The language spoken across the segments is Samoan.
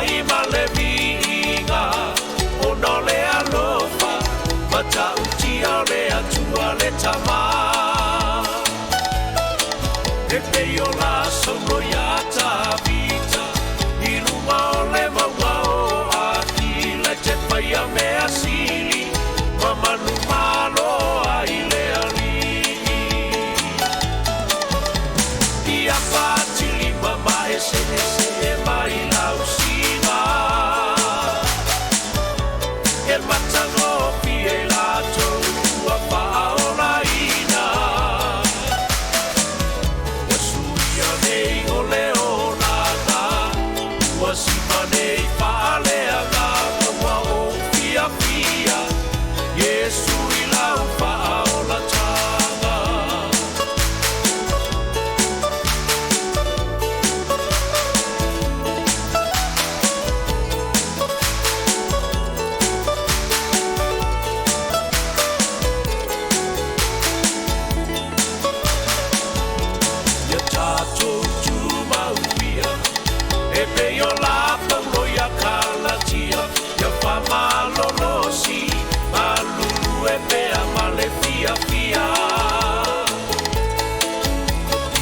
ai ma le viiga, ona o le alofa matautia o le Atua le Tama. E pei o la Saulo iā Tavita, i luga o le mauga o Akila, e te faia mea sili ma manumalo ai le Alii. Ia fatilima ma eseese mai lausiga, e matagofie i latou ua faaolaina. Ua suia nei o le olaga, ua sima nei faaleagaga, ua ou fiafia Iesu i lau faaolataga. Ia tatou tumau ia, e pei o la Paulo ia Kalatia, ia faamalolosi galulue pea ma le fiafia.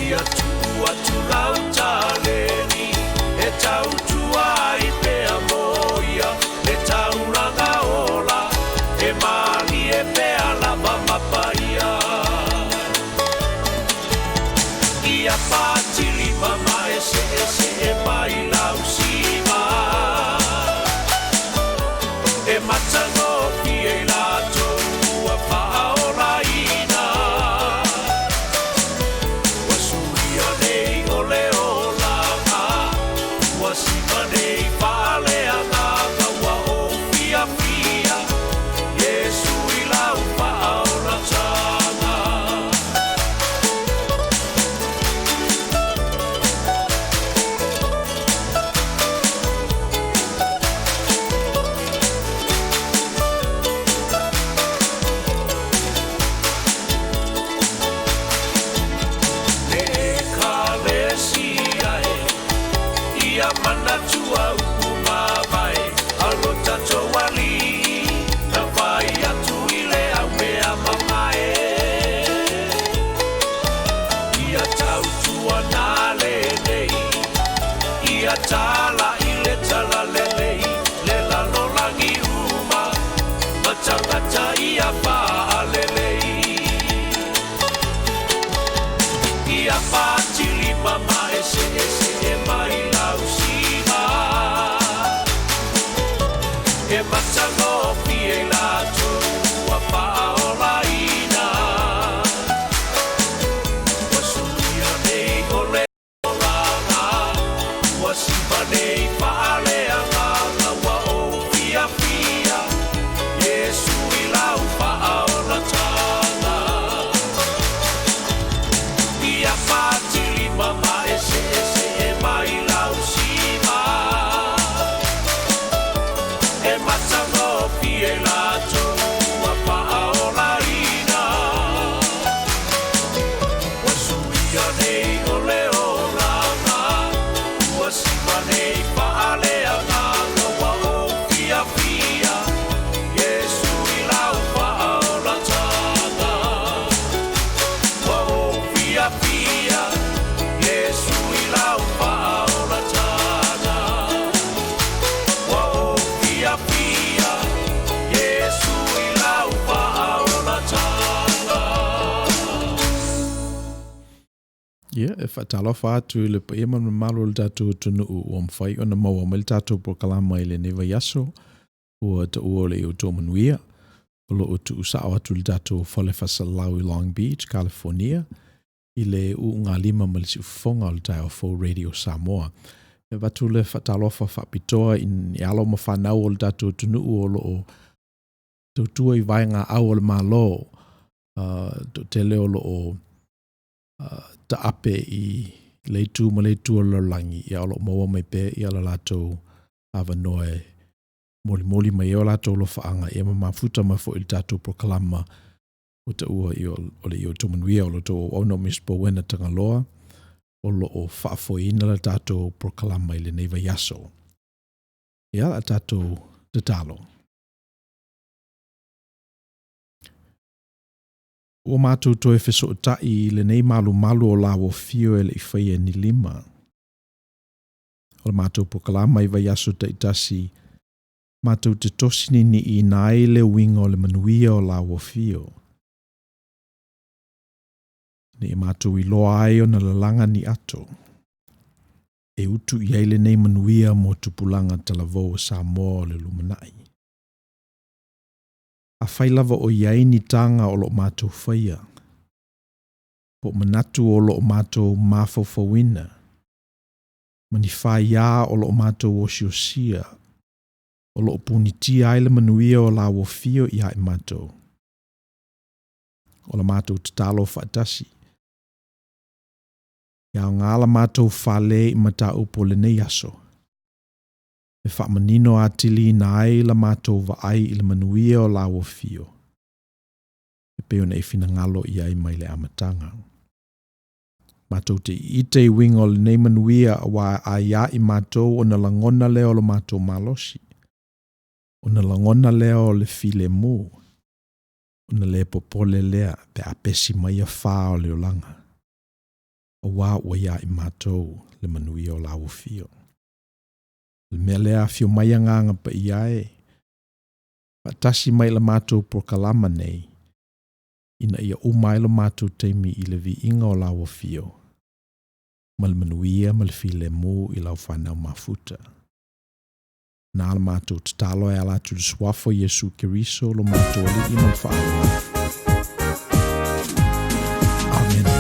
Ia tuu atu lau taleni e tautua ai pea mo ia le taulaga ola, e malie pea lava ma paia. Ia fatilima ma eseese mai lausiga, e matagofie i latou ua faaolaina. Ua suia nei o le olaga, ua sima nei faaleagaga, ua ou fiafia Iesu i lau faaolataga. Le Ekalesia e, ia manatua upu mavae a lo tatou Alii, na fai atu i le aumea mamae. Ia tautuana lenei, ia talai le talalelei, le lalolagi uma, ma tagata ia faalelei. Ia fatilima ma eseese mai lausiga, e matagofie i latou ua faaolaina. Ua suia nei o le olaga, ua sima nei faaleagaga, ua ou fiafia Iesu i lau faaolataga. Ia fatilima ma eseese mai lausiga, e matagofie i latou ua faaolaina. Ua suia nei o le olaga, ua sima nei faaleagaga, ua ou fiafia Iesu i lau faaolataga. Ua ou fiafia Iesu i lau faaolataga. Ua ou fiafia Iesu i lau faaolataga. Ia, e faatalofa atu i le paia ma le mamalu o le tatou atunuu ua mafai ona maua mai le tatou polokalama i lenei vaiaso ua taua o le i outou manuia. O lo o tuusao atu i le tatou fale faasalalau i Long Beach, California, i le uugalima ma le siufofoga o le Taeao Fou Radio Samoa. E avatu le faatalofa faapitoa i alo ma fanau o le tatou atunuu o lo o tautua i vaegaau o le Malo, toatele o lo o taape i le itu ma le itu o le lalolagi, ia o lo o maua mai pea ia le latou avanoa e molimoli mai ai o latou alofaaga ia ma mafuta mai foi i le tatou polokalama ua taua o le i outou manuia. O lo outou auauna o Miss Bowena Tagaloa o lo o faafoeina le tatou polokalama i lenei vaiaso. Ia, a tatou tatalo. Ua matou toe fesootai i lenei malumalu o lauofio e le i faia e ni lima. O le matou polokalama i vaiaso taitasi, matou te tosi niiniiina ai le uiga o le manuia o lauofio. Ina ia matou iloa ai ona lalaga ni ato e utu i ai lenei manuia mo tupulaga talavou o Samoa o le lumanai. Afai lava o i ai ni taga o lo o matou faia, po o manatu o lo o matou mafaufauina, ma ni faia o lo o matou osiosia, o lo o punitia ai le manuia o lauofio iā i matou, o la matou tatalo faatasi, e aoga la matou fale i mataupu o lenei aso, e faamanino atiliina ai la matou vaai i le manuia o lauofio, e pei ona e finagalo i ai mai le amataga. Matou te iite i uiga o lenei manuia aua a iā i matou ona lagona lea o lo matou malosi, ona lagona lea o le filemu, ona le popole lea pe a pesi mai afa o le olaga, aua ua iā i matou le manuia o lauofio. O le mea lea, afio mai Agaga Paia e, faatasi mai i la matou polokalama nei, ina ia uma ai lo matou taimi i le viiga o lauofio, ma le manuia ma le filemu i lau fanau mafuta. Na la matou tatalo e ala atu i le suafa o Iesu Keriso lo matou Alii ma le Faavae. Amene.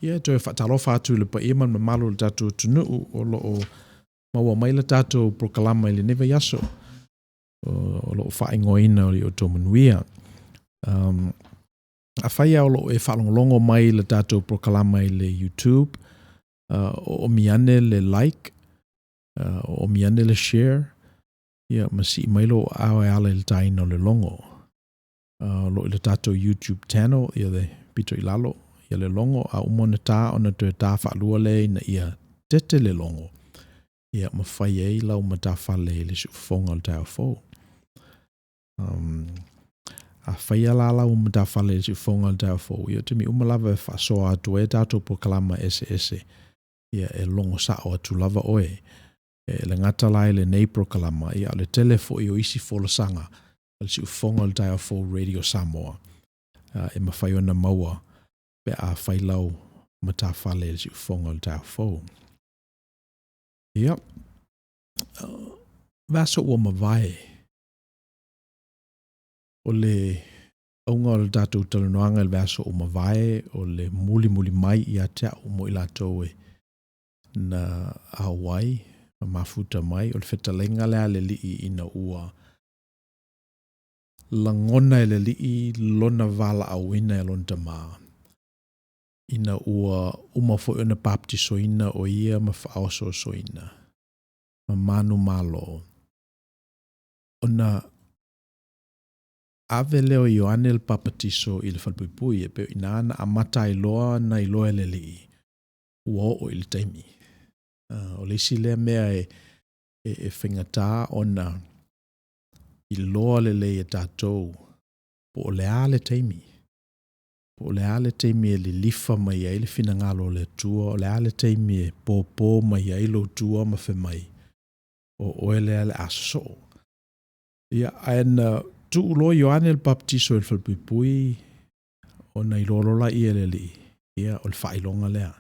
Ia, toe faatalofa atu i le paia ma le mamalu o le tatou atunuu o lo o maua mai le tatou polokalama i lenei vaiaso o lo o faaigoaina o le outou manuia. Afai lava o lo o e faalogologo mai i le tatou polokalama i le YouTube, oomi ane le like, oomi ane le share. Ia, ma sii mai lou aao e ala i le taina o le logo. O lo o i le tatou YouTube channel, ia le pito i lalo, ia le logo, a uma ona ta, ona toe ta faalua lea ina ia tete le logo, ia ma fai ai lau matafale i le siufofoga o le taeao fou. Um, a faia la lau matafale i le siufofoga o le taeao fou, ia taimi uma lava e faasoa atu ai tatou polokalama eseese, ia e logo sao atu lava oe. E le gata la i lenei polokalama, ia a o le tele foi o isi folasaga a le Siufofoga o le Taeao Fou Radio Samoa e mafai ona maua pe a fai lau matafale i le Siufofoga o le Taeao Fou. Ia, vaiaso ua mavae, o le auga o le tatou talanoaga i le vaiaso ua mavae, o le mulimuli mai ia te au mo i latou e na auai ma mafuta mai, o le fetalaiga lea a le Alii ina ua lagona e le Alii lona valaauina e lona Tama, ina ua uma foi ona papatisoina o ia ma faaosoosoina ma manumalo, ona ave lea o Ioane le Papatiso i le falepuipui, e pei o i ina na amata ai loa ona iloa e le Alii, ua oo i le taimi. O le isi lea mea e, e, e faigata ona iloa lelei e tatou po o le a le taimi, po o le a le taimi e lilifa mai ai le finagalo o le Atua, o le a le taimi e pōpō mai ai lou tua ma fai mai, o oe lea o le a sosoo. Ia, ae na tuu loa Ioane le Papatiso i le falepuipui, ona iloa loa lea e le Alii, ia, o le faailoga lea,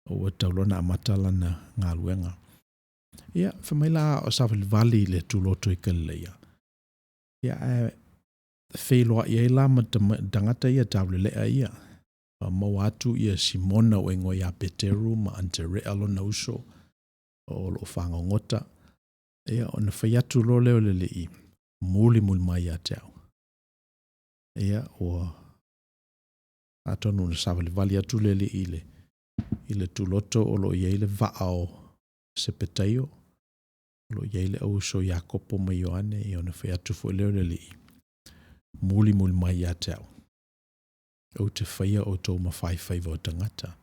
ua tatau loa ona amata lana galuega. Ia, fai mai la a o savalivali i le tuloto i Kalileia, ia, ae feiloai ai la ma tagata ia taulelea ia. Maua atu ia Simona ua igoa ia Peteru ma Aneterea lona uso o lo o fagogota. Ia, ona fai atu loa lea o le Alii, mulimuli mai ia te au. Ia, ua atonu na savalivali atu le Alii i le, i le tuloto o lo o i ai le vaa o Sepetaio, o lo o i ai le auuso Iakopo ma Ioane, ia ona fai atu foi lea o le Alii, mulimuli mai ia te au, ou te faia outou ma faifaiva o tagata.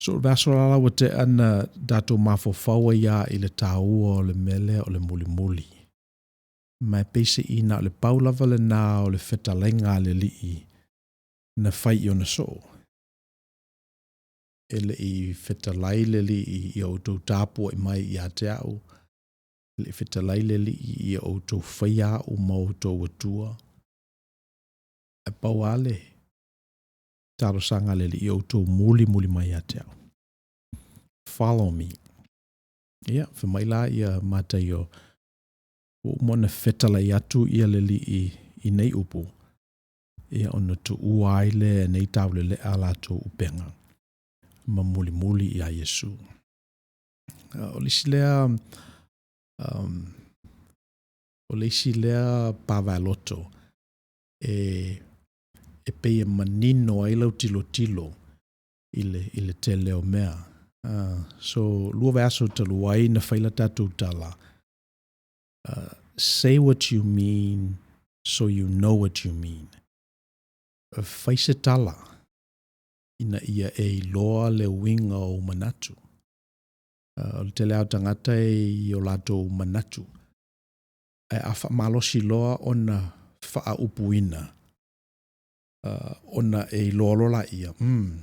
So, o le vaiaso la ua tea na tatou mafaufau ai lava i le taua o le mea lea o le mulimuli. Ma e peiseai na o le pau lava lena o le fetalaiga a le Alii na fai i ona soo. E le i fetalai le Alii ia outou tapuai mai ia te au, e le i fetalai le Alii ia outou faia au ma outou Atua. Ae pau lava le talosaga a le Alii, ia outou mulimuli mai ia te au. Follow me. Ia, fai mai la ia Mataio, ua uma ona fetalai atu ia le Alii i nei upu, ia ona tuua ai lea e nei taulelea a latou upega ma mulimuli iā Iesu. O le isi lea, um, o le isi lea pavaeloto e, e pei e manino ai lau tilotilo i le, i le tele o mea. So, lua vaiaso talu ai na fai la tatou tala, say what you mean so you know what you mean. Fai se tala ina ia e iloa le uiga o ou manatu. O le tele lava o tagata e i o latou manatu, ae a faamalosi loa ona faaupuina, ona e iloa loa laia, umm,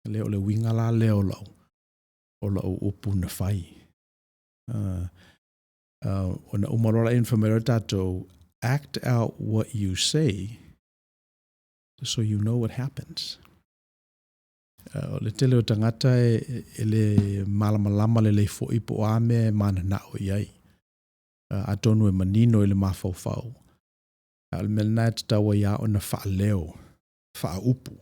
lea o le uiga la lea o lau, o lau upu na fai. Ona uma loa lea ona fai mai loa tatou, act out what you say so you know what happens. O le tele o tagata e, e le malamalama lelei foi po o a mea e mananao i ai. Atonu e manino i le mafaufau. A o le mea lena e tatau ai lava ona faaleo, faaupu,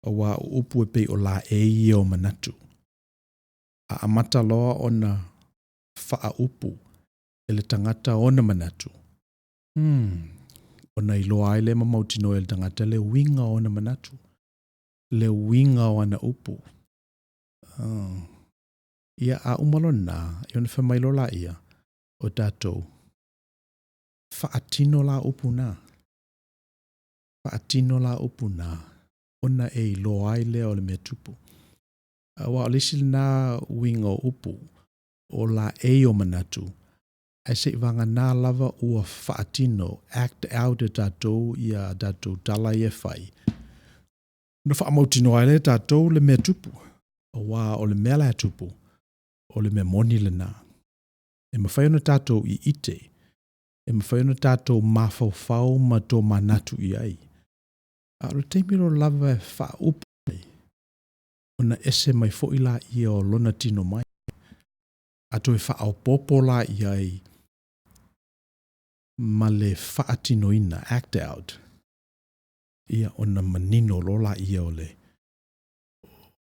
aua o upu e pei o laei ia o manatu. A amata loa ona faaupu e le tagata ona manatu, hmm, ona iloa ai lea ma mautinoa e le tagata le uiga o ona manatu, le uiga o ana upu. Oh. Ia, a uma loa lena, ia ona fai mai loa laia, o tatou, faatino la upu na. Faatino la upu na, ona e iloa ai lea o le mea tupu. Aua o le isi lena uiga o upu, o laei o manatu, ae seiavagana lava ua faatino, act out e tatou ia tatou tala ia e fai, ona faamautinoa ai lea e tatou le mea tupu. Aua o le mea la e tupu, o le mea moni lena. E mafai ona tatou ite, e mafai ona tatou mafaufau ma tomanatu i ai. A o le taimi loa lava e faaupu ai, ona ese mai foi lea o lona tino mai. A toe faaopoopo la i ai ma le faatinoina, act out, ia ona manino loa lea o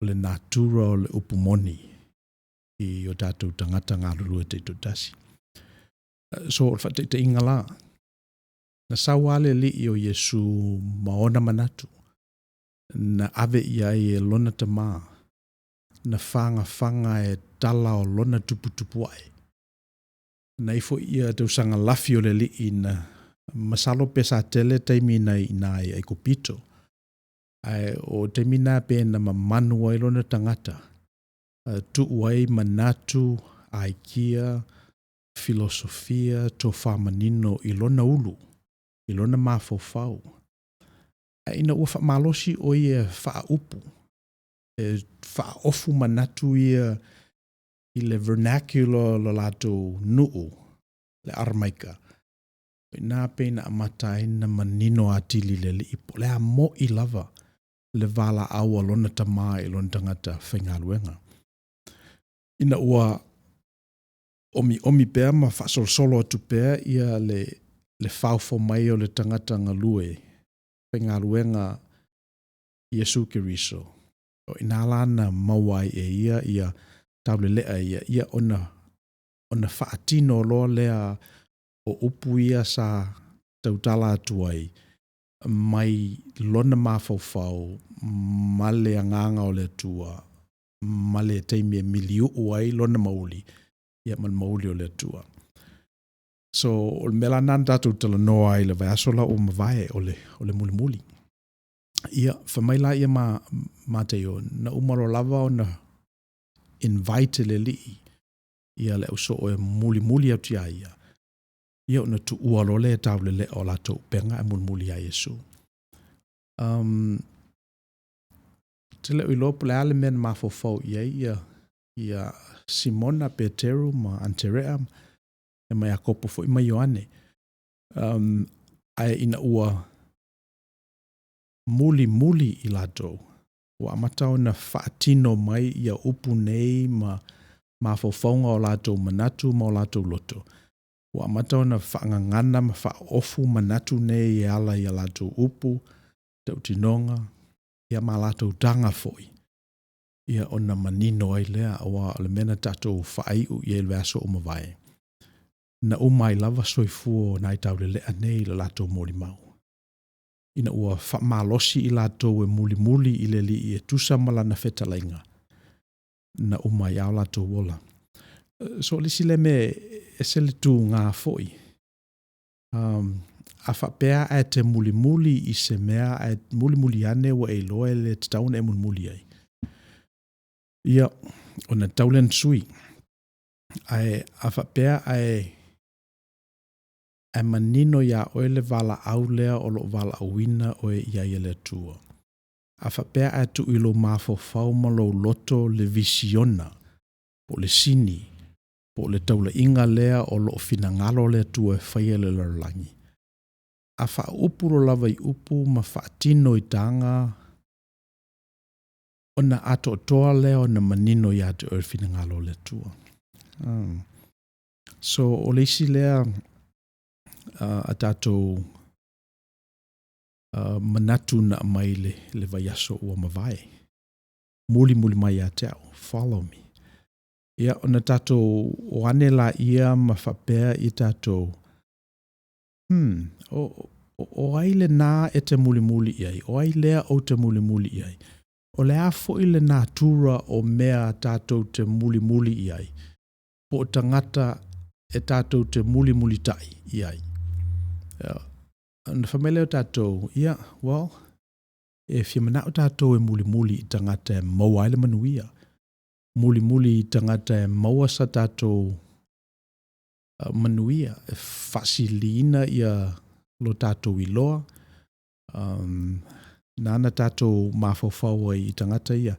le natura o le upu moni i o tatou tagata galulue taitoatasi. So, o le faataitaiga la, na sau lava le Alii o Iesu ma ona manatu, na ave i ai e lona Tama, na fagafaga e tala o lona tuputupuae. Na ifo ia tausaga lafi o le Alii na masalo pe sa tele taimi na i ina i Aikupito. Ae o taimi na pe na mamanu ai lona tagata, tuu ai manatu, aikia, filosofia, tofa manino i lona ulu, i lona mafaufau. Ae ina ua faamalosi o ia e faaupu, e faaofu manatu ia i le vernacular o le latou nuu, le Aramaika, o i ina pei na amata ai ona manino atili i le Alii po o le a moi lava le valaau a lona Tama i lona tagata faigaluega. Ina ua omiomi pea ma faasolosolo atu pea ia le faofo mai o le tagata galue faigaluega Iesu Keriso, o i ina la na maua ai e ia ia taulelea ia, ia ona faatino loa lea o upu ia sa tautala atu ai mai lona mafaufau ma le agaga o le Atua ma le taimi e miliuu ai lona mauuli ia ma le mauuli o le Atua. So, o le mea la lena na tatou talanoa ai i le vaiaso la ua mavae, o le mulimuli. Ia, fai mai la ia Mataio, na uma loa lava ona invite e le Alii ia le ausoo e mulimuli atu ia ia, ia ona tuua loa lea e taulelea o latou upega ae mulimuli ia Iesu. Ou te le o iloa po o le a le mea na mafaufau i ai ia Simona, Peteru ma Aterea, ma Iakopo foi ma Ioane. Ae ina ua mulimuli i latou, ua amata ona faatino mai ia upu nei ma mafaufauga o latou manatu ma o latou loto, ua amata ona faagagana ma faaofu manatu nei e ala i a latou upu, tautinoga, ia ma latou taga foi, ia ona manino ai lea, aua o le mea na tatou faaiu i ai i le vaiaso ua mavae, na uma ai lava soifua o nai taulelea nei i le latou molimau, ina ua faamalosi i latou e mulimuli i le Alii e tusa ma lana fetalaiga, na uma ai lava o latou ola. So, o le isi lea mea e ese le tuga foi. A faapea ae te mulimuli i se mea ae mulimuli ane ua e iloa e le tatau ona e mulimuli ai, ia, ona tatau lea ona sui. Ae a faapea ae manino ia oe le valaau lea o lo o valaauina oe i ai e le Atua, a faapea ae tuu i lou mafaufau ma lou loto le visiona, po o le sini, po o le taulaiga lea o lo o finagalo le Atua e faia i le lalolagi, a faaupu loa lava i upu ma faatino i taga, ona atoatoa lea ona manino ia te oe le finagalo o le Atua. So, o le isi lea a tatou manatu na aumai i le vaiaso ua mavae. Mulimuli mai ia te au, follow me. Ia, ona tatou o ane laia ma faapea i tatou, o ai lena e te mulimuli i ai? O ai lea ou te mulimuli i ai? O le a foi le natura o mea tatou te mulimuli i ai? Po o tagata. e tatou te mulimulitaʻi i ai. Ona fai mai lea o tatou, ia, well, e fia manaʻo tatou e mulimuli i tagata e maua ai le manuia, mulimuli i tagata e maua sa tatou manuia, e faasiliina ia lo tatou iloa, nāna tatou mafaufau ai i tagata ia,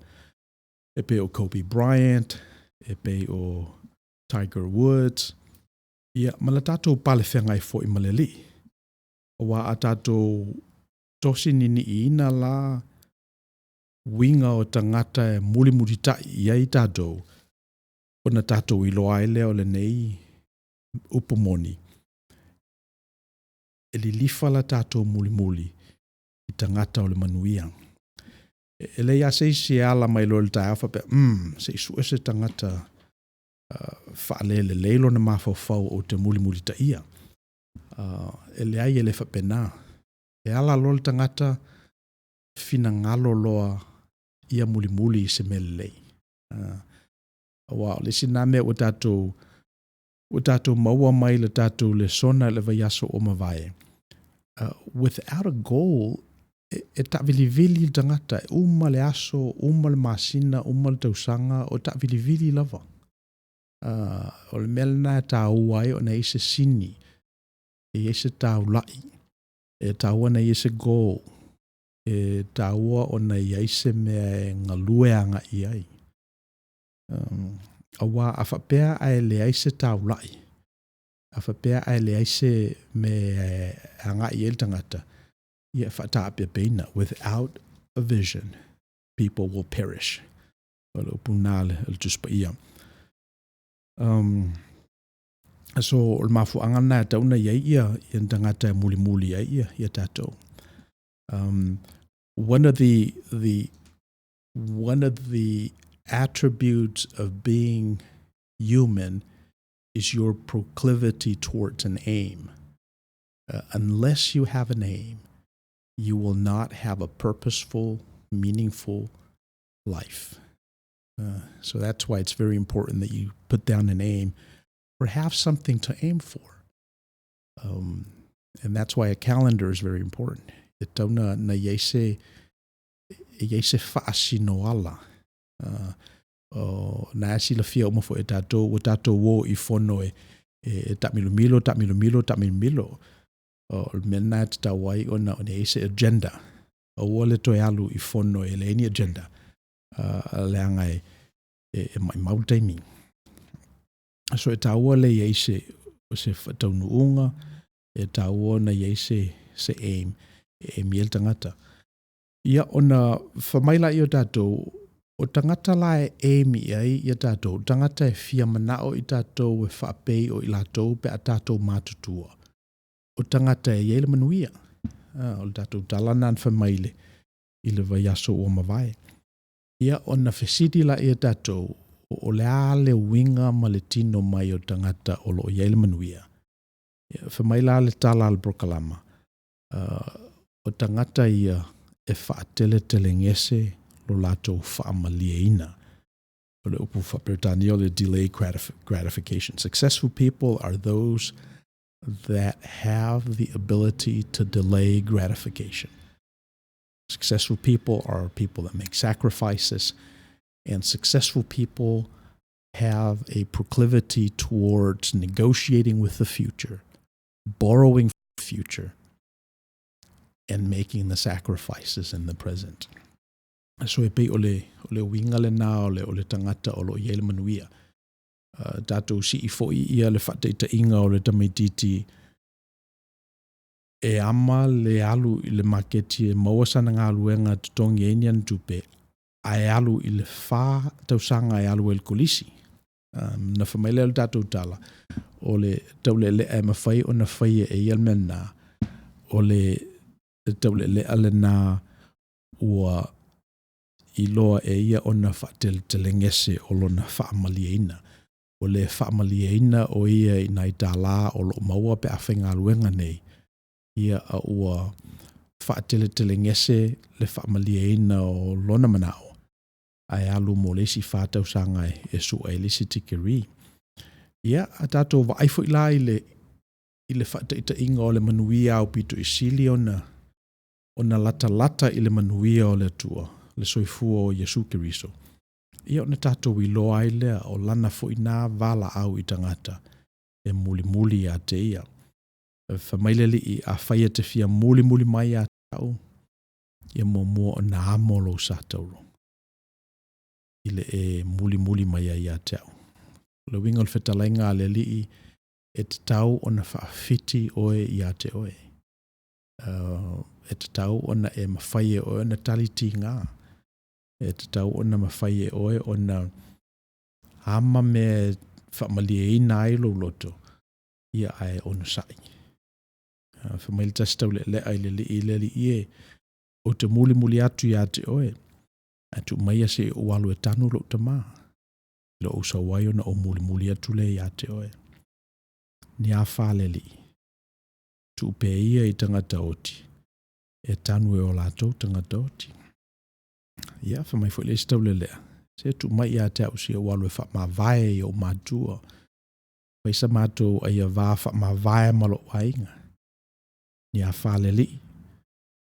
e pei o Kobe Bryant, e pei o Tiger Woods, ia, ma le tatou pale feagai foi ma le Alii. Aua a tatou tosi niniiina la uiga o tagata e mulimulitaʻi i ai tatou, ona tatou iloa ai lea o lenei upu moni, e lilifa la tatou mulimuli i tagata o le manuia. E leai lava se isi e ala mai loa i le taeao faapea, umm, se i sue se tagata faalelelei lona mafaufau ou te mulimulitaia. E leai e le faapena. E ala loa le tagata finagalo loa ia mulimuli i se mea lelei. Aua o le isi lena mea ua tatou maua mai le tatou lesona i le vaiaso ua mavae, without a goal, e taavilivili le tagata, e uma le aso, uma le masina, uma le tausaga, o taavilivili lava. O le mea lena e taua ai ona i ai se sini, e i ai se taulai, e taua ona i ai se goal, e taua ona i ai se mea e galue agai i ai. Aua a faapea ae leai se taulai, a faapea ae leai se mea e agai i ai le tagata, ia e faataapeapeina. Without a vision, people will perish. O le upu lena a le Tusi Paia. So, o le mafuaaga lena e tatau ona i ai ia ni tagata e mulimuli ai ia tatou. One of the attributes of being human is your proclivity towards an aim. Unless you have an aim, you will not have a purposeful, meaningful life. So that's why it's very important that you put down an aim or have something to aim for. And that's why a calendar is very important. E tatau na i ai se, e i ai se faasinoala. O na e silafia uma foi e tatou, ua tatou o i fono e taamilomilo, taamilomilo, taamilomilo. O le mea lena e tatau ai ona i ai se agenda. Aua le toe alu i fono e leai ni agenda. Leaga e maumau le taimi. So e taua le i ai se faataunuuga, e taua ona i ai se aim, e aim i ai le tagata. Ia ona fai mai lea o tatou, o tagata la e aim i ai ia tatou, tagata e fia manao i tatou e faapei o i latou pe a tatou matutua. O tagata e i ai le manuia. O le tatou tala lena na fai mai i le vaiaso ua mavae. Ia ona fesili lea o tatou, o le a le uiga ma le tino mai o tagata o lo o i ai le manuia. Ia, fai mai la le tala a le polokalama, o tagata ia e faateletelegese lo latou faamalieina. O le upu faaperetania o le delay gratification. Successful people are those that have the ability to delay gratification. Successful people are people that make sacrifices, and successful people have a proclivity towards negotiating with the future, borrowing future, and making the sacrifices in the present. So e pei o le uiga lena o le tagata o lo o i ai le manuia. Tatou sii foi ia le faataitaiga o le tamaititi e ama le alu i le maketi e maua sana galuega totogi ai ni ana tupe, ae alu i le 4 tausaga e alu ai i le kolisi. Na fai mai lea o le tatou tala, o le taulealea e mafai ona faia e ia le mea lena, o le taulealea lena ua iloa e ia ona faateletelegese o lona faamalieina. O le faamalieina o ia i nai tālā o lo o maua pe a faigaluega nei, ia a ua faateletelegese le faamalieina o lona manao, ae alu mo le isi 4 tausaga e sue ai le isi tikeri. Ia, a tatou vaai foi la i le i le faataitaiga o le manuia aupito i sili ona ona latalata i le manuia o le Atua, le soifua o Iesu Keriso, ia ona tatou iloa ai lea o lana foi na valaau i tagata e mulimuli ia te ia. Fai mai le Alii, afai e te fia mulimuli mai ia te au, ia muamua ona amo lou sa tauro i le e mulimuli mai ai ia te au. O le uiga o le fetalaiga a le Alii, e tatau ona faafiti oe ia te oe. E tatau ona e mafai e oe ona tali tiga. E tatau ona mafai e oe ona ama mea e faamalieina ai lou loto, ia ae onosai. Fai mai le tasi taulealea i le alii, le alii e, ou te mulimuli atu ia te oe, ae tuu maia se i ou alu e tanu lou tama, i lo ou sau ai ona ou mulimuli atu lea ia te oe. Ni afa le alii, tuu pea ia i tagata oti, e tanu e o latou tagata oti. Ia, fai mai foi le isi taulealea, se tuu mai ia te au se i ou alu e faamavae i ou matua, fai sa matou aiava faamavae ma lou aiga. Ni afa le alii,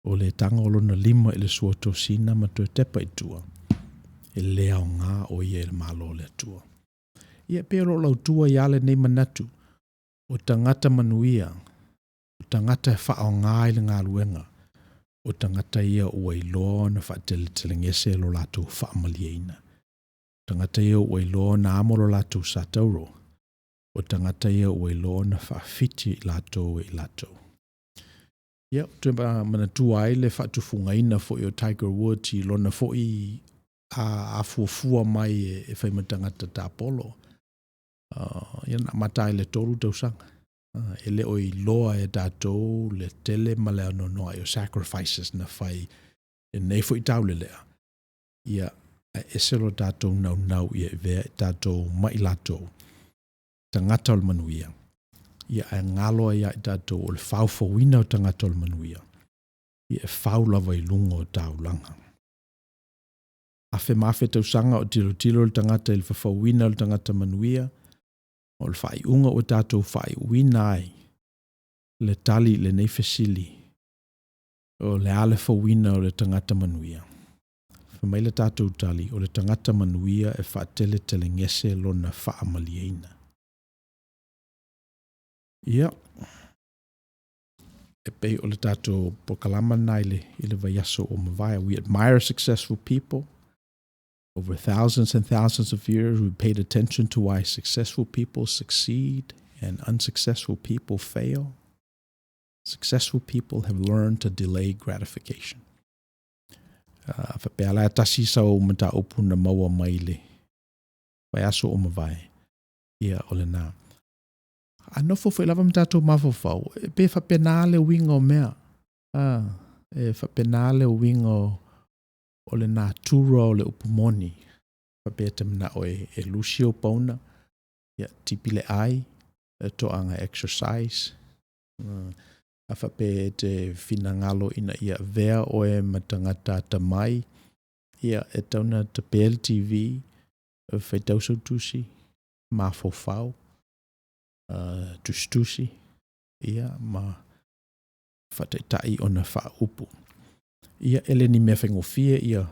o le tago o lona lima i le suatosina ma toe tepa i tua, e le aoga o ia i le Malo o le Atua. Ia, pei o lou lautu ai lava lenei manatu, o tagata manuia, o tagata e faaaoga i le galuega, o tagata ia ua iloa ona faateletelegese lo latou faamalieina. O tagata ia ua iloa ona amo lo latou sa tauro, o tagata ia ua iloa ona faafiti i latou e i latou. Ia, ou te manatua ai le faatufugaina foi o Tiger Woods i lona foi afuafua mai e fai ma tagata tapolo. Ia na amata ai i le 3 tausaga. E le o iloa e tatou le tele ma le anoanoai o sacrifices na fai e lenei foi taulelea. Ia, ae ese lo tatou naunau ia avea i tatou ma i latou tagata o le manuia. Ia, ae galo ai ia i tatou o le faufauina o tagata o le manuia, ia e fau lava i luga o taulaga. Afe ma afe tausaga o tilotilo le tagata i le fafauina o le tagata manuia, ma o le faaiuga ua tatou faaiuina ai le tali i lenei fesili, o le a le fauina o le tagata manuia? Fai mai le tatou tali, o le tagata manuia e faateletelegese lona faamalieina. Ia, e pei o le tatou polokalama lena i le, i le vaiaso ua mavae. We admire successful people. Over thousands and thousands of years, we paid attention to why successful people succeed and unsuccessful people fail. Successful people have learned to delay gratification. Faapea la e tasi sau mataupu na maua mai le vaiaso ua mavae, ia o lena. A nofo foi lava ma tatou mafaufau, e pe faapena le uiga o mea. E faapena le uiga o le natura o le upu moni. Faapea e te manao e lusi ou pauna, ia tipi le ai, e toaga exercise. A faapea e te finagalo ina ia avea oe ma tagata atamai, ia e tatau ona tapea le TV, faitau sau tusi, mafaufau, tusitusi, ia, ma faataitai ona faaupu. Ia, e le ni mea faigofie ia,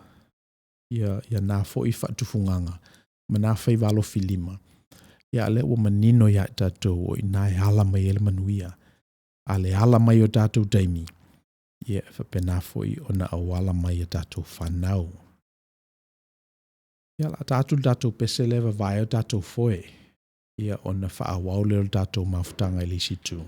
ia, ia na foi faatufugaga ma na faiva alofilima. Ia, a o lea ua manino ia i tatou o i ina e ala mai ai le manuia. A le ala mai i o tatou taimi, ia, e faapena foi ona auala mai i a tatou fanau. Ia, o le a ta atu le tatou pese lea e vavae ai o tatou foe, ia, ona faaauau lea o le tatou mafutaga i le isi itu.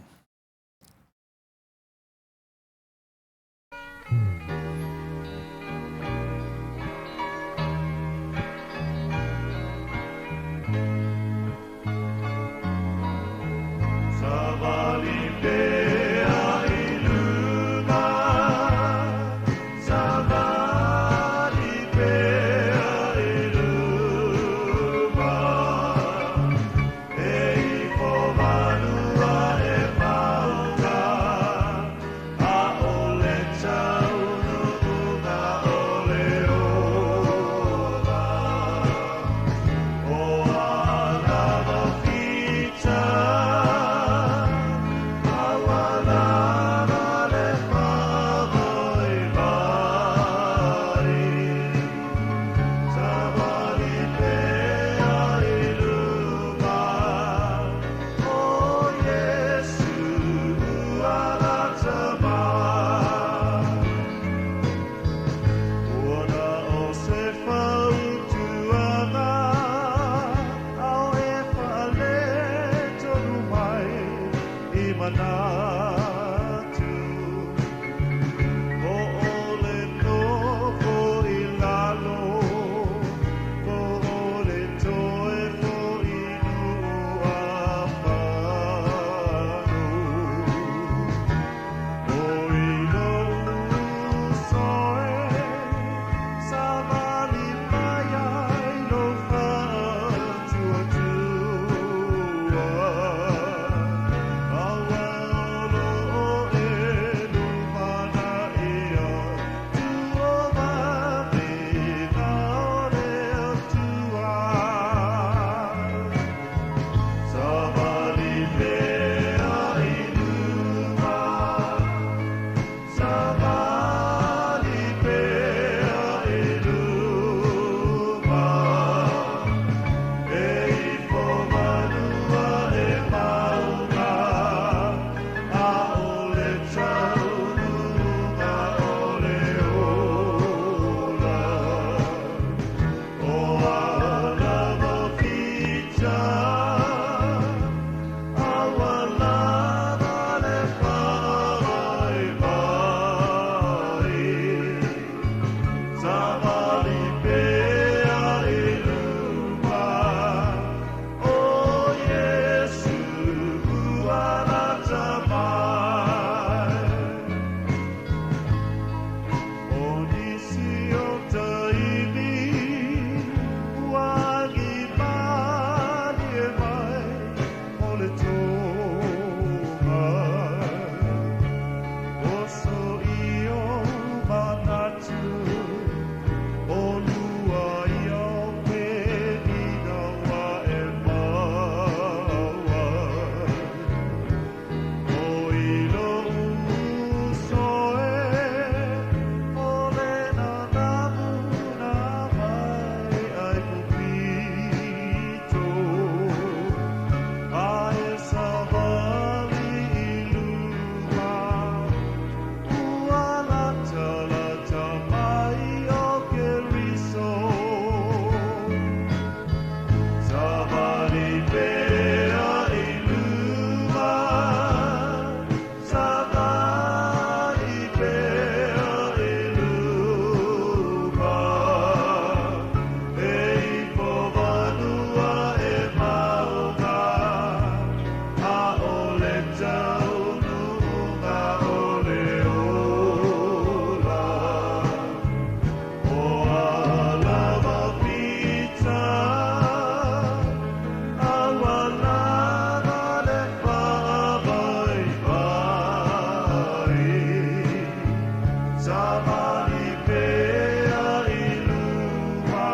Savali pea i luma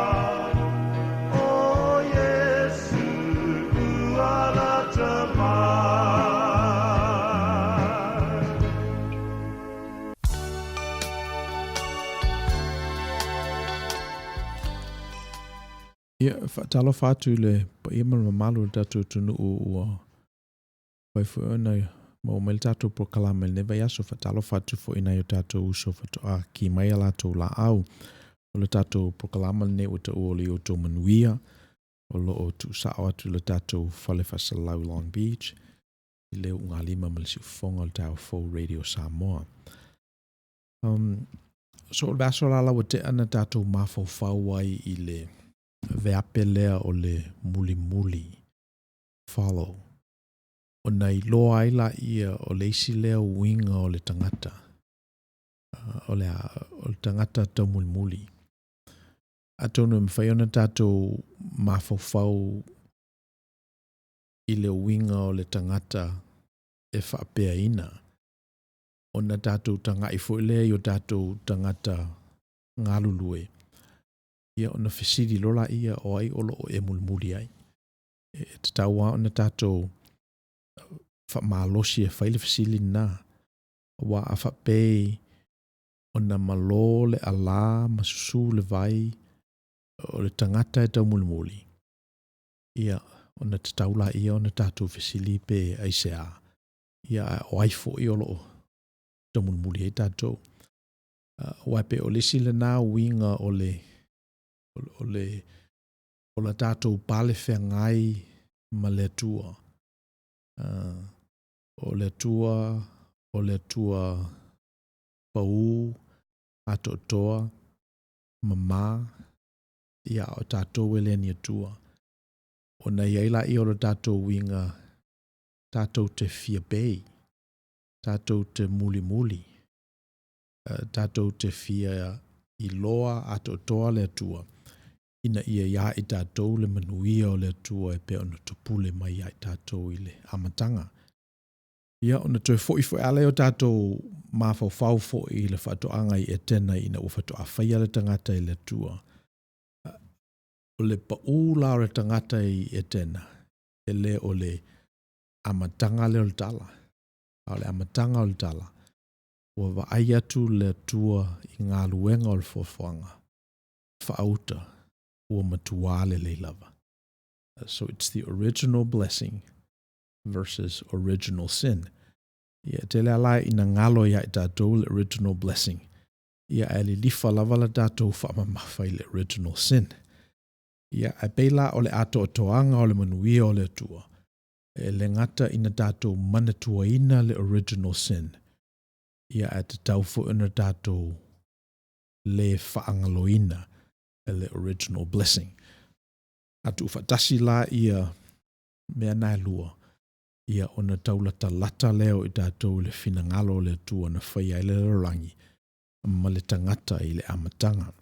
O Iesu ua lata mai. Ia, faatalofa atu i le paia ma le mamalu o le tatou atunuu ua mafai foi ona maua mai le tatou polokalame i lenei vaiaso. Faatalofa atu foi i nai o tatou uso faatoa ki mai a latou laau. O le tatou polokalame lenei ua taua o le Ia Outou Manuia, o lo o tuusao atu i le tatou fale faasalalau i Long Beach, i le ulugalima ma le siufofoga o le Taeao Fou Radio Samoa. Um, so o le vaiaso la ua tea na tatou mafaufau ai i le veape lea o le mulimuli, follow, ona iloa ai laia o le isi lea uiga o le tagata, o le a, o le tagata taumulimuli. Atonu e mafai ona tatou mafaufau i le uiga o le tagata e faapeaina, ona tatou tagai foi lea i o tatou tagata galulue, ia ona fesili loa laia o ai o lo o e mulimuli ai. E tatau lava ona tatou faamalosi e fai le fesili lena, aua a faapei ona malo le alā ma susū le vai o le tagata e taumulimuli, ia, ona tatau laia ona tatou fesili pe aisea, ia, a o ai foi o lo o taumulimuli ai tatou. Aua e pei o le isi lena uiga o le, o le, o la tatou pale feagai ma le Atua. O le Atua, o le Atua pau, atoatoa, mama, ia, a o tatou e le o ni Atua. Ona i ai laia o le tatou uiga tatou te fia pei, tatou te mulimuli, tatou te fia iloa atoatoa le Atua, ina ia iā i tatou le manuia o le Atua e pei ona topule mai ia i tatou i le amataga. Ia, ona toe foi foi lava lea o tatou mafaufau foi i le faatoaga i Etena ina ua faatoa faia le tagata e le Atua. O le paū la o le tagata i Etena, e le o le amataga lea o le tala, a o le amataga o le tala, ua vaai atu le Atua i galuega o le foafoaga, faauta, ua matuā lelei lava. So it's the original blessing versus original sin. Ia, e tele lava la ina galo ia i tatou le original blessing. Ia, ae lilifa lava la tatou faamamafa i le original sin. Ia, ae pei la o le atoatoaga o le manuia o le Atua, e le gata ina tatou manatuaina le original sin, ia ae tatau foi ona tatou le faagaloina le original blessing. A tuufaatasi la ia mea na e lua, ia ona taulatalata lea o i tatou i le finagalo o le Atua na faia ai le lalolagi ma le tagata i le amataga.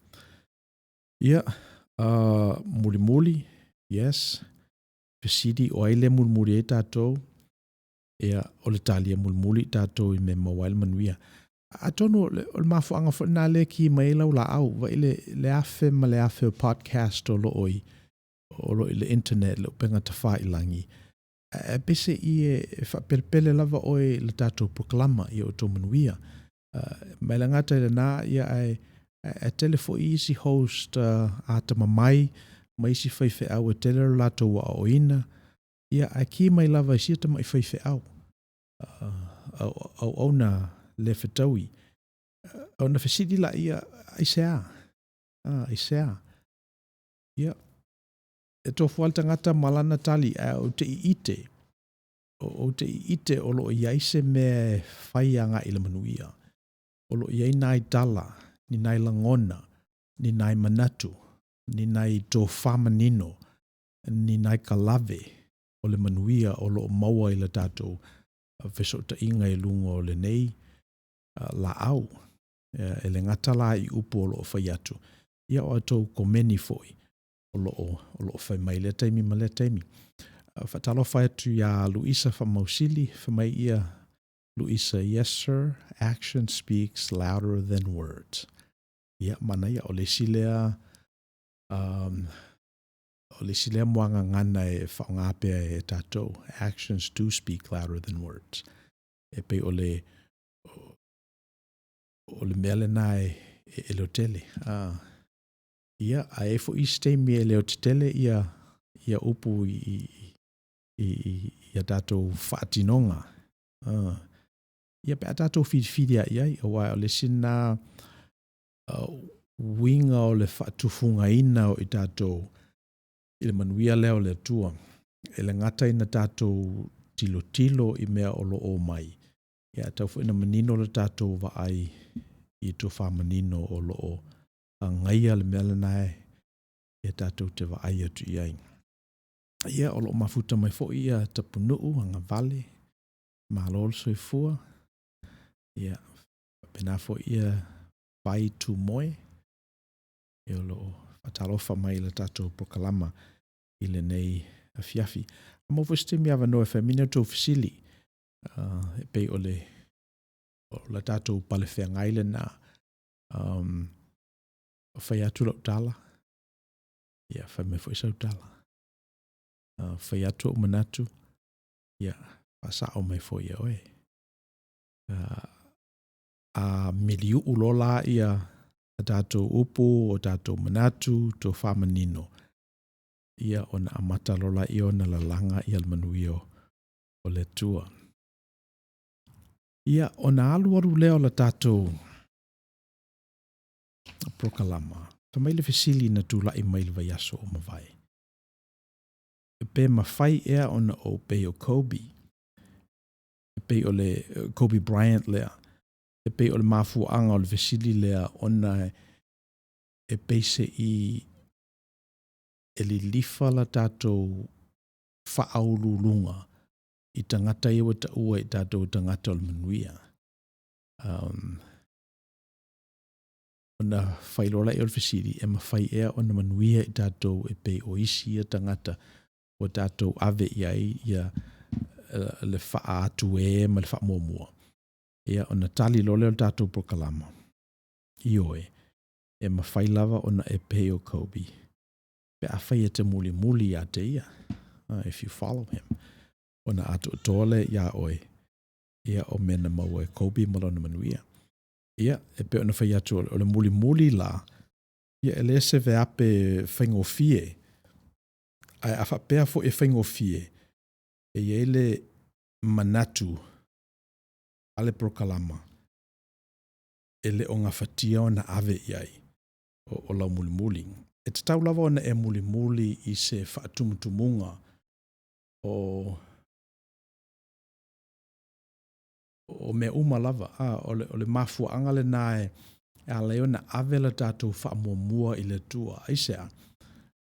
Ia, mulimuli, yes, fesili o ai lea e mulimuli ai tatou, ia, o le tali e mulimuli i tatou i mea e maua ai le manuia. Atonu o le, o le mafuaaga foi lena lea e ki mai ai lau laau, vaai le, le afe ma le afe o podcast o lo o i, o lo o i le internet, le upega tafailagi, ae peiseai e faapelepele lava oe i le tatou polokalama ia outou manuia. Ma e le gata i lena, ia ae, ae tele foi isi host atamamai ma isi faifeau e tele lo latou aoaoina, ia ae ki mai lava i sia tamai faifeau, auauna le fetaui. Ona fesili laia, aisea? Aisea? Ia, e tofu lava le tagata ma lana tali, ae ou te ite, ou te ite o lo o i ai se mea e fai agai i le manuia. O lo o i ai nai tala, ni nai lagona, ni nai manatu, ni nai tofa manino, ni nai kalave o le manuia o lo o maua i le tatou fesootaiga i luga o lenei laau. E le gata la i upu o lo o fai atu, ia o a outou komeni foi o lo o, o lo o fai mai i lea taimi ma lea taimi. Faatalofa atu iā Luisa Faamausili, fai mai ia. Luisa, Yes sir, action speaks louder than words. Ia, manaia, o le isi lea, um, o le isi lea muagagana e faaaoga pea e tatou, actions do speak louder than words. E pei o le, o le mea lena e, e, e leotele. Ia, a e i ai foi isi taimi e leotetele ia, ia upu i, i, i, i, i a tatou faatinoga. Ia, pe a tatou filifili lava i ai, aua o le isi lena uiga o le faatufugaina o i tatou i le manuia lea o le Atua, e le gata ina tatou tilotilo i mea o lo o mai, ia ae tatau foi ona manino le tatou vaai i tofa manino o lo o agaia le mea lena e tatou te vaai atu i ai. Ia, o lo o mafuta mai foi ia Tapunuu, Agavale, malo le soifua. Ia, faapena foi ia Vai Tumoe, ia o lo o faatalofa mai i le tatou polokalama i lenei afiafi. A maua foi se taimi avanoa e fai mai ni a outou fesili, e pei o le, o le tatou pale feagai lena. Um, fai atu lau tala, ia fai mai foi sau tala. Fai atu ou manatu, ia faasao mai foi e oe. A miliuu loa la ia a tatou upu, o tatou manatu, tofa manino, ia ona amata loa lea ona lalaga ia le manuia o le Atua. Ia, ona alualu lea o le tatou polokalama, fai mai le fesili na tulai mai i le vaiaso ua mavae, Pe mafai ea ona ou pei o Kobe? E pei o le Kobe Bryant lea. E pei o le mafuaaga o le fesili lea ona e pei se i e lilifa la tatou faauluuluga i tagata ia ua taua e tatou o tagata o le manuia. Um, ona fai loa lea o le fesili, e mafai ea ona manuia i tatou e pei o isi ia tagata ua tatou ave i ai ia le faaatu e ma le faamuamua. Ia, ona tali loa lea o le tatou polokalama, ioe, e mafai lava ona e pei o Kobe pe afai e te mulimuli ia te ia, if you follow him, ona atoatoa lea iā oe, ia o mea na maua e Kobe ma lona manuia. Ia, e pei ona fai atu, o le mulimuli la, ia e le se veape faigofie, ae a faapea foi e faigofie, e i ai le manatu a le polokalama e le o gafatia ona ave i ai o lau mulimuli. E tatau lava ona e mulimuli i se faatumutumuga o o mea uma lava, a, o le, o le mafuaaga lena e ala ai ona ave le tatou faamuamua i le Atua. Aisea?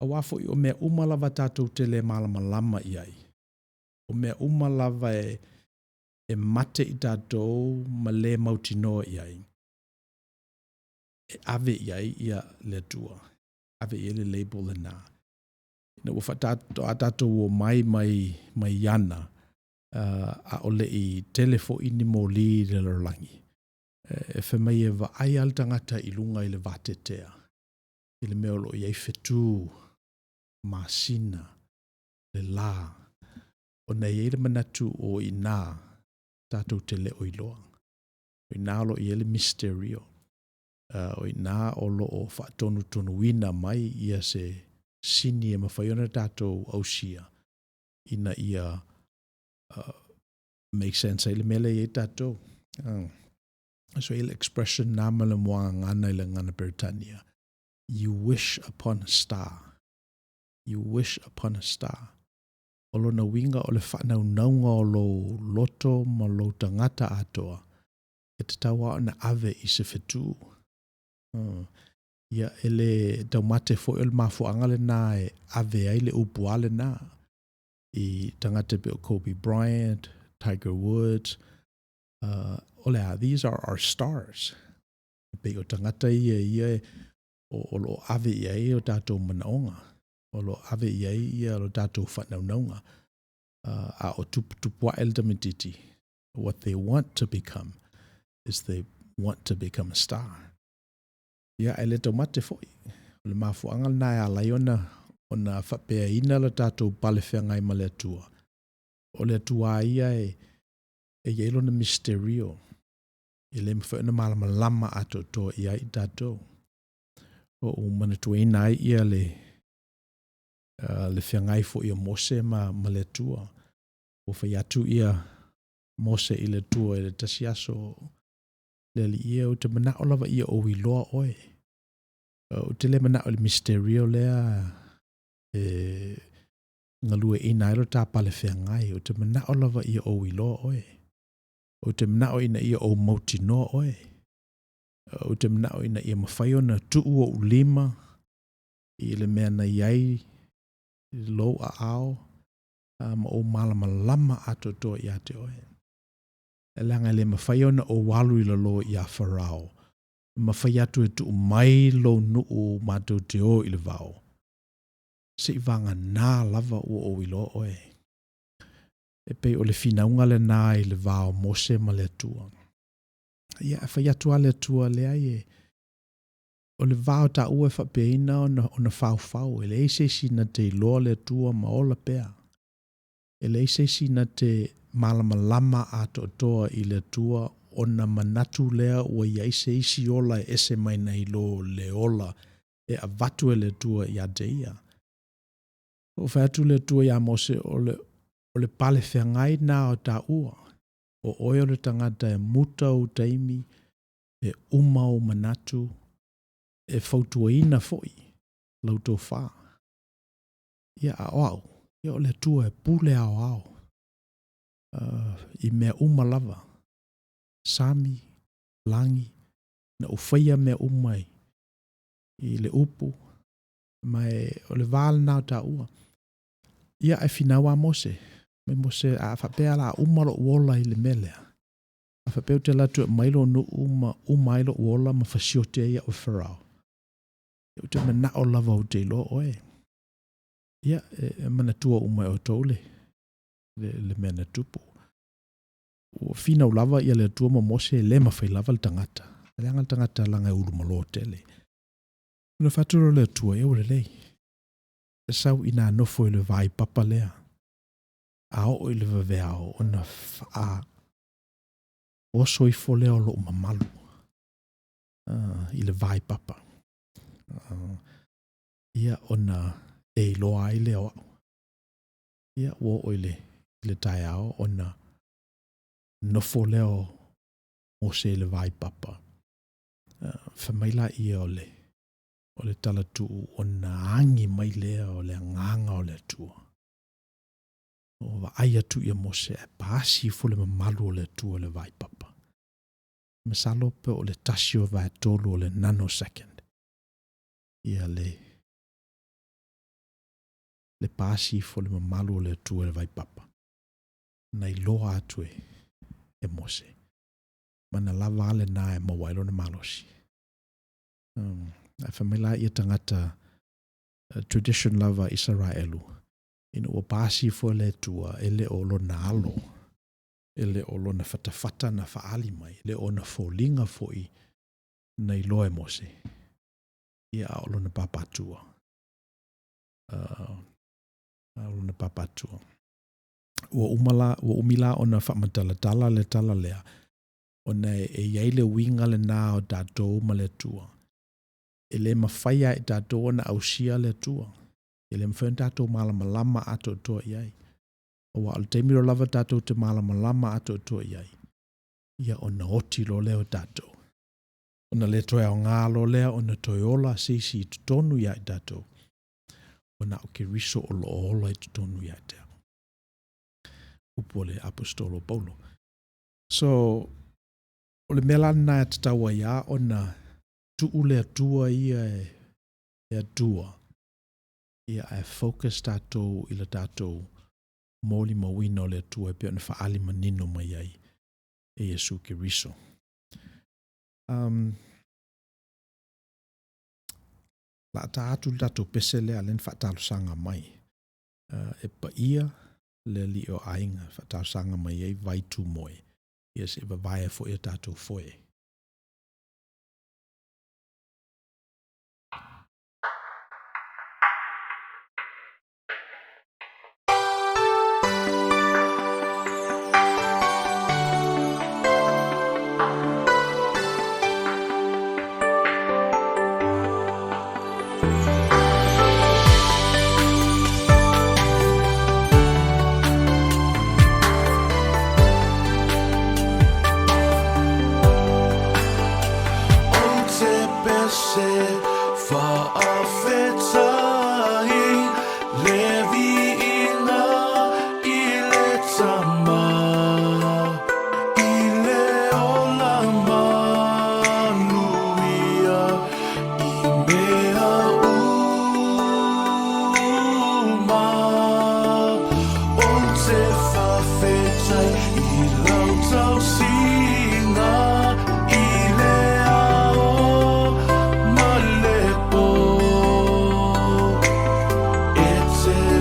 Aua foi o mea uma lava tatou te le malamalama i ai, o mea uma lava e, e mate i tatou ma le mautinoa i ai, e ave i ai ia le Atua, ave i ai le label lena. Ina ua faatoa tatou omai mai, mai Iana, uh, ʻaʻole i tele foi ni mōlī i le lalolagi. E fai mai e vaai lava le tagata i luga i le vateatea, i le mea o lo o i ai fetū, masina, le lā, ona e i ai le manatu o i inā tatou te le o iloa. O i inā o lo o i ai le misterio. Uh, o i inā o lo o faatonutonuina mai ia se sini e mafai ona tatou ausia ina ia uh, make sense ai le mea lea e i ai tatou. So i le expression na ma le muagagana i le gagana Peretania, you wish upon a star. You wish upon a star. O lona uiga o le faanaunauga o lou loto ma lou tagata atoa, e tatau lava ona ave i se fetū. Ia, e le taumate foi o le mafuaaga lena e ave ai le upu a lena i tagata e pei o Kobe Bryant, Tiger Woods, uh, o le a, these are our stars. E pei o tagata ia ia e, o, o lo o ave i ai o tatou manaoga, o lo o ave i ai ia lo tatou faanaunauga. Uh, a o tuputupu ae le tamaitiiti. What they want to become is they want to become a star. Ia, e le taumate foi. O le mafuaaga lena e ala ai ona, ona faapeaina le tatou pale feagai ma le Atua. O le Atua lava ia e, e i ai lona misterio. E le mafai ona malamalama atoatoa i ai i tatou. Ua ou manatuaina ai ia le, uh, le feagai foi o Mose ma, ma le Atua. Ua fai atu ia Mose i le Atua i le tasi aso, le Alii e, ou te manao lava ia ou iloa oe. Ou te le manao i le misterio lea e galueaiina ai lo ta pale feagai. Ou te manao lava ia ou iloa oe. Ou te manao ina ia ou mautinoa oe. Ou te manao ina ia mafai ona tuu ou lima i le mea na i ai lou aao ma ou malamalama atoatoa ia te oe. E leaga e le mafai ona ou alu i lalo iā Farao, ma fai atu e tuu mai lou nuu matou te o i le vao, seivaganā lava ua ou iloa oe. E pei o le finauga lenā i le va o Mose ma le Atua. Ia, e fai atu lava le Atua, leai e, o le va o taua e faapeaina ona, ona faufau, e leai se isi na te iloa le Atua ma ola pea. E leai se isi na te malamalama atoatoa i le Atua ona manatu lea ua i ai se isi ola e ese mai nai lo le ola e avatu e le Atua ia te ia. Ua fai atu le Atua iā Mose, o le, o le pale feagai na o taua. O oe o le tagata e muta ou taimi, e uma ou manatu, e fautuaina foi lau tofa. Ia, a o au, ia o le Atua e pule aoao uh, i mea uma lava, sami, lagi, na ou faia mea uma i, i le upu, ma e, o le va lena o taua. Ia, e finau a Mose, mai Mose, a faapea la uma lou ola i le mea lea. A faapea ou te alu atu e aumai lou nuu ma uma ai lou ola ma fasiote ai au e Farao. Ia, ou te manao lava ou te iloa oe. Ia, e, e manatua uma e outou le, le, le mea na tupu. Ua finau lava ia le Atua ma Mose e le mafai lava le tagata. Leaga le tagata laga e ulumalo tele. Ona fai atu lea o le Atua, ia ua lelei. E sau inā nofo i le vai papa lea. A oo i le vaveao ona faa oso ifo lea o lou mamalu uh, i le vai papa. Uh, ia ona e iloa ai lea o au. Ia ua oo i le, i le taeao ona nofo lea o Mose i le vai papa. Uh, fai mai laia o le, o le talatuu ona agi mai lea o le agaga o le Atua. Ua vaai atu ia Mose ae paasi ifo le mamalu o le Atua i le vaipapa. Masalo pe o le tasi o vaetolu o le nanosecond. Ia le, le paasi ifo le mamalu o le Atua i le vaipapa. Na iloa atu e, e Mose. Ma na lava a lenā e maua ai lona malosi. Um, ae fai mai la ia tagata uh, tradition lava Isaraelu, ina ua paasi ifo e le Atua, e le o lona alo, e le o lona fatafata na faaali mai, e le o ona foliga foi na iloa e Mose, ia a o lona papatua. Uh, a o lona papatua. Ua uma la, ua umi la ona faamatalatala le tala lea, ona e, e i ai le uiga lenā o tatou ma le Atua. E le mafai lava e tatou ona ausia le Atua. E le mafai ona tatou malamalama atoatoa i ai. Aua o le taimi loa lava tatou te malamalama atoatoa i ai, ia ona oti loa lea o tatou. Ona le toe aoga loa lea ona toe ola se isi i totonu ia i tatou. Ua na o Keriso o lo o ola i totonu ia te au. Upu a le Aposetolo o Paulo. So, o le mea la lena e tatau ai lava ona tuu le Atua ia e, e Atua, ia ae focus tatou i le tatou molimauina o le Atua e pei ona faaali manino mai ai e Iesu Keriso. Um, la ta atu le tatou pese lea lea na faatalosaga mai. Uh, e paia le alii o aiga faatalosaga mai ai vai tumoe. Ia seʻi vavae ai foʻi a tatou foe. Ou te pese faafetai le viiga i le Tama i le ola manuia i mea uma. Ou te faafetai i lau tausiga i le ao ma le pō. E te.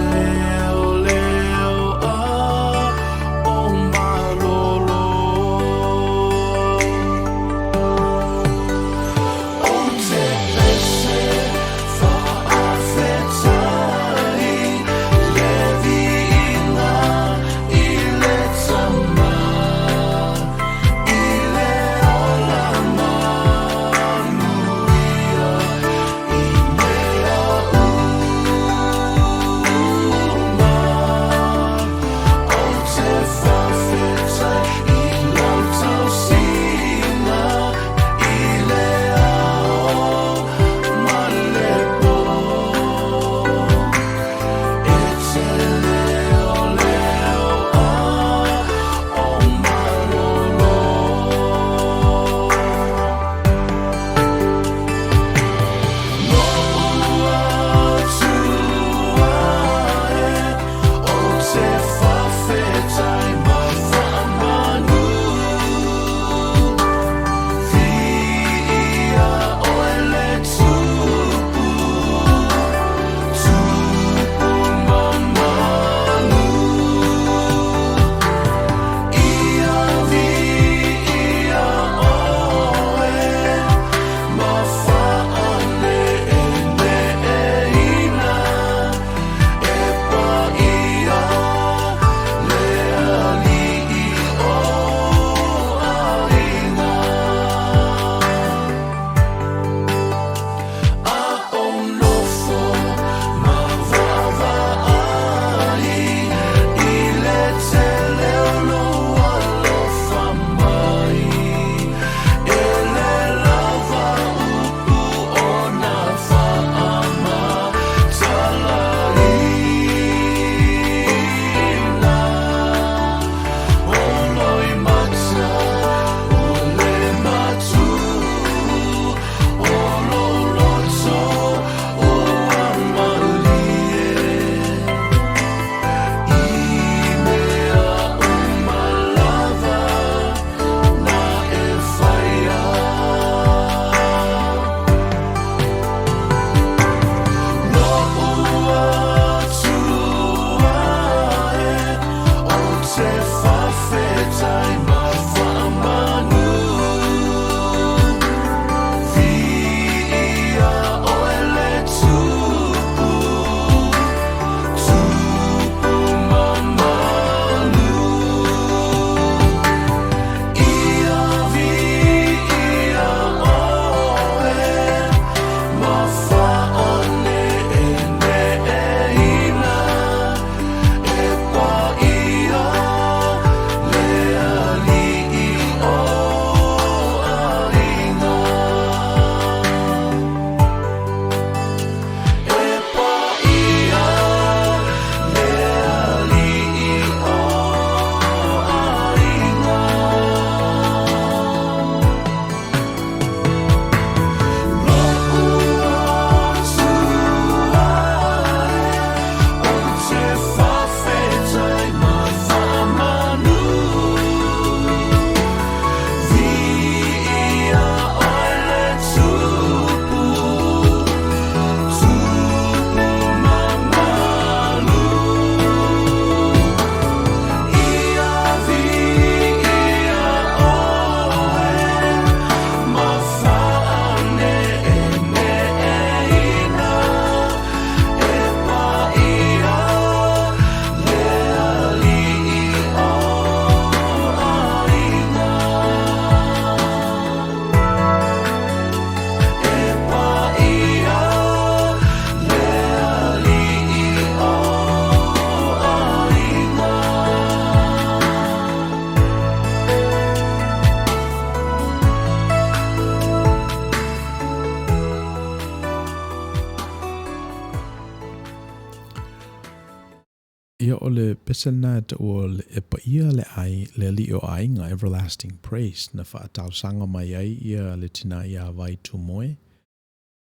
Ia, o le pese lena e taua o le E Paia le Ai, le Alii o Aiga, Everlasting Praise, na faatalosaga mai ai ia le tina ia Vai Tumoe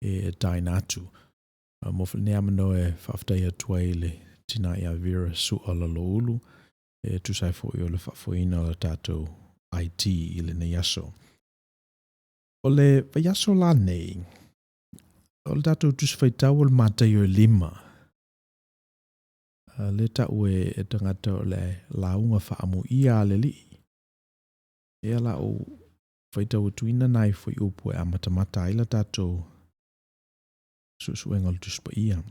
e taina atu. Mo lenei avanoa e faafetai atu ai i le tina ia Vera Sua Laloulu e tusa ai foi o le faafoeina o le tatou IT i lenei aso. O le vaiaso la nei, o le tatou Tusi Faitau o le Mataio e 5, lea tau e, e tagata o le lauga faaamuia a le Alii. Ia la ou faitau atuina nai fuaiupu e amatamata ai la tatou suesuega o le Tusi Paia.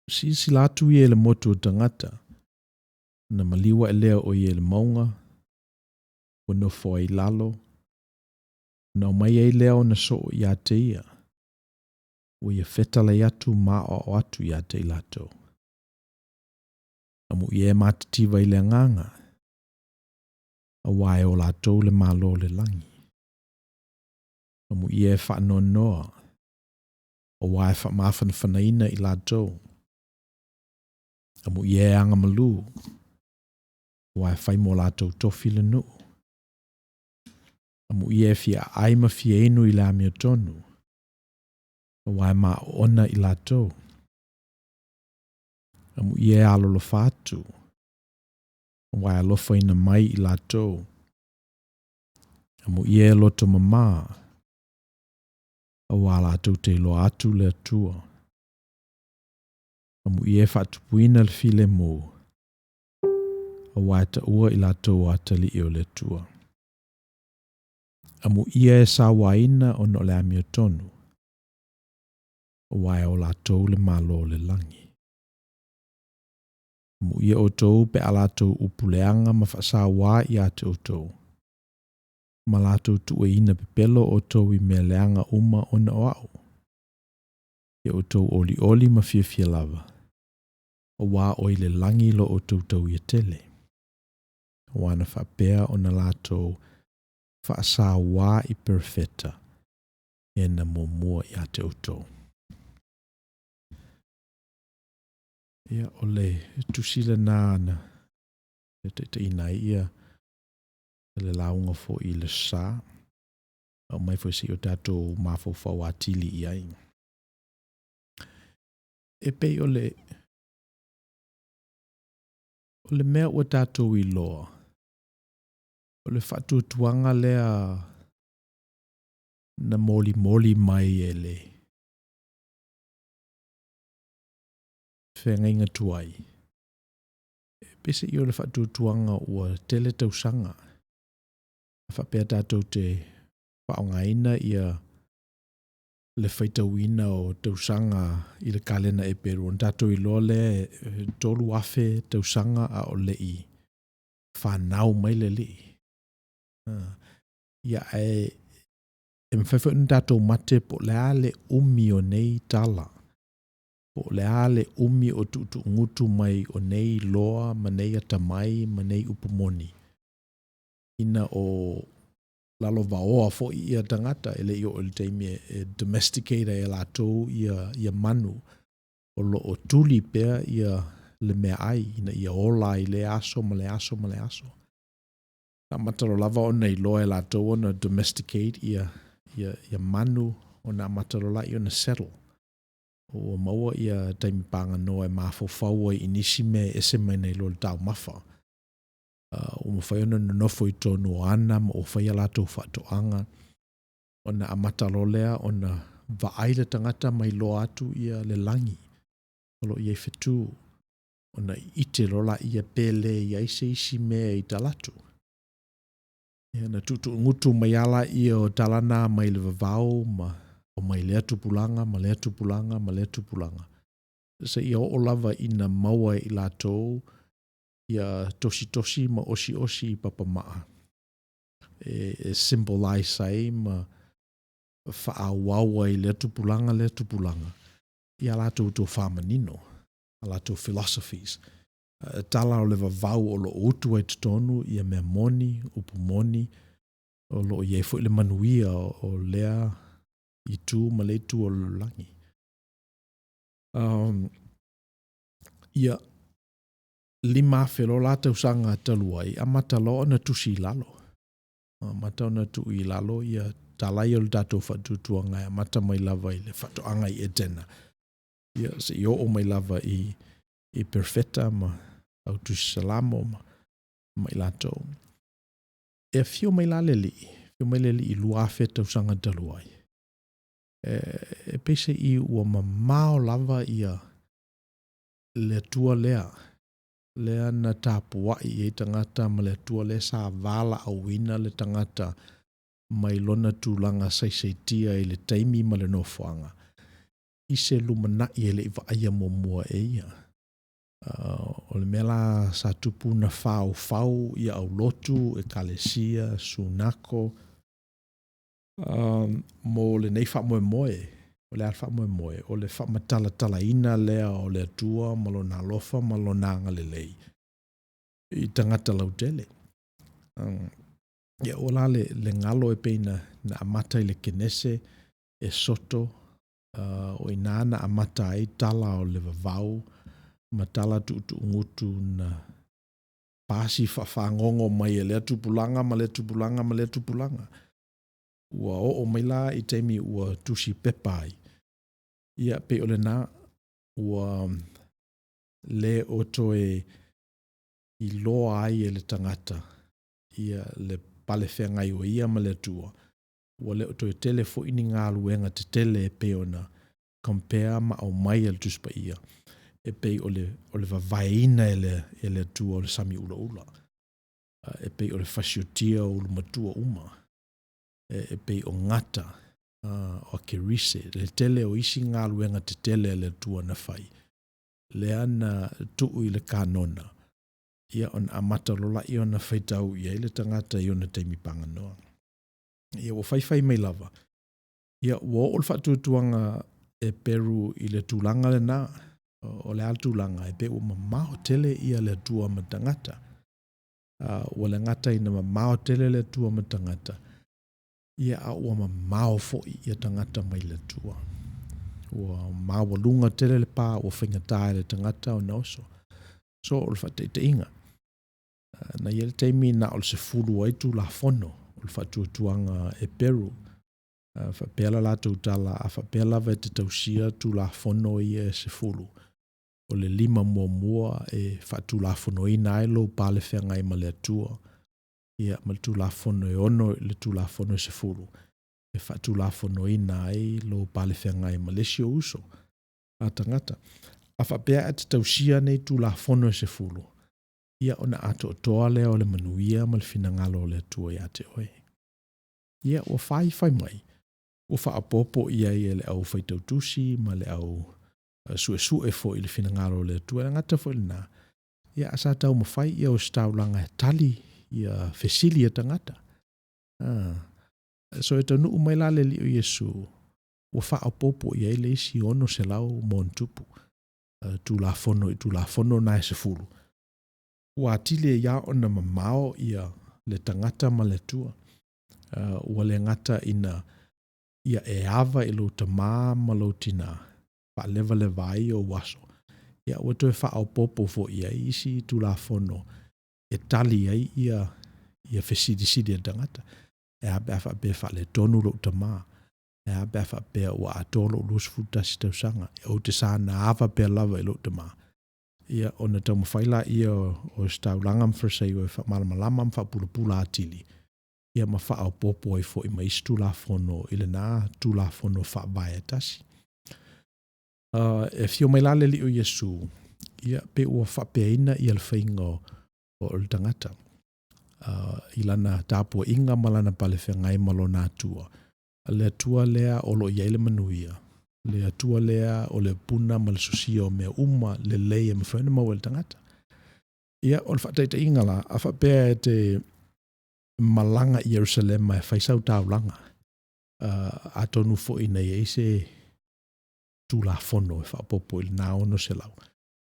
Silasila atu ia i le motu o tagata, na maliu ae lea o ia i le mauga, ua nofo ai i lalo, ona omai ai lea ona soo ia te ia, ua ia fetalai atu ma aoao atu ia te i latou. Amuia e matitiva i le agaga, auā e o latou le Malo o le lagi. Amuia e faanoanoa, auā e faamafanafanaina i latou. Amuia e agamalu, auā e fai mo latou tofi le nuu. Amuia e fia aai ma fia inu i le amiotonu, auā e maoona i latou. Amuia e alolofa atu, auā e alofaina mai i latou. Amuia e loto mamā, auā latou te iloa atu le Atua. Amuia e faatupuina le filemu, auā e taua i latou o atalii o le Atua. Amuia e sauaina ona o le amiotonu, auā e o latou le Malo o le lagi. Amuia outou pe a latou upu leaga ma faasauā ia te outou, ma latou tuuaiina pepelo outou i mea leaga uma ona o au. Ia outou olioli ma fiafia lava, auā o i le lagi lo outou tauia tele. Auā na faapea ona latou faasauā i perofeta e na muamua ia te outou. Ia, o le tusi lena na e taitaiina ai ia le lauga foi i le sa, aumai foi se i o tatou mafaufau atili i ai. E pei o le o le mea ua tatou iloa, o le faatuatuaga lea na molimoli mai e le feagaiga tuai. E peiseai o le faatuatuaga ua tele tausaga, a faapea tatou te faaaogaina ia le faitauina o tausaga i le kalena Eperu, ona tatou iloa lea e 3,000 tausaga a o le i fanau mai le Alii. Ia, ae e mafai foi ona tatou mate po o le a le umi o nei tala, po o le a le umi o tuutuugutu mai o nei iloa ma nei atamai ma nei upu moni, ina o lalovaoa foi ia tagata e le i oo i le taimi e domesticate ai e latou ia, ia manu o lo o tuli pea ia le meaai ina ia ola ai lea aso ma le aso ma le aso. Na amata loa lava ona iloa e latou ona domesticate ia, ia, ia manu, ona amata loa laia ona settle. Ua maua ia taimi paganoa e mafaufau ai i nisi mea e ese mai nai lo le taumafa. Ua mafai ona nonofo i totonu o ana ma ua fai a latou faatoaga, ona amata loa lea ona vaai le tagata ma iloa atu ia le lagi o lo o i ai fetu, ona ite loa laia pe le i ai se isi mea i talaatu. Ia, na tuutuugutu mai lava laia o tala na mai le vavau ma o mai lea tupulaga ma lea tupulaga ma lea tupulaga, seia oo lava ina maua e i latou ia tositosi ma osiosi i papamaa e symbolize ai ma faaauau ai lea tupulaga lea tupulaga i a latou tofā manino, a latou philosophies, tala o le vavau o lo o utu ai totonu ia mea moni, upu moni, o lo o i ai foi le manuia o lea itu ma lea itu o le lalolagi. Ia, 5,000 loa la tausaga talu ai, amata loa ona tusi i lalo. Amata ona tuu i lalo ia tala ia o le tatou faatuatuaga e amata mai lava i le faatoaga i Etena, ia seia oo mai lava i i Perofeta ma au Tusi Salamo ma, ma i latou. E afio mai la le Alii, afio mai le Alii i 2,000 tausaga talu ai, e, e peiseai ua mamao lava ia le Atua lea, lea na tapuai i ai tagata ma le Atua lea sa valaauina le tagata mai lona tulaga saisaitia i le taimi ma le nofoaga, i se lumanai e le i vaaia muamua e ia. O le mea la sa tupu na faufau ia aulotu, ekalesia, sunako, mo lenei faamoemoe. O le a le faamoemoe? O le faamatalatalaina lea o le Atua ma Lona alofa ma Lona agalelei i tagata lautele. Ia, ua la le, le galo e pei na, na amata i le Kenese, Esoto, o i inā na amata ai tala o le vavau ma tala tuutuugutu na pasi faafagogo mai e lea tupulaga ma lea tupulaga ma lea tupulaga. Ua oo mai la i taimi ua tusi pepa ai, ia pei o lena ua le o toe iloa ai e le tagata ia le pale feagai o ia ma le Atua, ua le o toe tele foi ni galuega tetele e pei ona compare ma aumai e le Tusi Paia, e pei o le, o le vavaeina e le, e le Atua o le sami ulaula, e pei o le fasiotia o ulumatua uma, e, e pei o gata, o Akerise, le tele o isi galuega tetele a le Atua na fai, lea na tuu i le kanona, ia ona amata loa lea ona faitau i ai le tagata i ona taimi paganoa. Ia ua faifai mai lava, ia ua oo le faatuatuaga e Peru i le tulaga lena, o le a le tulaga, e pei ua mamao tele ia le Atua ma tagata. Ua le gata ina mamao tele le Atua ma tagata, ia a ua mamao foi ia tagata mai le Atua. Ua maualuga tele le pa ua faigata i le tagata ona oso. So, o le faataitaiga, na i ai le taimi na o le 10 ai Tulafono o le faatuatuaga Eperu. Faapea la latou tala, a faapea lava e te tausia Tulafono ia e 10, o le lima muamua e faatulafonoina ai lou pale feagai ma le Atua, ia ma le Tulafono e 6 i le Tulafono e 10, e faatulafonoina ai lou pale feagai ma le isi ou uso a tagata. A faapea e te tausia nei Tulafono e 10, ia ona atoatoa lea o le manuia ma le finagalo o le Atua ia te oe. Ia, ua fai fai mai, ua faaopoopo i ai e le au faitautusi ma le au suesue foi i le finagalo o le Atua, e le gata foi i lena, ia a sa taumafai ia ositaulaga e tali ia fesili a tagata. So e taunuu mai la le Alii o Iesu, ua faaopoopo i ai le isi 600 ma ona tupu Tulafono i Tulafono na e 10. Ua atili ai lava ona mamao ia le tagata ma le Atua. Ua le gata ina ia e ava i lou tamā ma lou tinā, faalevaleva ai ou aso, ia ua toe faaopoopo foi i ai isi Tulafono e tali ai ia, ia fesilisili a le tagata. E a pe a faapea e faaletonu lou tamā? E a pe a faapea ua atoa lou 21 tausaga, ou te saga ava pea lava i lou tamā? Ia, ona taumafai lea o Ositaulaga ma Farisaio e faamalamalama ma faapulapula atili, ia ma faaopoopo ai foi ma isi Tulafono i lena Tulafono Faavae e tasi. E afio mai la le Alii o Iesu, ia, pe ua faapeaina ia le faiga o, o le tagata i lana tapuaiga ma lana pale feagai ma lona Atua. Le Atua lea o lo o i ai le manuia, le Atua lea o le puna ma le sosia o mea uma lelei e mafai ona maua e le tagata. Ia, o le faataitaiga la, a faapea e te malaga i Ierusalema e fai sau taulaga, atonu foi na i ai se Tulafono e faaopoopo i lena 600,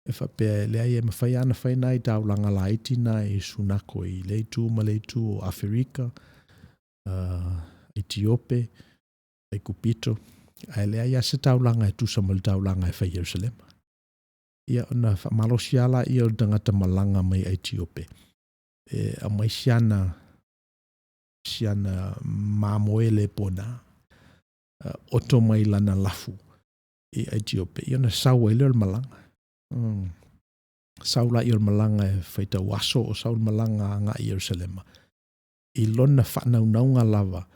e faapea e leai e mafai lava ona fai nai taulaga laiti na i Sunako i lea itu ma lea itu o Aferika, Etiope, Aikupito, ae leai lava se taulaga e tusa ma le taulaga e fai i Ierusalema. Ia ona faamalosi lava lea o le tagata malaga mai Aitiope e aumai si ana mamoe le pona, oto mai lana lafu i Aitiope, ia ona sau ai lea o le malaga. Sau lea o le malaga e faitau aso o sau le malaga agai i Ierusalema, i lona faanaunauga lava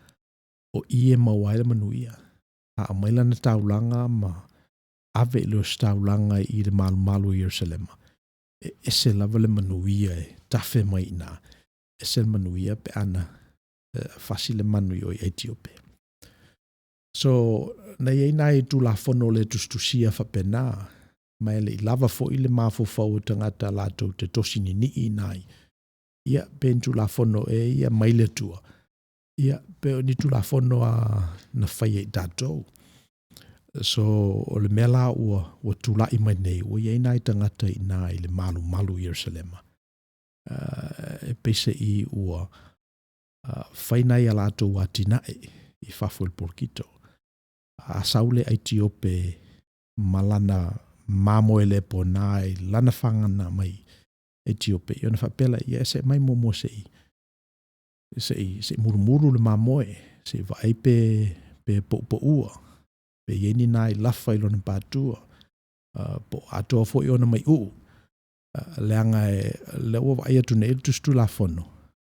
o i e maua ai le manuia. A aumai lana taulaga ma ave i le ositaulaga i le malumalu o Ierusalema, e ese lava le manuia e tafe mai i ina, ese le manuia pe ana fasi le manu i o i Aitiope. So, na i ai nai Tulafono le tusitusia faapena, ma e le i lava foi le mafaufau o tagata latou te tosi ninii nai, ia, pe ni Tulafono ea ia mai le Atua, ia, pe o ni Tulafono lava na fai e i tatou. So, o le mea la ua tulai mai nei, ua i ai nai tagata i ina i le malumalu i Ierusalema, e peiseai ua fai nai a latou atinae i fafo i le polokito. A sau le Aitiope ma lana mamoe le pona i lana fagaga mai Aitiope, ia ona faapea lea, ia see mai muamua se i mulumulu le mamoe, se i vaai pe poupaua, pe i ai ni nai lafa i lona patua, po o atoa foi ona maiuu, leaga o lea ua vaai atu nei le Tusi Tulafono,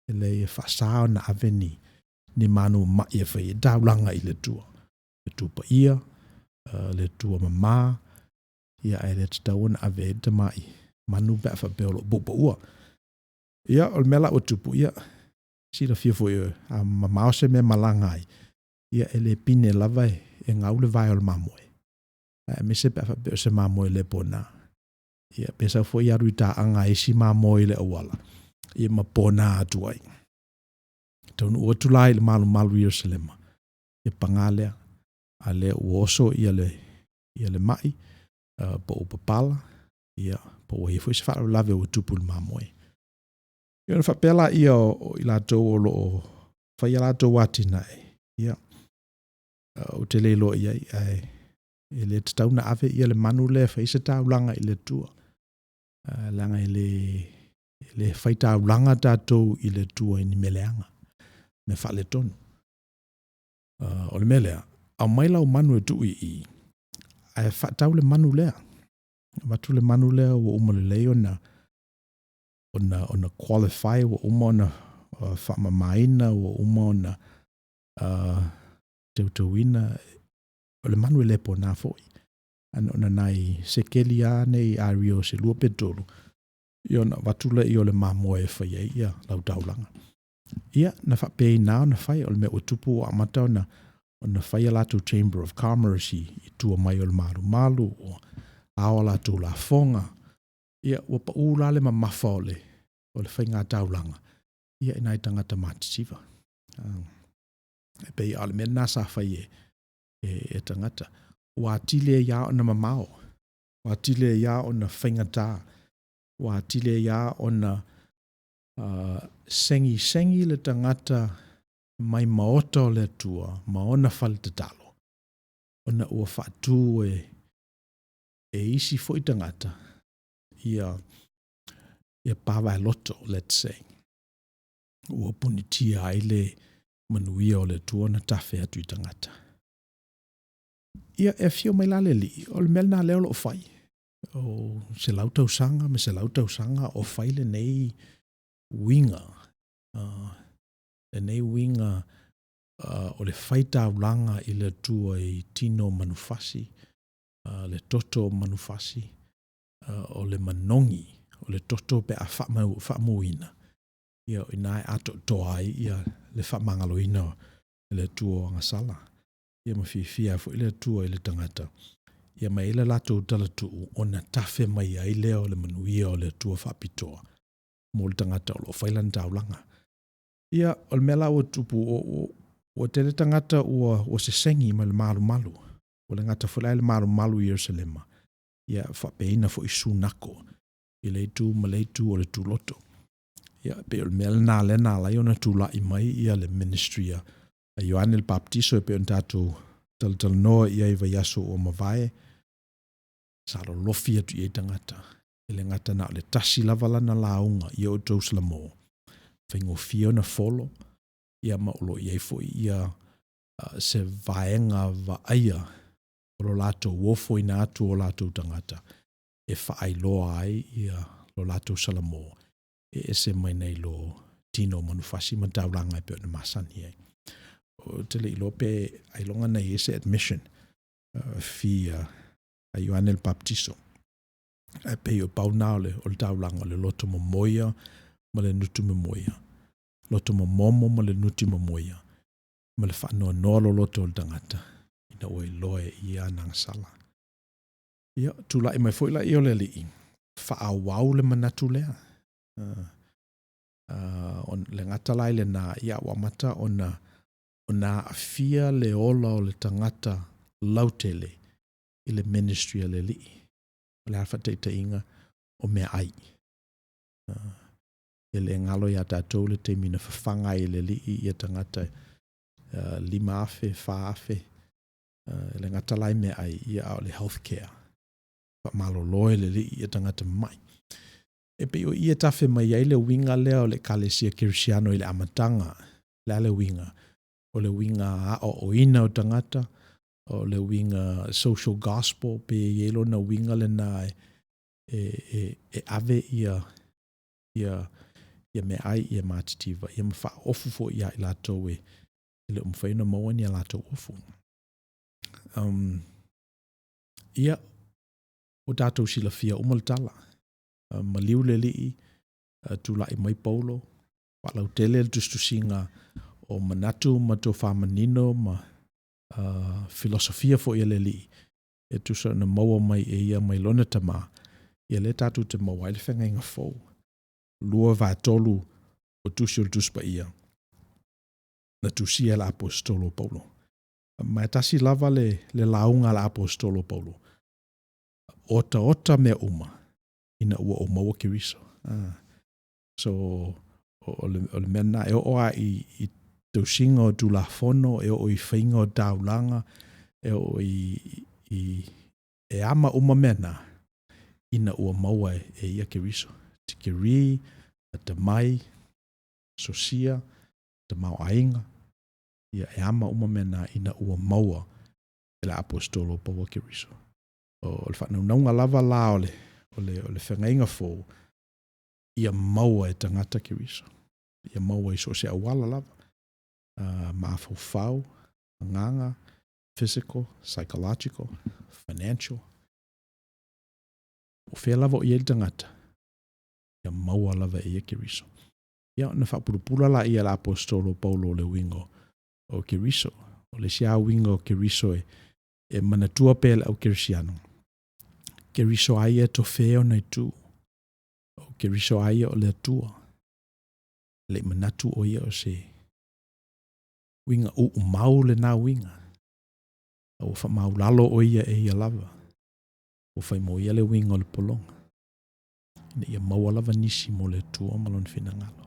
e leai e faasa ona ave ni manu mama'i e fai ai taulaga i le Atua, le Atua paia, le Atua mama, ia ae le tatau ona ave ai le tamai manu pe a faapea o lo o poupaua. Ia, o le mea la ua tupu, ia, silafia foi a mamao se mea e malaga ai, ia e le pine lava e gau le vae o le mamoe, aemaise pe a faapea o se mamoe le pona. Ia pe sau foi alu i taaga a isi mamoe i le auala, ia ma pona atu ai. E taunuu atu la i le malumalu i Ierusalema, ia paga lea, a lea ua oso le mai, po ua papala, ia po ua i ai foi se faalavelave ua tupu i le mamoe. Ia ona faapea lea o i latou o lo o fai a latou atinae, ia, ou te le iloa i ai, ae le tatau ona ave le manu lea e fai se taulaga i le Atua, leaga e le faitaulaga tatou i le Atua i ni mea leaga, mea faaletonu. O le mea lea, aumai lau manu e tuu i i, ae faatau le manu lea, avatu le manu lea ua uma lelei ona qualify, ua uma ona faamamaina, ua uma ona teuteuina, o le manu e le pona foi. Ae na o nai sekeli lava nei ario se 2 pe 3, ia ona avatu lea o le mamoe e fai ai lau taulaga. Ia, na faapena ona fai, o le mea ua tupu ua amata ona fai a latou Chamber of Commerce i tua mai o le malumalu, ua ao a latou lafoga, ia ua pau la le mamafa o le faiga taulaga i nai tagata matitiva. E pei o le mea lena sa fai e tagata, ua atili ai lava ona mamao, ua atili ai lava ona faigata, ua atili ai lava ona segisegi le tagata mai maota o le Atua ma ona fale tatalo, ona ua faatu e isi foi tagata ia pa vaeloto, let's say, ua punitia ai le manuia o le Atua ona tafe atu i tagata. Ia, e afio mai la le Alii, o le mea lena lea o lo o fai. O 100 tausaga ma 100 tausaga o fai lenei uiga, lenei uiga o le faitaulaga i le Atua i tino o manufasi, le toto o manufasi, o le manogi, o le toto pe a faamuina, ia o i ina e atoatoa ai le faamagaloina e le Atua o agasala. Ia ma fiafia ai foi le Atua i le tagata, ia ma e i ai le latou talatuu ona tafe mai ai lea o le manuia o le Atua faapitoa mo le tagata o lo o fai lana taulaga. Ia, o le mea la ua tupu, ua tele tagata ua sesegi ma le malumalu, ua le gata foi la i le malumalu i Ierusalema, ia faapeina foi sunako i lea itu ma lea itu o le tuloto. Ia, pei o le mea lena lea na ala ai ona tulai mai le ministry a Ioane le Papatiso e pei ona tatou talatalanoa i ai i vaiaso ua mavae. Sa lolofi atu i ai tagata, e le gata na o le tasi lava lana lauga ia outou salamo, faigofie ona follow, ia ma o lo o i ai foi ia se vaega vaaia o lo latou ofoina atu o latou tagata e faailoa ai ia lo latou salamo e ese mai nai lo tino o manufasi ma taulaga e pei ona masani ai. Ou te le iloa pe ailoga na i ai se admission fee a Ioane le Papatiso. Ae pei o pau na o le, o le taulaga, o le loto momoia ma le nutu momoia, loto momomo ma le nuti momoia, ma le faanoanoa loloto o le tagata, ina ua iloa e ia ana agasala. Ia, tulai mai foi laia o le Alii, faaauau le manatu lea. Le gata la i lena, ia ua amata ona ona aafia le ola o le tagata lautele i le ministry a le Alii. O le a le faataitaiga? O meaai. E le galo ia tatou le taimi na fafaga ai e le Alii ia tagata 5,000, 4,000, e le gata la i meaai, ia a o le health care. Faamalolo e le Alii ia tagata mamai. E pei o i e tafe mai ai le uiga lea o le Ekalesia Kerisiano i le amataga. O le a le uiga? O le uiga aoaoina o tagata, o le uiga social gospel, pe i ai lona uiga lena e, e, e, e ave ia, ia, ia meaai, ia matitiva, ia ma faaofu foi ia i latou e, e le o mafai ona maua ni a latou ofu. Ia, ua tatou silafia uma le tala. Maliu le Alii, tulai mai Paulo, faalautele le tusitusiga o manatu ma tofa manino ma filosofia foi a le Alii e tusa ona maua mai e ia mai lona Tama, ia lea tatou te maua ai le feagaiga fou. 2/3 o tusi o le Tusi Paia na tusia e le Aposetolo o Paulo. Ma e tasi lava le, le lauga a le Aposetolo o Paulo, otaota mea uma ina ua ou maua Keriso. So, o le, o le mea lena, e oo lava i, i tausiga o Tulafono, e oo i faiga o taulaga, e oo i, i e ama uma mea na, ina ua maua e, e ia Keriso. Tikeri, atamai, sosia, tamaoaiga, ia e ama uma mea na ina ua maua e le Aposetolo o Paulo Keriso. O le faanaunauga lava la o le, o le, o le feagaiga fou, ia maua e tagata Keriso. Ia maua i so o se auala lava. Mafaufau, agaga, physical, psychological, financial. O fea lava o i ai le tagata, ia maua lava e ia Keriso. Ia, ona faapulapula laia e le Aposetolo o Paulo o le uiga o Keriso. O le isi lava uiga o Keriso e, e manatua pea e le au kerisiano, Keriso lava ia e tofea ona itu. O Keriso lava ia o le Atua. E le i manatu o ia o se uiga uumau lena uiga. A ua faamaulalo o ia e ia lava. Ua fai mo ia le uiga o le pologa. Ina ia maua lava nisi mo le Atua ma lona finagalo.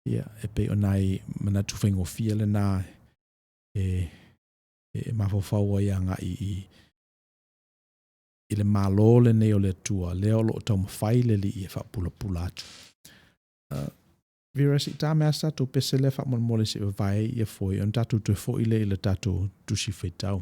Ia, e pei o nai manatu faigofie lena e, e mafaufau ai agai i, i le Malo lenei o le Atua, lea o lo o taumafai le Alii e faapulapula atu. Vera, se i ta mai lava se tatou pese lea faamolemole se i vavae ai ia foi, ona tatou toe foi lea i le tatou tusi faitau.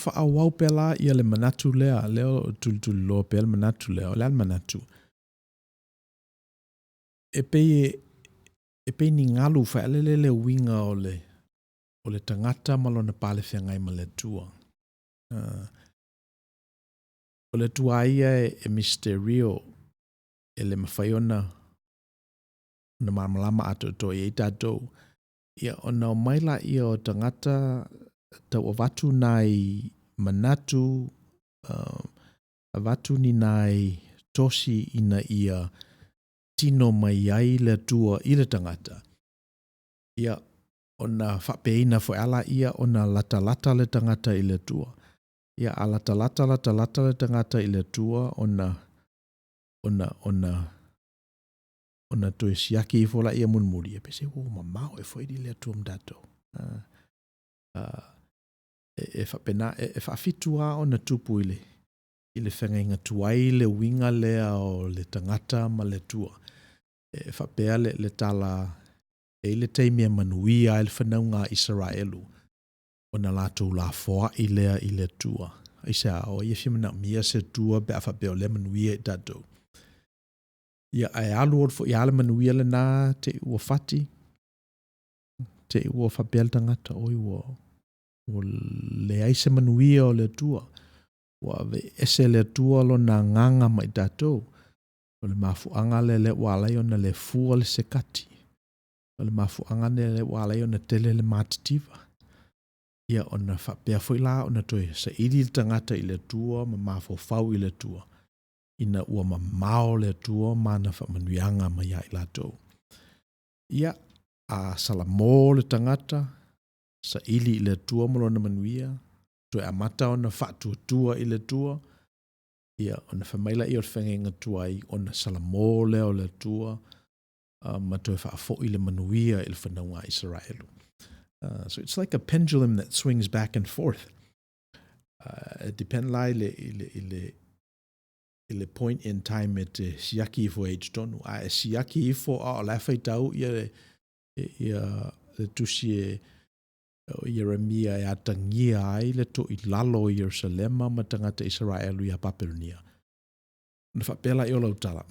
faaauau pea la ia le manatu lea, lea o lo o tulituliloa pea le manatu lea, o le a le manatu? E pei e, e pei ni galu foi lele le uiga o le, o le tagata ma lona pale feagai ma le Atua. O le Atua lava ia e, e misterio, e le mafai ona, ona malamalama atoatoa i ai tatou. Ia, ona omai laia o tagata tau avatu nai manatu, avatu ni nai tosi ina ia tino mai ai le Atua i le tagata. Ia, ona faapeina foi lava lea ona latalata le tagata i le Atua. Ia, a latalata, latalata le tagata i le Atua, ona, ona, ona, ona toe siaki ifo lea mulimuli, e pei se ua mamao ea foi le Atua ma tatou. E, e faapena, e, e faafitu lava ona tupu i le, i le feagaiga tuai le uiga lea o le tagata ma le Atua. E faapea le, le tala, e i ai le taimi e manuia ai le fanauga a Isaraelu, ona latou lafoai lea i le Atua. Aisea? O ai e fia manaomia se Atua pe a faapea o lea e manuia i tatou? Ia, ae alu alu foi lava le manuia lena te i ua fati, te i ua faapea le tagata, oi ua, ua leai se manuia o le Atua. Ua aveese e le Atua lona agaga mai tatou. O le mafuaaga lea lea ua ala ai ona le fua le sekati. O le mafuaaga lea lea ua ala ai ona tele le matitiva. Ia, ona faapea foi la ona toe saili le tagata i le Atua ma mafaufau i le Atua, ina ua mamao le Atua ma ana faamanuiaga mai ia i latou. Ia, a salamo le tagata, saili i le Atua ma lona manuia, toe amata ona faatuatua i le Atua, ia, ona fai mai lea o le feagaiga tuai, ona salamo lea o le Atua, ma toe faafoi le manuia i le fanauga a Isaraelu. So it's like a pendulum that swings back and forth. E depend la i le, i le, i le, i le point in time e te siaki ifo ai i totonu. A e siaki ifo a o la e faitau ia, ia le tusi e o Ieremia e atagia ai le toilalo o Ierusalema ma tagata Isaraelu ia Papelonia. Ona faapea lea o lau tala,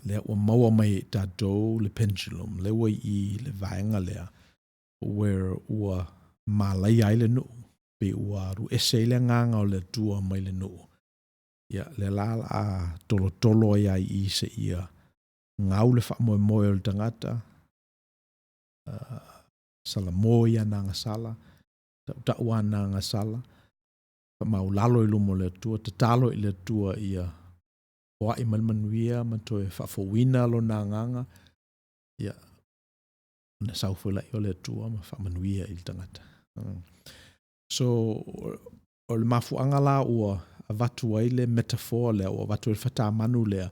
lea ua maua mai e tatou le pendulum, lea ua i le vaega lea, where ua malaia ai le nuu, pe ua alu ese ai le agaga o le Atua mai le nuu. Ia, lea la o le a tolotolo ai lava i i seia gau le faamoemoe o le tagata, salamo i ana agasala, tautau ana agasala, faamaualalo i luma o le Atua, tatalo i le Atua ia foai mai le manuia ma toe faafouina lona agaga, ia, ona sau foi lea o le Atua ma faamanuia i le tagata. So, o le mafuaaga la ua avatu ai le metaphor lea, ua avatu ai le fatamanu lea,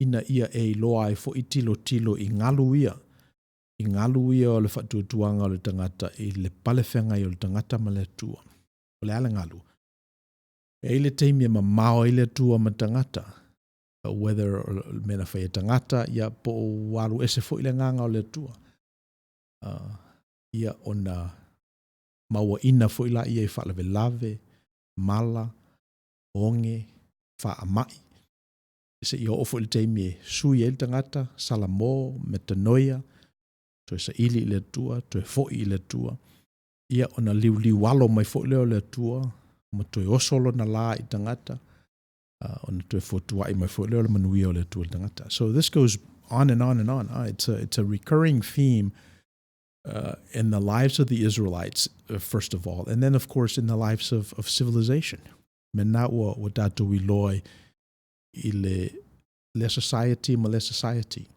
ina ia e iloa ai foi tilotilo i galu ia, i galu ia o le faatuatuaga o le tagata i le pale feagai o le tagata ma le Atua. O le a le galu? E i ai le taimi e mamao ai le Atua ma tagata, whether o le mea na fai e tagata, ia po o ua alu ese foi le agaga o le Atua. Ia ona mauaina foi lea i faalavelave, mala, oge, faamai, seia oo foi i le taimi e sui ai le tagata, salamo, metanoia, toe saili i le Atua, toe foi i le Atua, ia ona liuliualo mai foi lea o le Atua ma toe oso lona la i tagata, ona toe fotuai mai foi lea o le manuia o le Atua i le tagata. So this goes on and on and on. It's a recurring theme in the lives of the Israelites, first of all, and then, of course, in the lives of civilization. Mena ua tatou iloa i le, le society ma le society.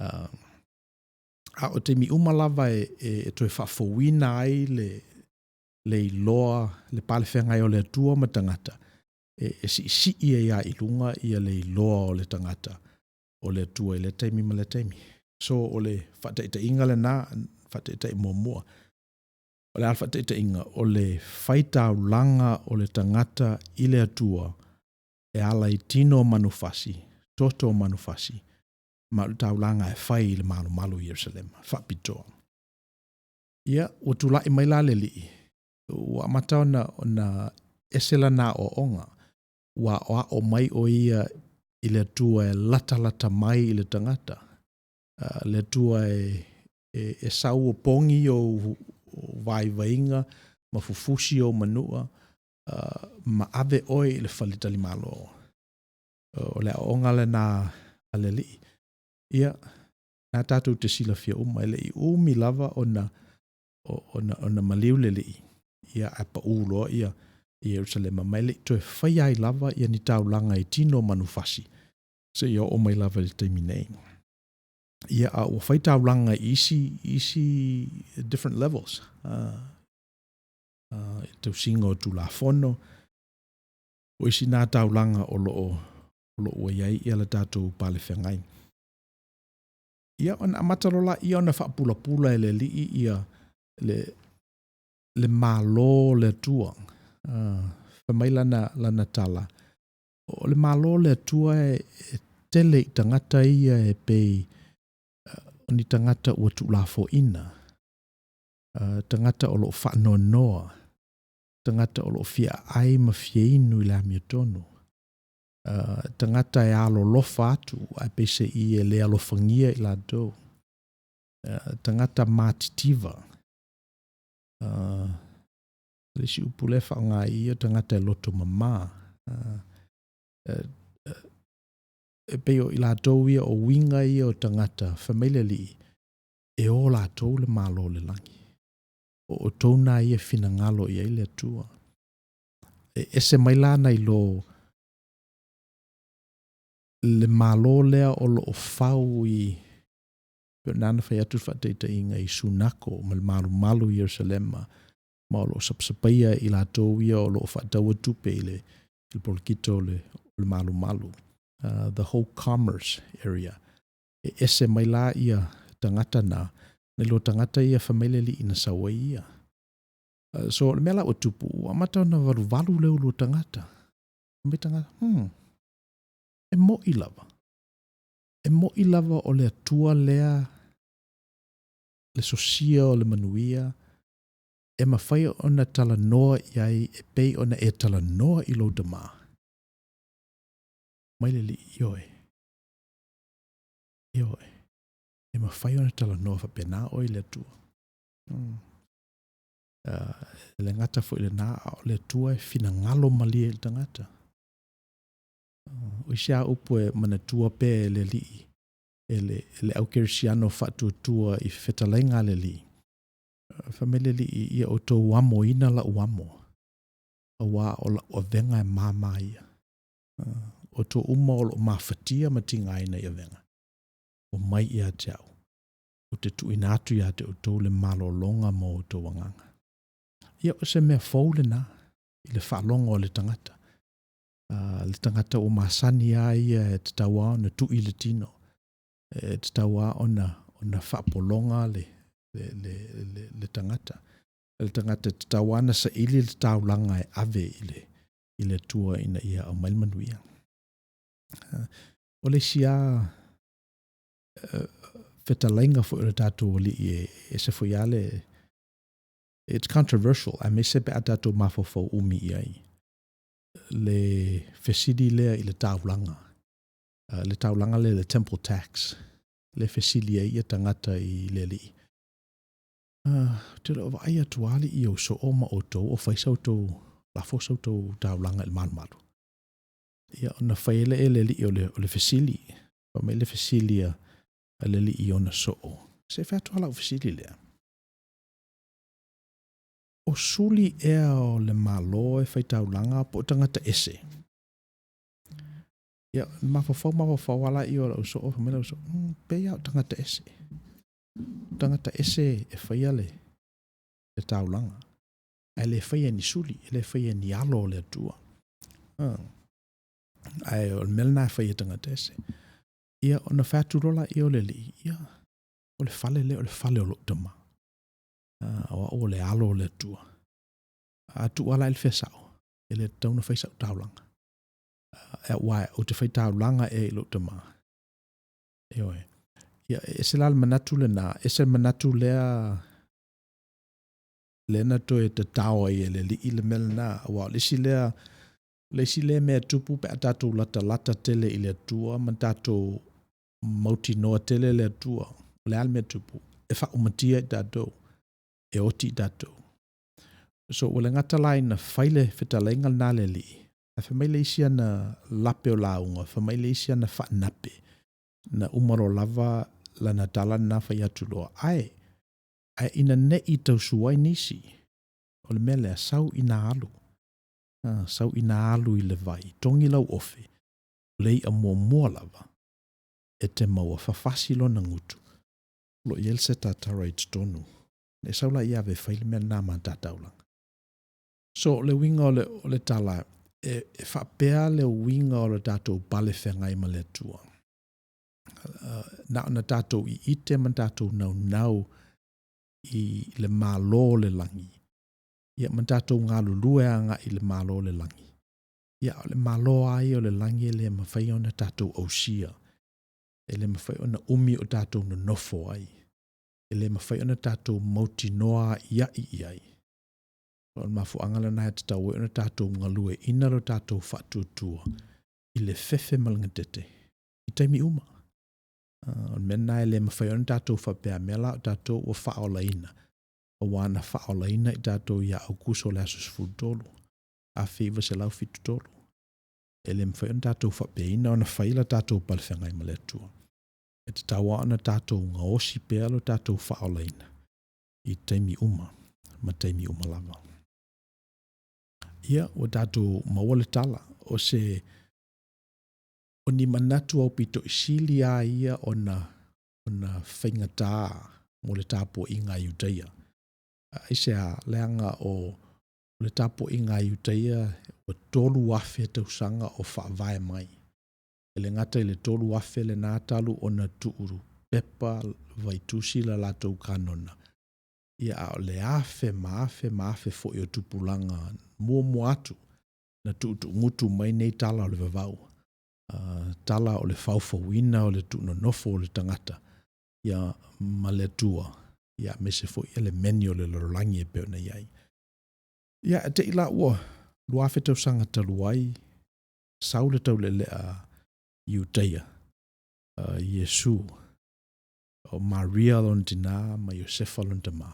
A o taimi uma lava e, e, e toe faafouina ai le, le iloa, le palefeagai o le Atua ma tagata, e, e siisii ai lava i luga ia le iloa o le tagata o le Atua i lea taimi ma lea taimi. So, o le faataitaiga lena, faataitai muamua. O le a le faataitaiga? O le faitaulaga o le tagata i le Atua e ala i tino o manufasi, toto o manufasi, ma o le taulaga e fai i le malumalu i Ierusalema, faapitoa. Ia, ua tulai mai la le alii. Ua amata ona, ona ese lana aoaoga. Ua aoao mai ʻo ia i le Atua e latalata mai i le tagata, le Atua e, e, e sau opogi ou vaivaiga ma fufusi ou manua ma ave oe i le faletalimalo. O le aoaoga lena a le Alii. Ia, na tatou te silafia uma, e le i umi lava ona, ona, ona maliu le Alii, ia ae pau loa ia Ierusalema, ma e le i toe faia ai lava ia ni taulaga i tino o manufasi, seia oo mai lava i le taimi nei. Ia, a ua fai taulaga i isi, isi different levels, i le tausiga o Tulafono, o isi na taulaga o lo o, o lo o ua i ai ia le tatou palefeagai. Ia, ona amata loa lea ona faapulapula e le Alii ia le, le Malo o le Atua. Fai mai lana, lana tala, o le Malo o le Atua e, e tele i tagata ia e pei o ni tagata ua tuulafoaiina, tagata o lo o faanoanoa, tagata o lo o fia aai ma fia inu i le amiotonu, tagata e alolofa atu ae peiseai e le alofagia i latou, tagata matitiva, le isi upu lea e faaaoga i i, o tagata e loto mama. E pei o i latou ia, o uiga ia o tagata, fai mai le Alii, e o latou le Malo o le lagi. O outou na ia e finagalo i ai le Atua. E ese mai la nai lo le Malo lea o lo o fau i, pei ona fai atu le faataitaiga i Sunako ma le malumalu i Ierusalema, ma o lo o sapasapaia i latou ia o lo o faataua tupe i le, i le polokito o le, o le malumalu, the whole commerce area. E ese mai la ia tagata na, nai lo tagata ia fai mai le Alii na sau ai ia. So o le mea la ua tupu, ua amata ona valuvalu le ulu o tagata. Fai mai tagata, e mo'i lava. E mo'i lava o le Atua lea le sosia o le manuia, e mafai ona talanoa i ai e pei ona e talanoa i lou tama. Mai le Alii, ioe, ioe, e mafai ona talanoa faapena oe i le Atua. E le gata foi i lena, a o le Atua e finagalo malie i le tagata. O isi lava upu e manatua pea e le Alii, e le, e le aukerisiano faatuatua i fetalaiga a le Alii, fai mai le Alii, ia outou amoina lau amo, auā o lau avega e māmā ia. Outou uma o lo o mafatia ma tigaina i avega, omai ia te au, ou te tuuina atu ia te outou le malologa mo outou agaga. Ia, o se mea fou lena i le faalogo a le tagata. Le tagata ua masani lava ia e tatau lava ona tui le tino, e tatau lava ona, ona faapologa le, le, le, le, le tagata. Le tagata e tatau lava ona saili le taulaga e ave i le, i le Atua ina ia aumai le manuia. O le isi lava fetalaiga foi o le tatou Alii e ese foi lava le, it's controversial, aemaise pe a tatou mafaufau umi i ai. Le fesili lea i le taulaga, le taulaga lea, le temple tax, le fesili ai ia tagata i le Alii. Ou te le o vaai atu alii i ou soo ma outou o fai sa outou lafo sa outou taulaga i le malumalu. Ia, ona fai ai lea e le Alii o le, o le fesili, fai mai le fesili a, a le Alii i ona soo, se i fai atu lava lau fesili lea. O suli ea o le Malo e fai taulaga po o tagata ese? Ia, mafaufau mafaufau lava lea o lau soo, fai mai lau soo, pei lava o tagata ese. Tagata ese e faia le, le taulaga. Ae le faia e ni suli, e le faia e ni alo o le Atua. Ae o le mea lena e fai e tagata ese. Ia, ona fai atu loa lea o le Alii, ia, o le fale lea o le fale o lou tama. O au o le alo o le Atua. A tuu lava la i le fea sao, e le tatau ona fai sau taulaga. Aua ou te fai taulaga ea i lou tama. Ioe. Ia, e ese la le manatu lena, ese le manatu lea. Lea na toe tatao ai e le Alii le mea lena, aua o le isi lea, o le isi lea mea e tupu pe a tatou latalata tele i le Atua ma tatou mautinoa tele le Atua, o le a le mea e tupu? E faaumatia i tatou, e oti i tatou. So ua le gata la ina fai le fetalaiga lena a le Alii, ae fai mai le isi ana lape o lauga, fai mai le isi ana faanape, na uma loa lava lana tala lena fai atu loa, ae, ae ina ne i tau ai nisi, o le mea lea, sau ina alu, sau ina alu i le vai, togi lau ofe, o le i'a muamua lava e te maua, fafasi lona gutu, o lo o i ai le setatara i totonu. E sau laia ave e fai le mea lena ma ta taulaga. So, o le uiga o le, o le tala, e, e faapea le uiga o le tatou pale feagai ma le Atua. Na ona tatou iite ma tatou naunau i le Malo o le lagi, ia ma tatou galulue agai i le Malo o le lagi. Ia, o le Malo lava ia o le lagi e le mafai ona tatou ausia, e le mafai ona umi o tatou nonofo ai, e le mafai ona tatou mautinoa a'ia'i i ai. O le mafuaaga lena e tatau ai ona tatou galueaiina lo tatou faatuatua i le fefe ma le gatete i taimi uma. O le mea lena e le mafai ona tatou faapea, a mea la o tatou ua faaolaina, aua na faaolaina i tatou ia Aukuso le aso 13, 1973. E le mafai ona tatou faapeaina ona fai la tatou palefeagai ma le Atua. E tatau lava ona tatou gaosi pea lo tatou faaolaina i taimi uma ma taimi uma lava. Ia, ua tatou maua le tala, o se o ni manatu aupito i sili lava ia ona ona faigata mo le tapuaiga a Iutaia. Aisea? Leaga o le tapuaiga a Iutaia ua 3,000 tausaga o faavae mai. E le gata i le 3,000 lena talu ona tuu pepa vaitusi la latou kanona, ia a o le afe ma afe ma afe foi o tupulaga muamua atu na tuutuugutu mai nei tala o le vavau, tala o le faufauina o le tuunonofo o le tagata ia ma le Atua, ia aemaise foi le meni o le lalolagi e pei ona i ai. Ia, e te i la ua 2,000 tausaga talu ai, sau le taulealea Iutaia, Iesu, o Maria lona tinā ma Iosefa lona tamā,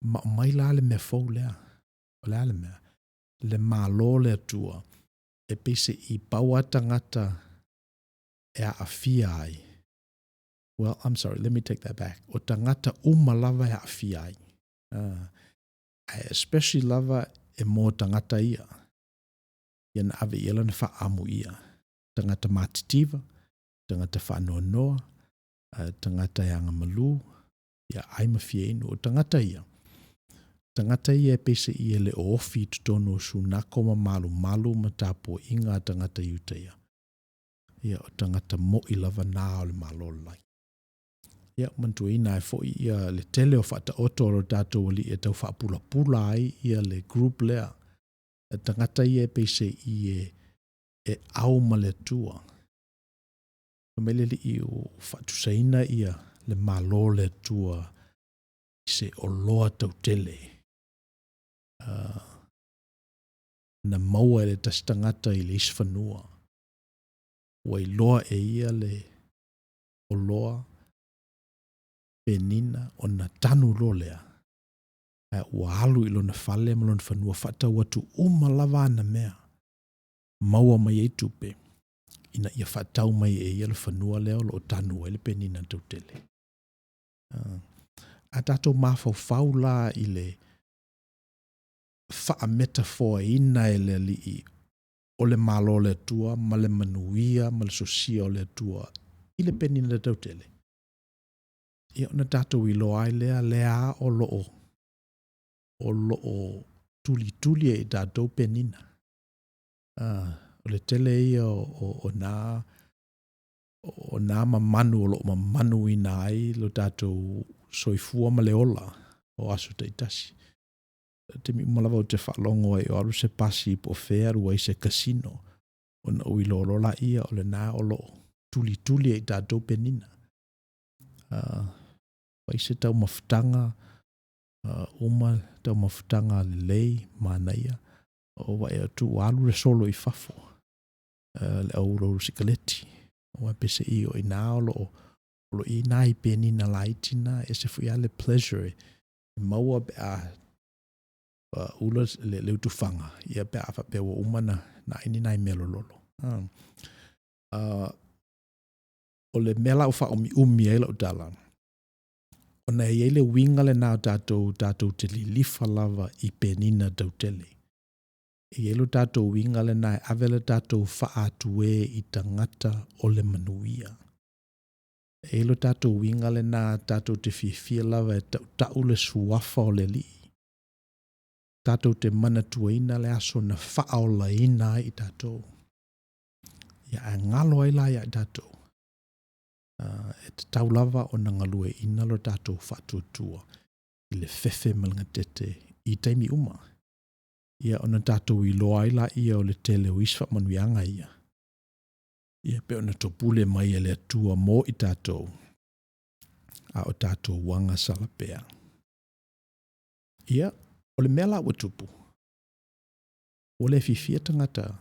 ma aumai la le mea fou lea. O le a le mea? Le Malo o le Atua, e peiseai pau lava tagata e aafia ai. Well, I'm sorry, let me take that back. O tagata uma lava e aafia ai. Ae especially lava e mō tagata ia. Ia na ave i ai lana faaamuia. Tagata matitiva, tagata faanoanoa, tagata e agamalu, ia ai ma fia inu. O tagata ia, tagata ia e peiseai e le o ofi i totonu o sunako ma malumalu ma tapuaiga a tagata Iutaia. Ia, o tagata mo'i lava na o le Malo o le lagi. Ia, manatuaina ai foi ia le tele o faataoto a lo tatou Alii e tau faapulapula ai ia le group lea. E tagata ia e peiseai e, e au ma le Atua. Fai mai le Alii ua faatusaina ia le Malo o le Atua i se oloa tautele. Na maua e le tasi tagata i le isi fanua. Ua iloa e ia le oloa penina ona tanu loa lea, ae ua alu i lona fale ma lona fanua faatau atu uma lava ana mea, maua mai ai tupe, ina ia faatau mai e ia le fanua lea o lo o tanu ai le penina tautele. A tatou mafaufau la i le faametafoaina e le Alii o le Malo o le Atua ma le manuia ma le sosia o le Atua i le penina tautele, ia ona tatou iloa ai lea, lea o lo o o lo o tulituli e i tatou penina. O le tele ia o, o, o nā o nā mamanu o lo o mamanuina ai lo tatou soifua ma le ola o aso taitasi. Taimi uma lava ou te faalogo ai o alu se pasi po o fea e alu ai se casino, ona ou iloa loa lea o lena o lo o tulituli e i tatou penina. Fai se taumafataga, Uma taumafutaga lelei manaia, ou vaai atu ua alu le solo i fafo, le au ulaula sikaleti. Aua peiseai o i ina o lo o i ai nai penina laiti na, e ese foi lava le pleasure e maua pe a ula le utufaga, ia pe a faapea ua uma ona ai ni nai mea lololo. O le mea la ua faaumiumi ai lau tala, ona e i ai le uiga lena o tatou, tatou te lilifa lava i penina tautele. E i ai lo tatou uiga lena e ave le tatou faa-atuē i tagata o le manuia. E i ai lo tatou uiga lena tatou te fiafia lava e tautau le suafa o le Alii, tatou te manatuaina le aso na faaolaina ai i tatou. Ia, ae galo ai la ia i tatou, e tatau lava ona galueaiina lo tatou faatuatua i le fefe ma le gatete i taimi uma. Ia ona tatou iloa ai laia o le tele o isi faamanuiaga ia, ia pei ona topule mai e le Atua mo i tatou, a o tatou agasala pea. Ia, o le mea la ua tupu, ua le fiafia tagata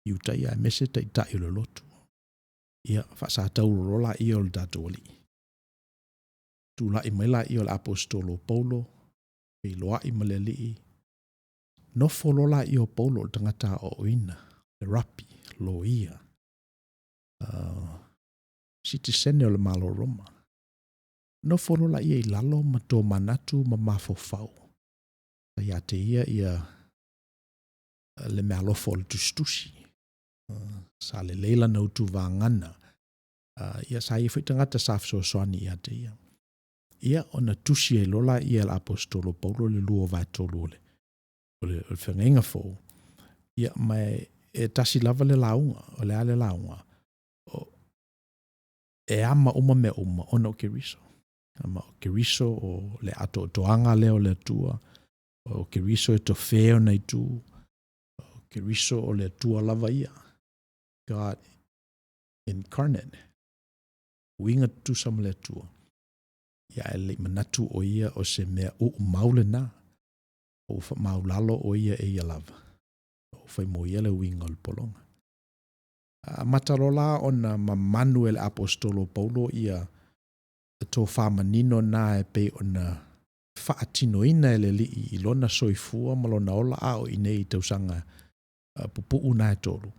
Iutaia aemaise taitai o le lotu. Ia, faasatauro loa laia o le tatou Alii. Tulai mai laia o le aposetolo o Paulo, feiloai ma le Alii, nofo loa laia o Paulo o le tagata aoaoina, le rapi, loia, sitiseni o le Malo o Roma. Nofo loa laia i lalo ma tomanatu ma mafaufau. Sa ia te ia ia le meaalofa o le tusitusi. Sa lelei lana utuvaga, ia sa i ai foi tagata sa fesoasoani ia te ia. Ia, ona tusi ai loa laia e le aposetolo o Paulo le 2/3 o le o le Feagaiga Fou, ia, ma e tasi lava le lauga, o le a le lauga? E ama uma mea uma ona o Keriso. Ma o Keriso o le atoatoaga lea o le Atua, o Keriso e tofē ona itu, o Keriso o le Atua lava ia, God incarnate, uiga tutusa ma le Atua. Ia ae le i manatu o ia o se mea uumau lena, ua faamaulalo o ia e ia lava, ua fai mo ia le uiga o le pologa. Amata loa la ona mamanu e le aposetolo o Paulo ia tofa manino na e pei ona faatinoina e le Alii i lona soifua ma lona ola a o i inei i tausaga pupuu na e tolu.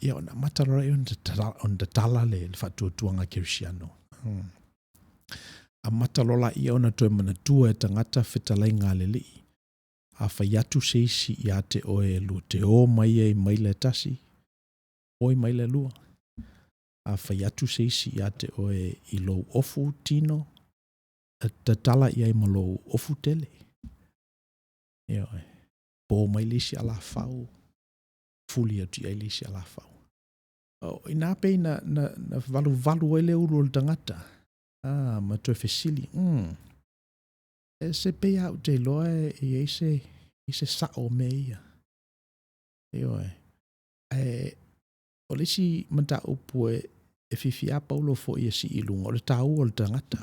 Ia ona amata loa lea ona tatala le faatuatuaga kerisiano. Amata loa laia ona toe manatua e tagata fetalaiga a le Alii. A fai atu se isi ia te oe lua te o mai ai mai le tasi, oi mai le lua. A fai atu se isi ia te oe i lou ofu tino, tatala i ai ma lou ofu tele. Ioe. Po mai le isi alafau, fuli atu i ai le isi alafau. O ina pei na, na, na valuvalu ai le ulu o le tagata. Ah, ma toe fesili, e se pei lava ou te iloa e i ai se, i se sao o mea ia. Ioe. Ae o le isi mataupu e, e fiafia Paulo foi e sii i luga, o le taua o le tagata.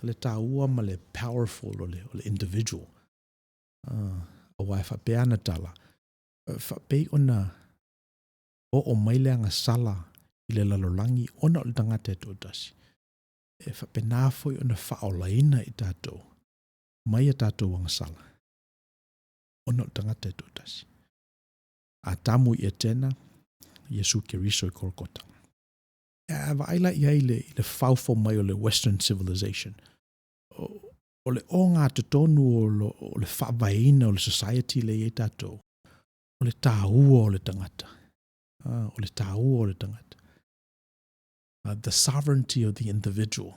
O le taua ma le powerful o le, o le individual. Aua e faapea ana tala, faapei ona oo mai le agasala i le lalolagi ona o le tagata e toatasi. E faapena foi ona faaolaina i tatou mai a tatou agasala ona o le tagata e toatasi. Atamu i Etena, Iesu Keriso i Kolokota. A vaai la i ai i le, i le faufau mai o le Western Civilization, o, o le ogatotonu o, lo, o le faavaeina o le society lea e i ai tatou, o le taua o le tagata. O le taua o le tagata. The sovereignty of the individual.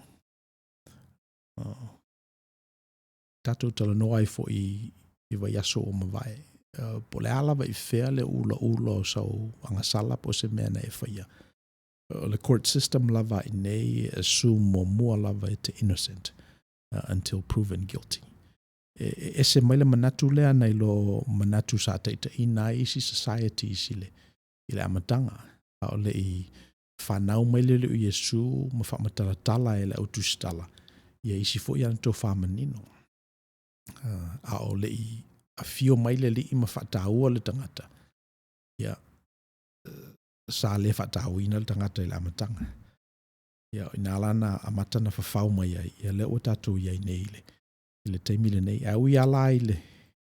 Tatou talanoa ai foi i vaiaso ua mavae, po o le a lava i fea le ulaula o sau agasala po o se mea na e faia. O le court system lava i inei e assume muamua lava e te innocent until proven guilty. E ese mai le manatu lea nai lo manatu sa taitaiina ai isi societies i le, i le amataga, a o le i fanau mai le Alii o Iesu ma faamatalatala e le au tusitala ia isi foi ana tofa manino. A o le i afio mai le Alii ma faataua le tagata, ia, sa le faatauaina le tagata i le amataga. Ia, o i ina la na amata ona fafau mai ai, ia lea ua tatou i ai nei i le, i le taimi lenei. Ae ui lava la i le,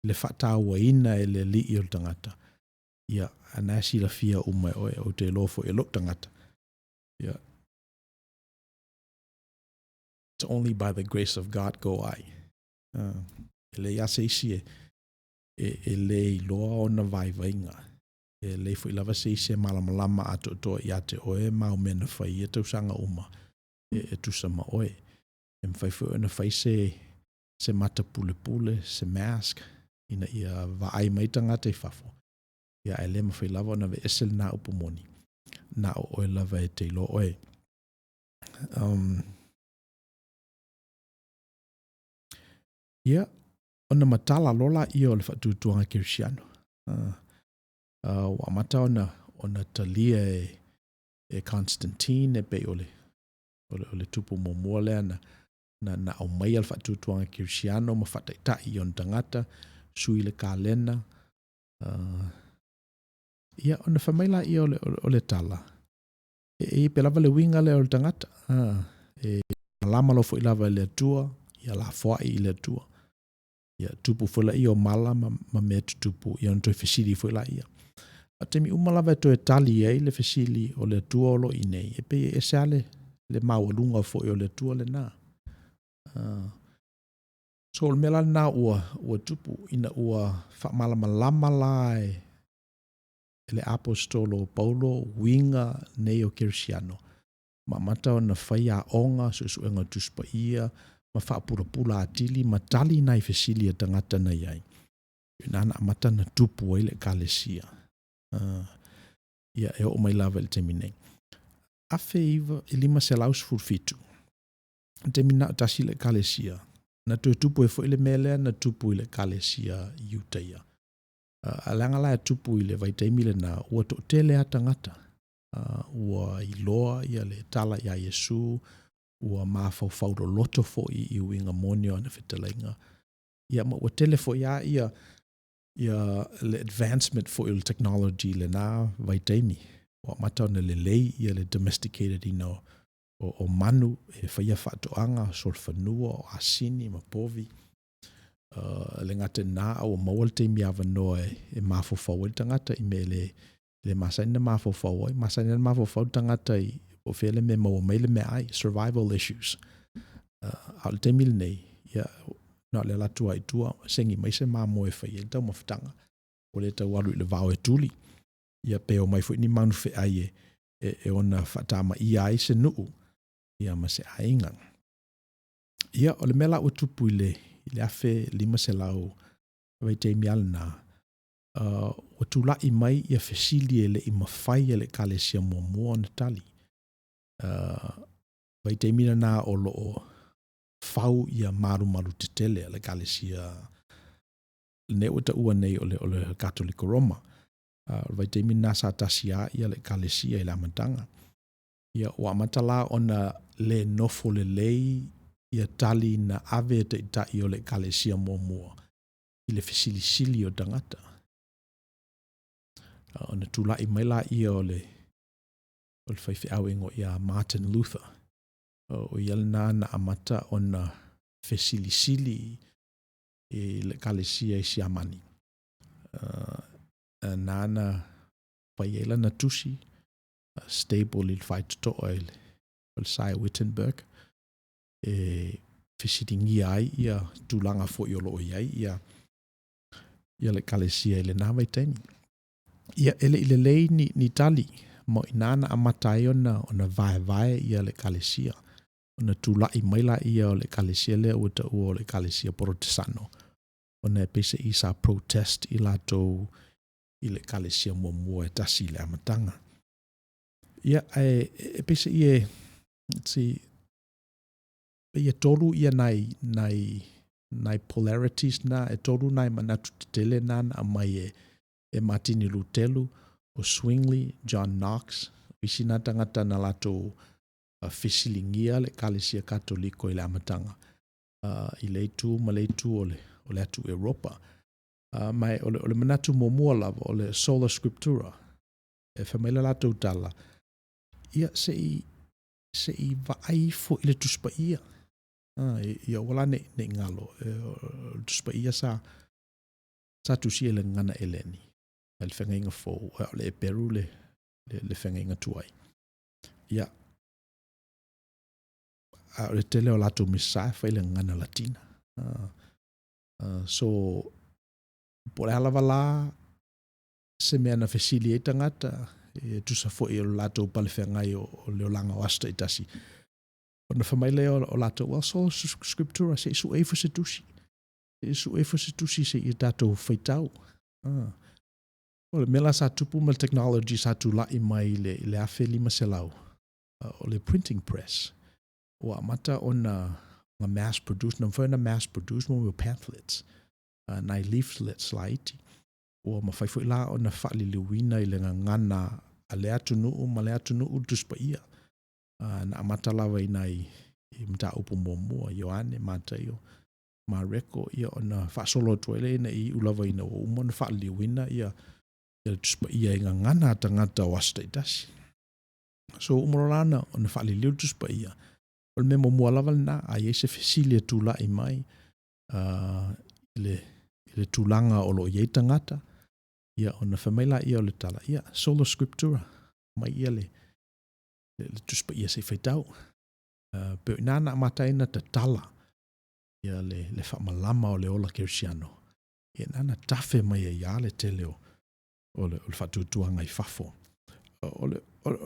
le faatauaina e le Alii o le tagata, ia, a na e silafia uma e oe, ou te iloa foi e lou tagata, ia, it's only by the grace of God go I. E leai lava se isi e, e, e le iloa ona vaivaiga. E leai foi lava se isi e malamalama atoatoa ia te oe ma au mea na fai i ia tausaga uma e, e tusa ma oe. E mafai foi ona fai se, se mata pulepule, se mask, ina ia vaai mai tagata i fafo, ia ae le mafai lava ona aveese lena upu moni, na o oe lava e te iloa oe. Ia, ona matala loa laia o le faatuatuaga kerisiano. Ua amata ona, ona talia e, e Constantine e pei o le, o le, o le tupu muamua lea na, na, na aumaia le faatuatuaga kerisiano ma faataitai i ona tagata, sui le kalena. Ia, ona fai mai laia o le, o le tala, e, e i pe lava le uiga lea o le tagata. E malama loa foi lava i le Atua, ia lafoai i le Atua. Ia tupu foi laia o mala ma, ma mea tutupu, ia ona toe fesili foi laia. A o taimi uma lava e toe tali ai le fesili o le Atua o lo o i inei, e pei e ese lava le, le maualuga foi o le Atua lena. So o le mea la lena ua, ua tupu, ina ua faamalamalama la e, e le aposetolo o Paulo uiga nei o Kerisiano, ma amata ona fai aoga, suesuega o Tusi Paia, ma faapulapula atili ma tali nai fesili a tagata na i ai. I ina na amata ona tupu ai le Ekalesia. Ia, e oo mai lava i le taimi nei. 1517, i le taimi na o tasi le Ekalesia, na toe tupu ai foi le mea lea na tupu i le Ekalesia Iutaia. A leaga la e tupu i le vaitaimi lena, ua toatele lava tagata, ua iloa ia le tala iā Iesu, ua mafaufau loloto foi i uiga moni o ana fetalaiga. Ia ma ua tele foi lava ia ia le advancement foi o le technology i lena vaitaimi. Ua amata ona lelei ia le domesticated ina o, o, o manu e faia faatoaga, solofanua, o asini ma povi. E le gata i lena, a ua maua le taimi avanoa e, e mafaufau ai le tagata i mea e le, le masani ona mafaufau ai. Masani ona mafaufau le tagata i po o fea le mea e maua mai le meaai, survival issues. A o le taimi lenei, ia, na o le alu atu lava i tua, segi mai se mamoe e fai ai le taumafataga. Ua le tau alu i le vao e tuli. Ia pe omai foi ni manu feai e, e, e ona faatamaia ai se nuu, ia ma se aiga. Ia, o le mea la ua tupu i le, i le 1500 vaitaimi lava lena, ua tula'i mai ia fesili e le i mafai e le Ekalesia muamua ona tali. Vaitaimi lena o lo o fau ia malumalu tetele a le Ekalesia lenei ua taua nei o le, o le Katoliko Roma. O le vaitaimi lena sa tasi lava ia le Ekalesia i le amataga. Ia, ua amata la ona le nofo lelei ia tali na ave e taitai o le Ekalesia muamua i le fesilisili o tagata. Ona tula'i mai laia o le, o le faifeau e igoa ia Martin Luther. O ia lena na amata ona fesilisili i le Ekalesia i Siamani. Nāna fai ai lana tusi, stable i le faitotoa i le falesa i Wittenberg, e fesiligia ai ia tulaga foi o lo o i ai ia, ia le Ekalesia i lena vaitaimi. Ia, e le i lelei ni, ni tali, ma o i ina na amata ai ona, ona vaevae ia le Ekalesia, ona tula'i mai laia o le Ekalesia lea ua taua o le Ekalesia Porotesano, ona e peiseai sa protest i latou i le Ekalesia muamua e tasi i le amataga. Ia, ae e peiseai e, let's see, pei e tolu ia nai, nai, nai polarities na, e tolu nai manatu tetele na na aumai e, e Matini Lutelu, o Zwingli, John Knox, o isi na tagata na latou fesiligia le Ekalesia Katoliko i le amataga, i le itu ma le itu o le, o le atu Europa. Ma o le manatu muamua lava, o le Sola Scriptura. E fai mai le latou tala, ia se i vaai ifo i le Tusi Paia. Ia aua la ne i galo, o le Tusi Paia sa tusia i le gagana Eleni, le Feagaiga Fou, a o le Eperu le Feagaiga Tuai. Ia, a o le tele o latou misa sa fai i le gagana Latina. So, po o le a lava la se mea na fesili ai tagata, e tusa foi o le latou palefeagai o le olaga o aso taitasi, ona fai mai lea o latou, well, sola scriptura, se i sue ifo se tusi. Se i sue ifo se tusi se i tatou faitau. O le mea la sa tupu ma le technology sa tula'i mai i le 1500, o le printing press, ua amata ona mass produce, na mafai ona mass produce mo mea o pamphlets, nai leaflets laiti. Ua mafai foi la ona faaliliuina i le gagana a lea atunuu ma lea atunuu le Tusi Paia. Na amata lava i nai mataupu muamua, Ioane, Mataio, Mareko, ia ona faasolo atu ai lea ina ia iu lava ina ua uma ona faaliliuina ia le Tusi Paia i gagana a tagata o aso taitasi. So ua uma loa la ona faaliliu le Tusi Paia, o le mea muamua lava lena, a i ai se fesili e tulai mai i le tulaga o lo o i ai tagata, ia ona fai mai laia o le tala, ia, sola scriptura, aumai ia le Tusi Paia se i faitau. Pei o i ina na amata ai ona tatala ia le faamalama o le ola kerisiano, ia na na tafe mai ai lava le tele o le faatuatuaga i fafo. O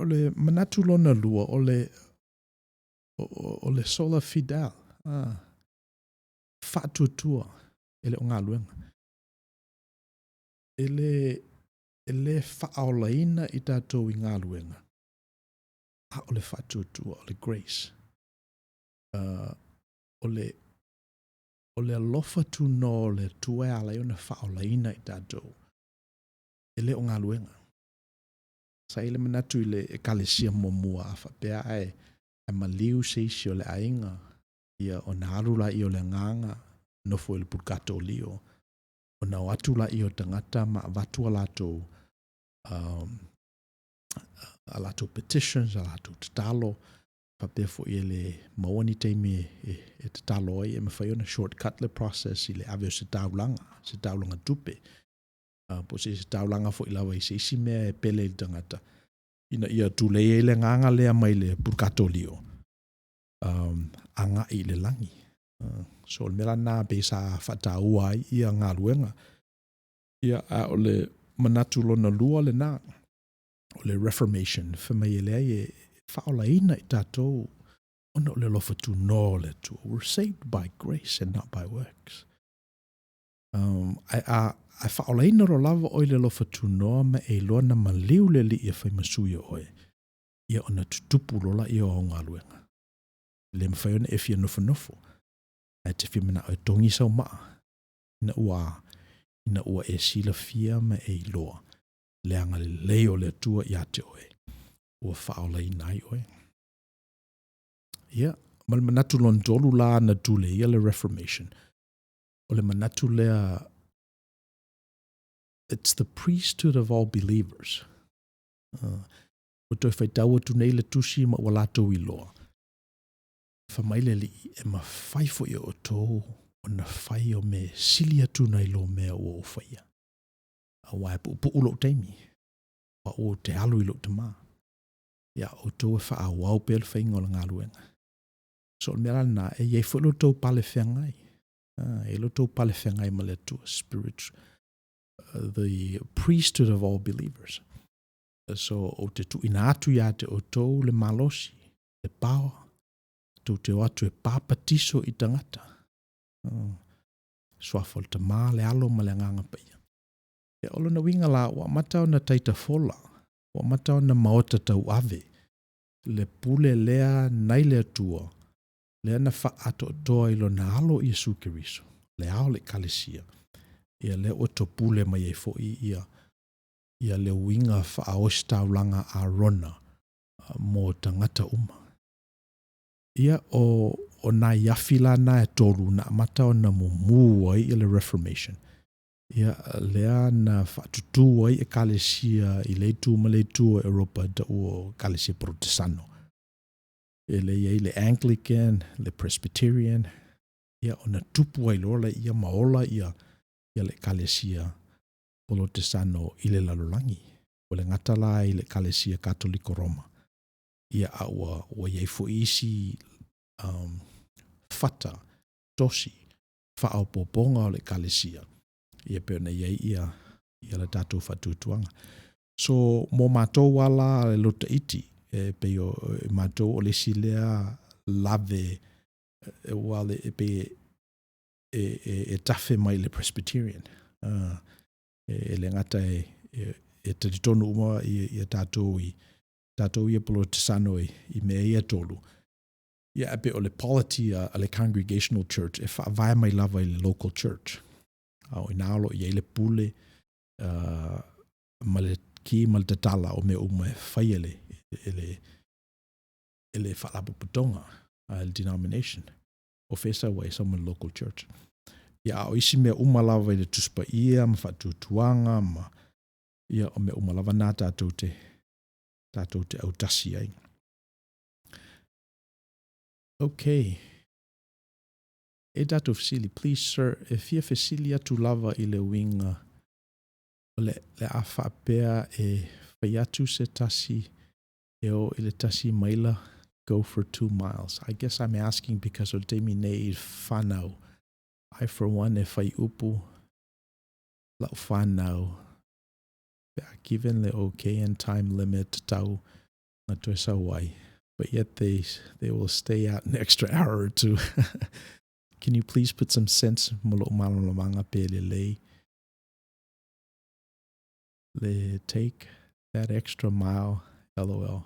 le manatu lona lua, o le sola fidei, faatuatua e le o galuega. E le faaolaina i tatou i galuega, a o le faatuatua, o le grace. O le alofa tunoa o le Atua e ala ai ona faaolaina i tatou, e le o galuega. Sa i ai le manatu i le Ekalesia muamua, a faapea ae maliu se isi o le aiga, ia ona alu lea o le agaga, nofo i le pulukatolio, ona o atu lea o tagata ma avatu a latou petitions, a latou tatalo, faapea foi e le maua ni taimi e tatalo ai, e mafai ona shortcut le process i le ave o se taulaga tupe, po o se taulaga foi lava i se isi mea e pele i le tagata, ina ia tulei ai le agaga lea mai le pulukatolio, agai i le lagi. So o le mea la lena pei sa faataua ai ia galuega. Ia, a o le manatu lona lua lena, o le Reformation, fai mai e leai e faaolaina i tatou ona o le alofa tunoa o le Atua. We're saved by grace and not by works. Ae faaolaina loa lava oe i le alofa tunoa ma e iloa na maliu le Alii e fai ma sui o oe, ia ona tutupu loa lea o au galuega. E le mafai ona e fia nofonofo, ae te fia manao e togi sau maa, ina ua e silafia ma e iloa le agalelei o le Atua ia te oe, ua faaolaina ai oe. Ia, ma le manatu lona tolu la na tuleia le Reformation, o le manatu lea, it's the priesthood of all believers. Ua toe faitau atu nei le tusi ma ua latou iloa. Fai mai le Alii, e mafai foi e outou ona fai o mea sili atu nai lo mea ua ou faia. Aua e puupuu lou taimi, o au ou te alu i lou Tama. Ia, outou e faaauau pea le faiga o le galuega. So o le mea la lena, e i ai foi lo outou palefeagai. E i ai lo outou palefeagai ma le Atua, spiritual, the priesthood of all believers. So ou te tuuina atu ia te outou le malosi, le power, tou te o atu e papatiso i tagata. Suafa o le Tama, le Alo ma le Agaga Paia. Ia, o lona uiga la, ua amata ona taitafola, ua amata ona maota tauave, le pule lea nai le Atua, lea na faaatoatoa i lona alo Iesu Keriso, le ao o le Ekalesia, ia lea ua topule mai ai foi ia le uiga faaositaulaga Arona mo tagata uma. Ia, o O nai afi la na e tolu na amata ona mumu ai le Reformation. Ia, lea na faatutū ai ekalesia i le itu ma le itu o Europa taua o ekalesia Porotesano. E le i ai le Anglican, le Presbyterian, ia ona tupu ai loa lea ma ola ia le ekalesia Polotesano i le lalolagi. Ua le gata la i le ekalesia Katoliko Roma, ia a ua i ai foi isi fata, tosi, faaopoopoga o le ekalesia, ia pei ona i ai ia le tatou faatuatuaga. So, mo matou lava la le loto iti, e pei o matou o le isi lea lave, well, e pei e tafe mai le Presbyterian. E le gata e talitonu uma ia tatou i tatou ia Polotesano i mea ia e tolu, ia ae pei o le polity a le Congregational Church e faavae mai lava i le local church. A o i ina o lo o i ai le pule ma le ki ma le tatala o mea uma e fai e le faalapotopotoga, le denomination. O fea e sau ai? E sau mai le local church. Ia, a o isi mea uma lava i le Tusi Paia ma faatuatuaga ma, ia, o mea uma lava na tatou te autasi ai. Okay. E tatou fesili, please sir, e fia fesili atu lava i le uiga o le a faapea e fai atu se tasi e o i le 1 maila, go for 2 miles. I guess I'm asking because o le taimi nei i whanau. I for one e fai upu lau whanau pe a given le okay and time limit tau na toe sau ai. But yet they will stay out an extra hour or two. Can you please put some sense mo lou malamalamaaga pe lelei le take that extra mile, LOL.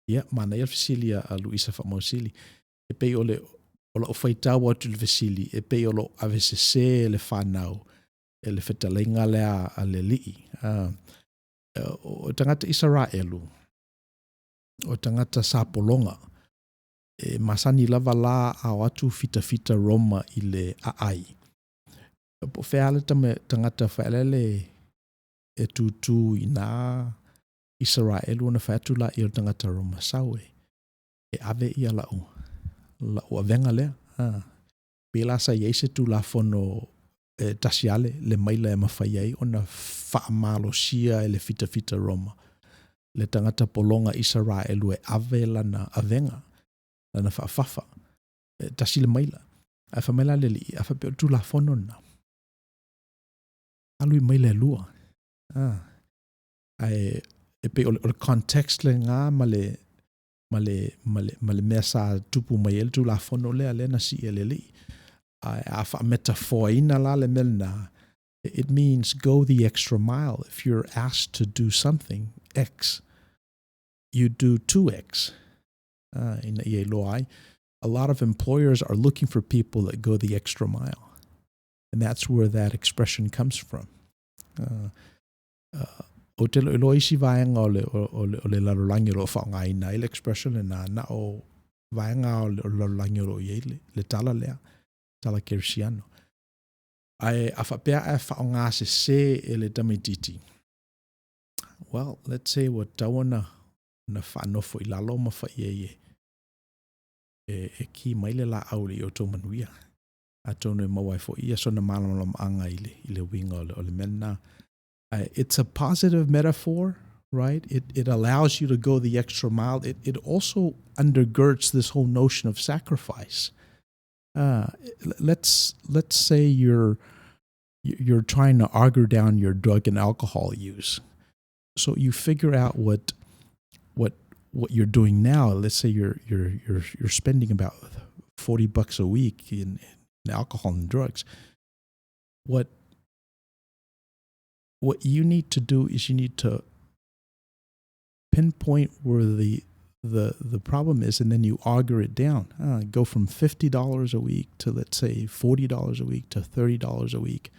Ia, manaia le fesili a Luisa Faamausili. E pei o le o lau faitau atu i le fesili, e pei o loo ave sesē le fanau e le fetalaiga lea a le alii. O tagata Isaraelu, o tagata sa pologa, e masani lava la a o atu fitafita Roma i le aai. Po o fea le tagata faelele e tutū i nā Isaraelu ona fai atu laia o le tagata Roma sau e ave ia lau avega lea. Pe la sa i ai se tulafono e tasi ale le maila e mafai ai ona faamalosia e le fitafita Roma le tagata pologa Isaraelu e ave lana avega, lana faafafa, e 1 le maila. Ae fai mai la le alii, a faapea o le tulafono lena, alu i maila e lua. Ae e pei o le context lena ma le mea sa tupu mai ai le tulafono lea na sii e le alii. Ae a faametafoaina la le mea lena, it means go the extra mile. If you're asked to do something, X, you do 2X. Ina ia iloa ai. A lot of employers are looking for people that go the extra mile. And that's where that expression comes from. Ou te iloa isi vaega o le lalolagi o lo o faaaogaina ai le expression lena, na o vaega o le lalolagi o lo o i ai le tala lea, tala kerisiano. Ae a faapea ae faaaoga sesē e le tamaititi, well, let's say ua tatau ona faanofo i lalo ma fai ai e ki mai le laau i le outou manuia. Atonu e maua ai foi ia sona malamalamaaga i le uiga o le mea lena. It's a positive metaphor, right? It allows you to go the extra mile. It also undergirds this whole notion of sacrifice. Let's say you're trying to auger down your drug and alcohol use. So you figure out what you're doing now. Let's say you're spending about $40 a week in alcohol and drugs. What you need to do is you need to pinpoint where the problem is, and then you auger it down. Go from $50 a week to, let's say, $40 a week to $30 a week.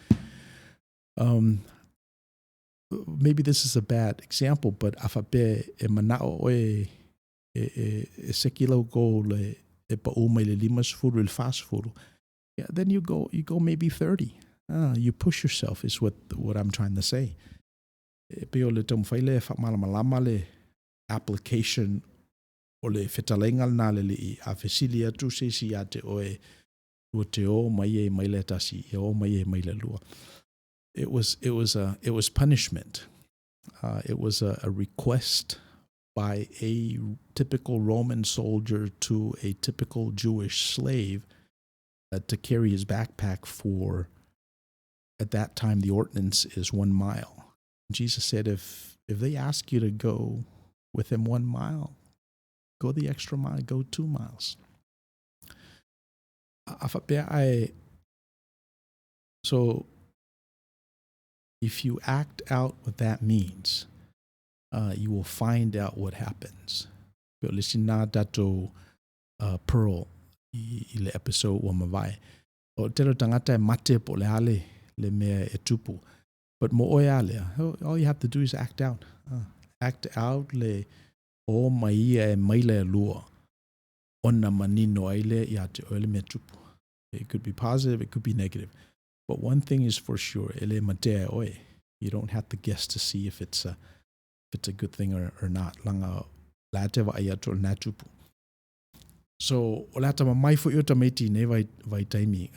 Maybe this is a bad example, but a faapea e manao oe e seki lau goal e e paʻū mai le 50 i le 40, yeah, then you go maybe 30. You push yourself is what I'm trying to say. E pei o le taumafai lea e faamalamalama le application o le fetalaiga lena a le Alii a fesili atu se isi iā te oe ua te o ma ia i maila e tasi, ia o ma ia i maila e lua. It was punishment. It was a request by a typical Roman soldier to a typical Jewish slave to carry his backpack for, at that time, the ordinance is 1 mile. Jesus said, if they ask you to go with them 1 mile, go the extra mile, go 2 miles. A faapea ai, so if you act out what that means, you will find out what happens. Pe o le isi na tatou pearl i le episode ua mavae. O tele o tagata e mate po o le a le mea e tupu. But mo oe a lea, all you have to do is act out. Act out le o ma ia e maila e lua ona manino ai lea ia te oe le mea tupu. It could be positive, it could be negative. But one thing is for sure, e le matea e oe. You don't have to guess to see if it's a good thing or not. Leaga la te vaai atu o lena tupu. So, o le atamamai fo'i o tamaiti nei vai, vai taimi.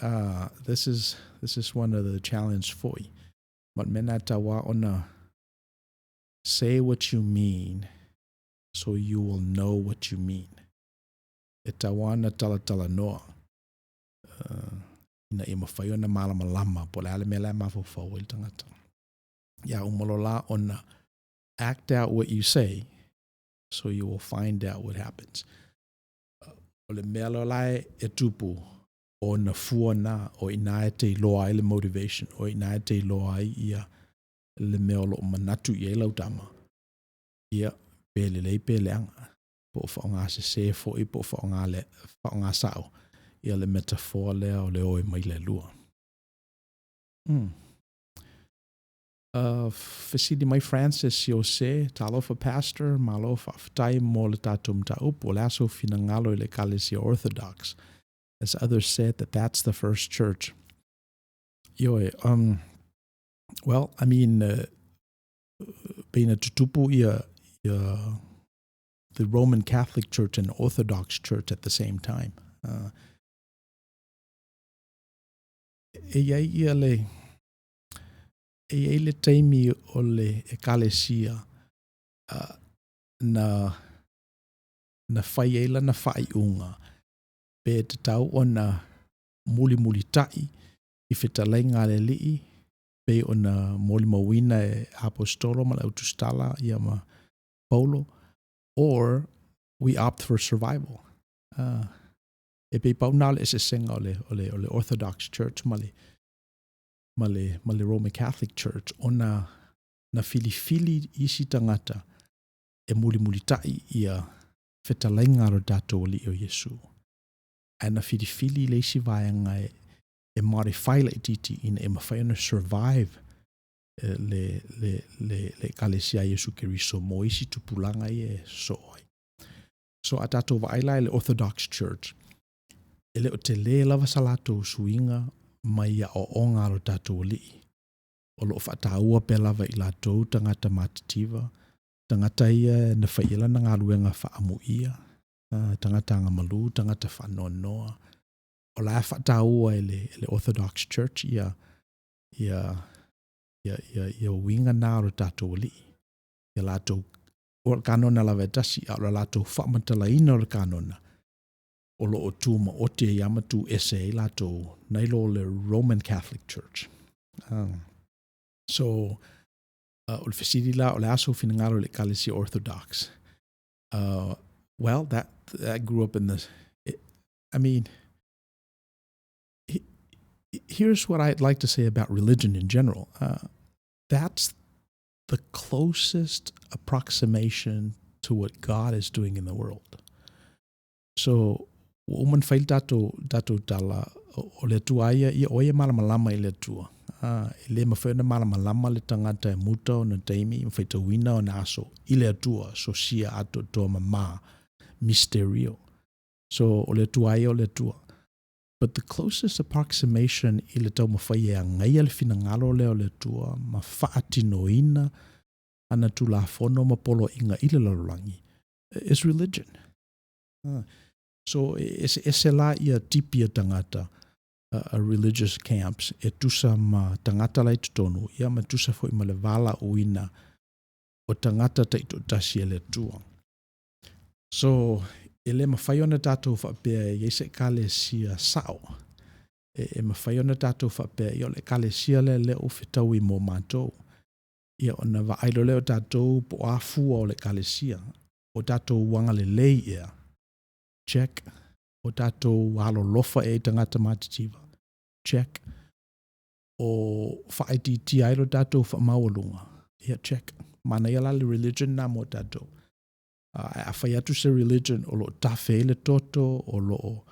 This is one of the challenge fo'i. But mena tawa ona say what you mean so you will know what you mean. E tawana tala tala noa. Ina ia mafai ona malamalama po o le a le mea la e mafaufau ai le tagata. Ia uma loa la ona act out what you say so you will find out what happens. O le mea loa la e tupu o na fua na o ina e te iloa ai le motivation, o ina e te iloa ai ia le mea o loo manatu i ai lau tama. Ia, pe lelei pe leaga. Po o faaaoga sesē fo'i po o faaaoga le faaaoga sa'o ia le metaphor lea o le o e maila e lua. Fesili mai Francis Jose, talofa pastor, malo faafetai mo le tatou mataupu, o le a sou finagalo i le Ekalesia Orthodox? As others said that that's the first church. Ioe, well, I mean, pe ina tutupu ia the Roman Catholic Church and Orthodox Church at the same time. E iai ia le e iai le taimi o le Ekalesia na fai ai lana faaiuga pe tatau ona mulimulita'i i fetalaiga a le Alii pei ona molimauina e aposetolo ma le autusitala ia ma Paulo, or we opt for survival. E pei pau na o le eseesega o le Orthodox Church ma le Roman Catholic Church ona na filifili isi tagata e mulimulita'i ia fetalaiga a lo tatou Alii o Iesu. Ae na filifili le isi vaega e modify laitiiti ina e mafai ona survive le Ekalesia a Iesu Keriso mo isi tupulaga ia e sosoo ai. So a tatou vaai la i le Orthodox Church, e le o telē lava sa latou suiga mai aoaoga a lo tatou Alii. O loo faataua pea lava i latou tagata matitiva, tagata ia na fai i lana galuega faaamuia, tagata agamalu, tagata faanoanoa. O la e faataua e le Orthodox Church ia uiga na o lo tatou Alii. Ia latou, o le kanona lava e tasi, a o le latou faamatalaina o le kanona, o lo o tu maoti ai ama tu ese ai latou nai lo le Roman Catholic Church. So, o le fesili la o le a sou finagalo i le Ekalesia Orthodox. Well, that grew up in the, it, I mean, here's what I'd like to say about religion in general. That's the closest approximation to what God is doing in the world. So, ua uma ona fai le tatou tala o le Atua ia ia o ia malamalama i le Atua. E le mafai ona malamalama le tagata e muta ona taimi ma faitauina ona aso i le Atua sosia atoatoa mama misterio. So, o le Atua ia o le Atua. But the closest approximation i le taumafai e agaia le finagalo lea o le Atua ma faatinoina ana Tulafono ma poloaiga i le lalolagi is religion. So, e eseese la ia tipi o tagata, religious camps, e tusa ma tagata la i totonu, ia ma tusa foi ma le valaauina o tagata taitoatasi e le Atua. So, e le mafai ona tatou faapea e i ai se ekalesia sao. E, e mafai ona tatou faapea, ia o le ekalesia lea lea ua fetaui mo matou. Ia ona vaai loa lea o tatou po o a fua o le ekalesia. O tatou agalelei ea? Check. O tatou alolofa ea i tagata matitiva? Check. O faaitiitia ai lo tatou faamaualuga? Ia, check. Manaia la le religion na mo tatou. Ae a fai atu se religion o lo o tafe ai le toto, o lo o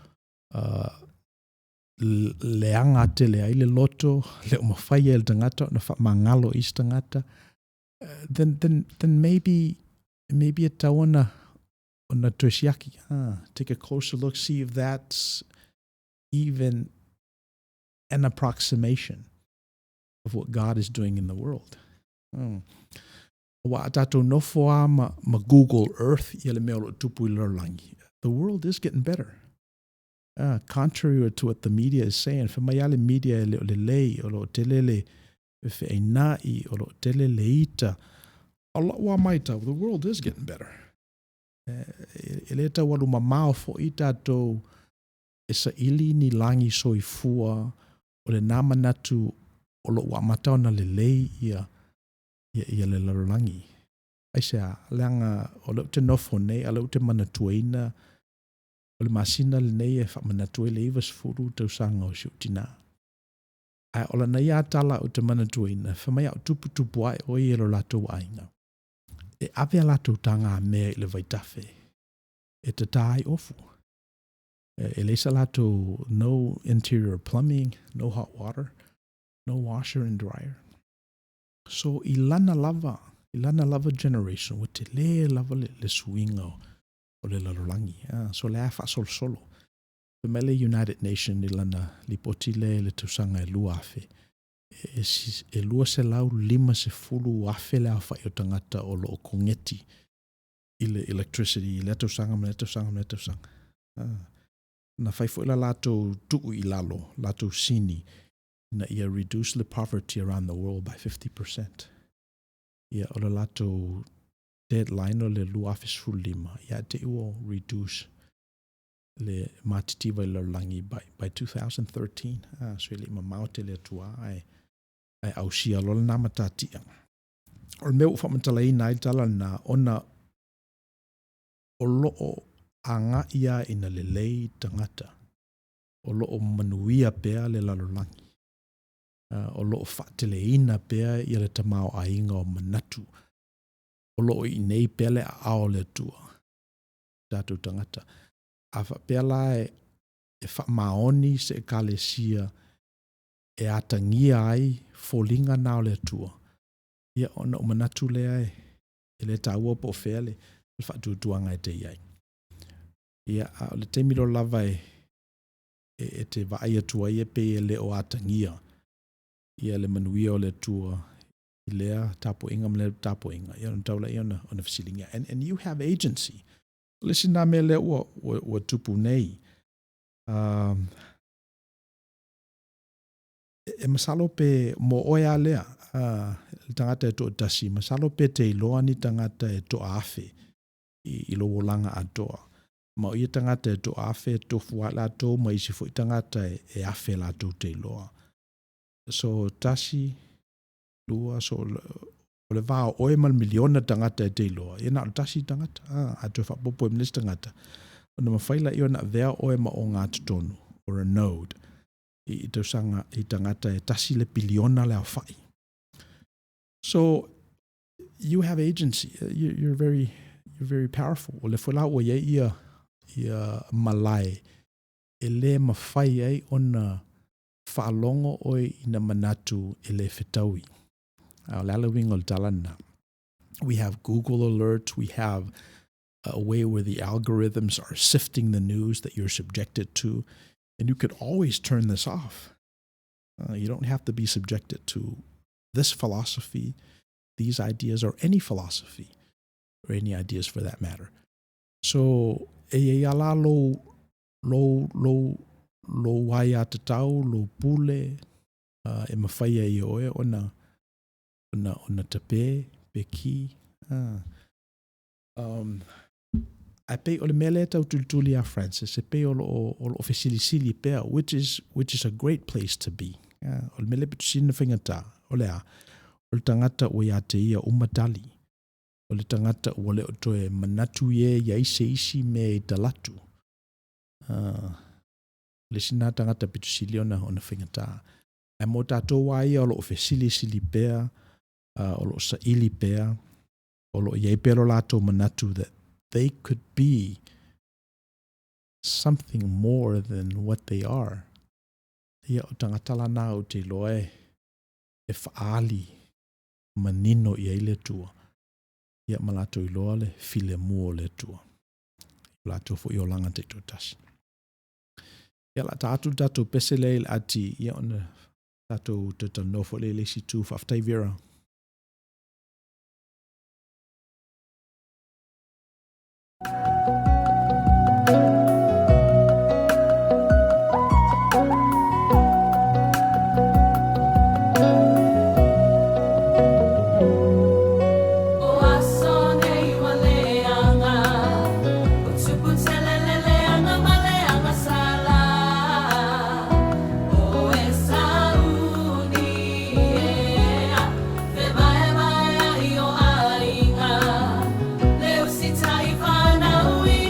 leaga tele ai le loto, le o mafai e le tagata ona faamagalo i isi tagata, then, then, then maybe, maybe e tatau ona, ona toe siaki. Ah, take a closer look, see if that's even an approximation of what God is doing in the world. Aua a tatou nofo lava ma, ma Google Earth ia le mea o lo o tupu i le lalolagi, the world is getting better. Contrary to what the media is saying, fai mai lava le media e le o lelei, o lo o tele le feaina'i, o lo o tele le ita. O lau lava matau, the world is getting better. E le tau alu mamao foi tatou e saili ni lagi soifua o lena manatu o lo o ua amata ona lelei ia, ia, ia le lalolagi. Aisea? Leaga o lea ou te nofo nei, a o lea ou te manatuaina o le masina lenei e faamanatu ai le 90 tausaga o si ou tinā. Ae o lana ia tala ou te manatuaina, fai mai a o tuputupu ae o ia i lo latou aiga, e ave a latou tagamea i le vaitafe e tatā ai ofu. E leai sa latou, no interior plumbing, no hot water, no washer and dryer. So i lana lava, i lana lava generation, ua tele lava le, le suiga o le lalolagi. So o lea faasolosolo. Fai mai le United Nation i lana lipoti lea i le tausaga e 2000, e, e 250,000 le aofai o tagata o lo o kogeti i le electricity i lea tausaga ma lea tausaga ma lea tausaga. Na fai foi la latou tuu i lalo, latou sini, ina ia reduce le poverty around the world by 50%. Ia, o le latou deadline o le 2015, ia te i ua reduce le matitiva i le lalolagi by, by 2013. Ah, so e le i mamao tele atu lava, ae, ae ausia loa lena matatia. O le mea ua faamatalaina ai le tala lena, ona o lo o agai lava ina lelei tagata, o lo o manuia pea le lalolagi, o lo o faateleina pea ia le tamaoaiga o manatu, o lo o i inei pea le aao o le Atua i tatou tagata. A faapea la e, e faamaoni se ekalesia e atagia ai foliga na o le Atua, ia ona ou manatu lea e, e le taua po o fea le, le faatuatuaga e te i ai. Ia, a o le taimi loa lava e, e, e te vaai atu ai e pei e le o atagia ia le manuia o le Atua i lea tapuaiga ma lea tapuaiga, ia ona tau laia ona, ona fesiligia. And, and you have agency. O le isi lena mea lea ua, ua, ua tupu nei. Um, e masalo pe mo oe a lea, uh, le tagata e toatasi, masalo pe te iloa ni tagata e toaafe i, i lou olaga atoa. Ma o ia tagata e toaafe e tofu lava latou ma isi foi tagata e, e afe latou te iloa. So, tasi, lua, so, o le va o oe ma le miliona tagata e te iloa, ia na o le tasi tagata, a, a toe faaopoopo ai ma le isi tagata, ona mafai laia ona avea oe ma ogatotonu, or a node, i, i tausaga, i tagata e tasi le piliona le aofai. So, you have agency, you, you're very, you're very powerful. O lea foi la ua i ai ia, ia malae e le mafai ai ona faalogo oe i na manatu e le fetaui. A o le a le uiga o le tala lena? We have Google alerts, we have a way where the algorithms are sifting the news that you're subjected to. And you could always turn this off. You don't have to be subjected to this philosophy, these ideas, or any philosophy, or any ideas for that matter. So, e iai a la lou, lou, lou, lou aiatatau, lou pule, e mafai ai e oe ona, ona, ona tape, pe ki. Ae pei o le mea lea e tau tulituli ia Francis, e pei o loo, o loo fesilisili pea, which is, which is a great place to be. O le mea lea pito sili ona faigata, o le a? O le tagata ua ia te ia uma tali. O le tagata ua le o toe manatu i e iai se isi mea i talatu. O le isi na tagata pito sili ona, ona faigata. Ae mo tatou lava ia o lo o fesilisili pea, o lo o saili pea, o lo o i ai pea lo latou manatu that they could be something more than what they are. Ia, o tagata la na ou te iloa e, e faaali manino i ai le Atua. Ia, ma latou iloa le filemu o le Atua. I o latou foi olaga taitoatasi. Ia, o le a ta atu le tatou pese lea i le ati, ia ona tatou toe talanoa foi lea i le isi itu. Faafetai Vera. O aso nei ua leaga, o tupu tele le leaga ma leaga sala. O e sauni ea, fevaevae ai o aiga, le usitai whanau i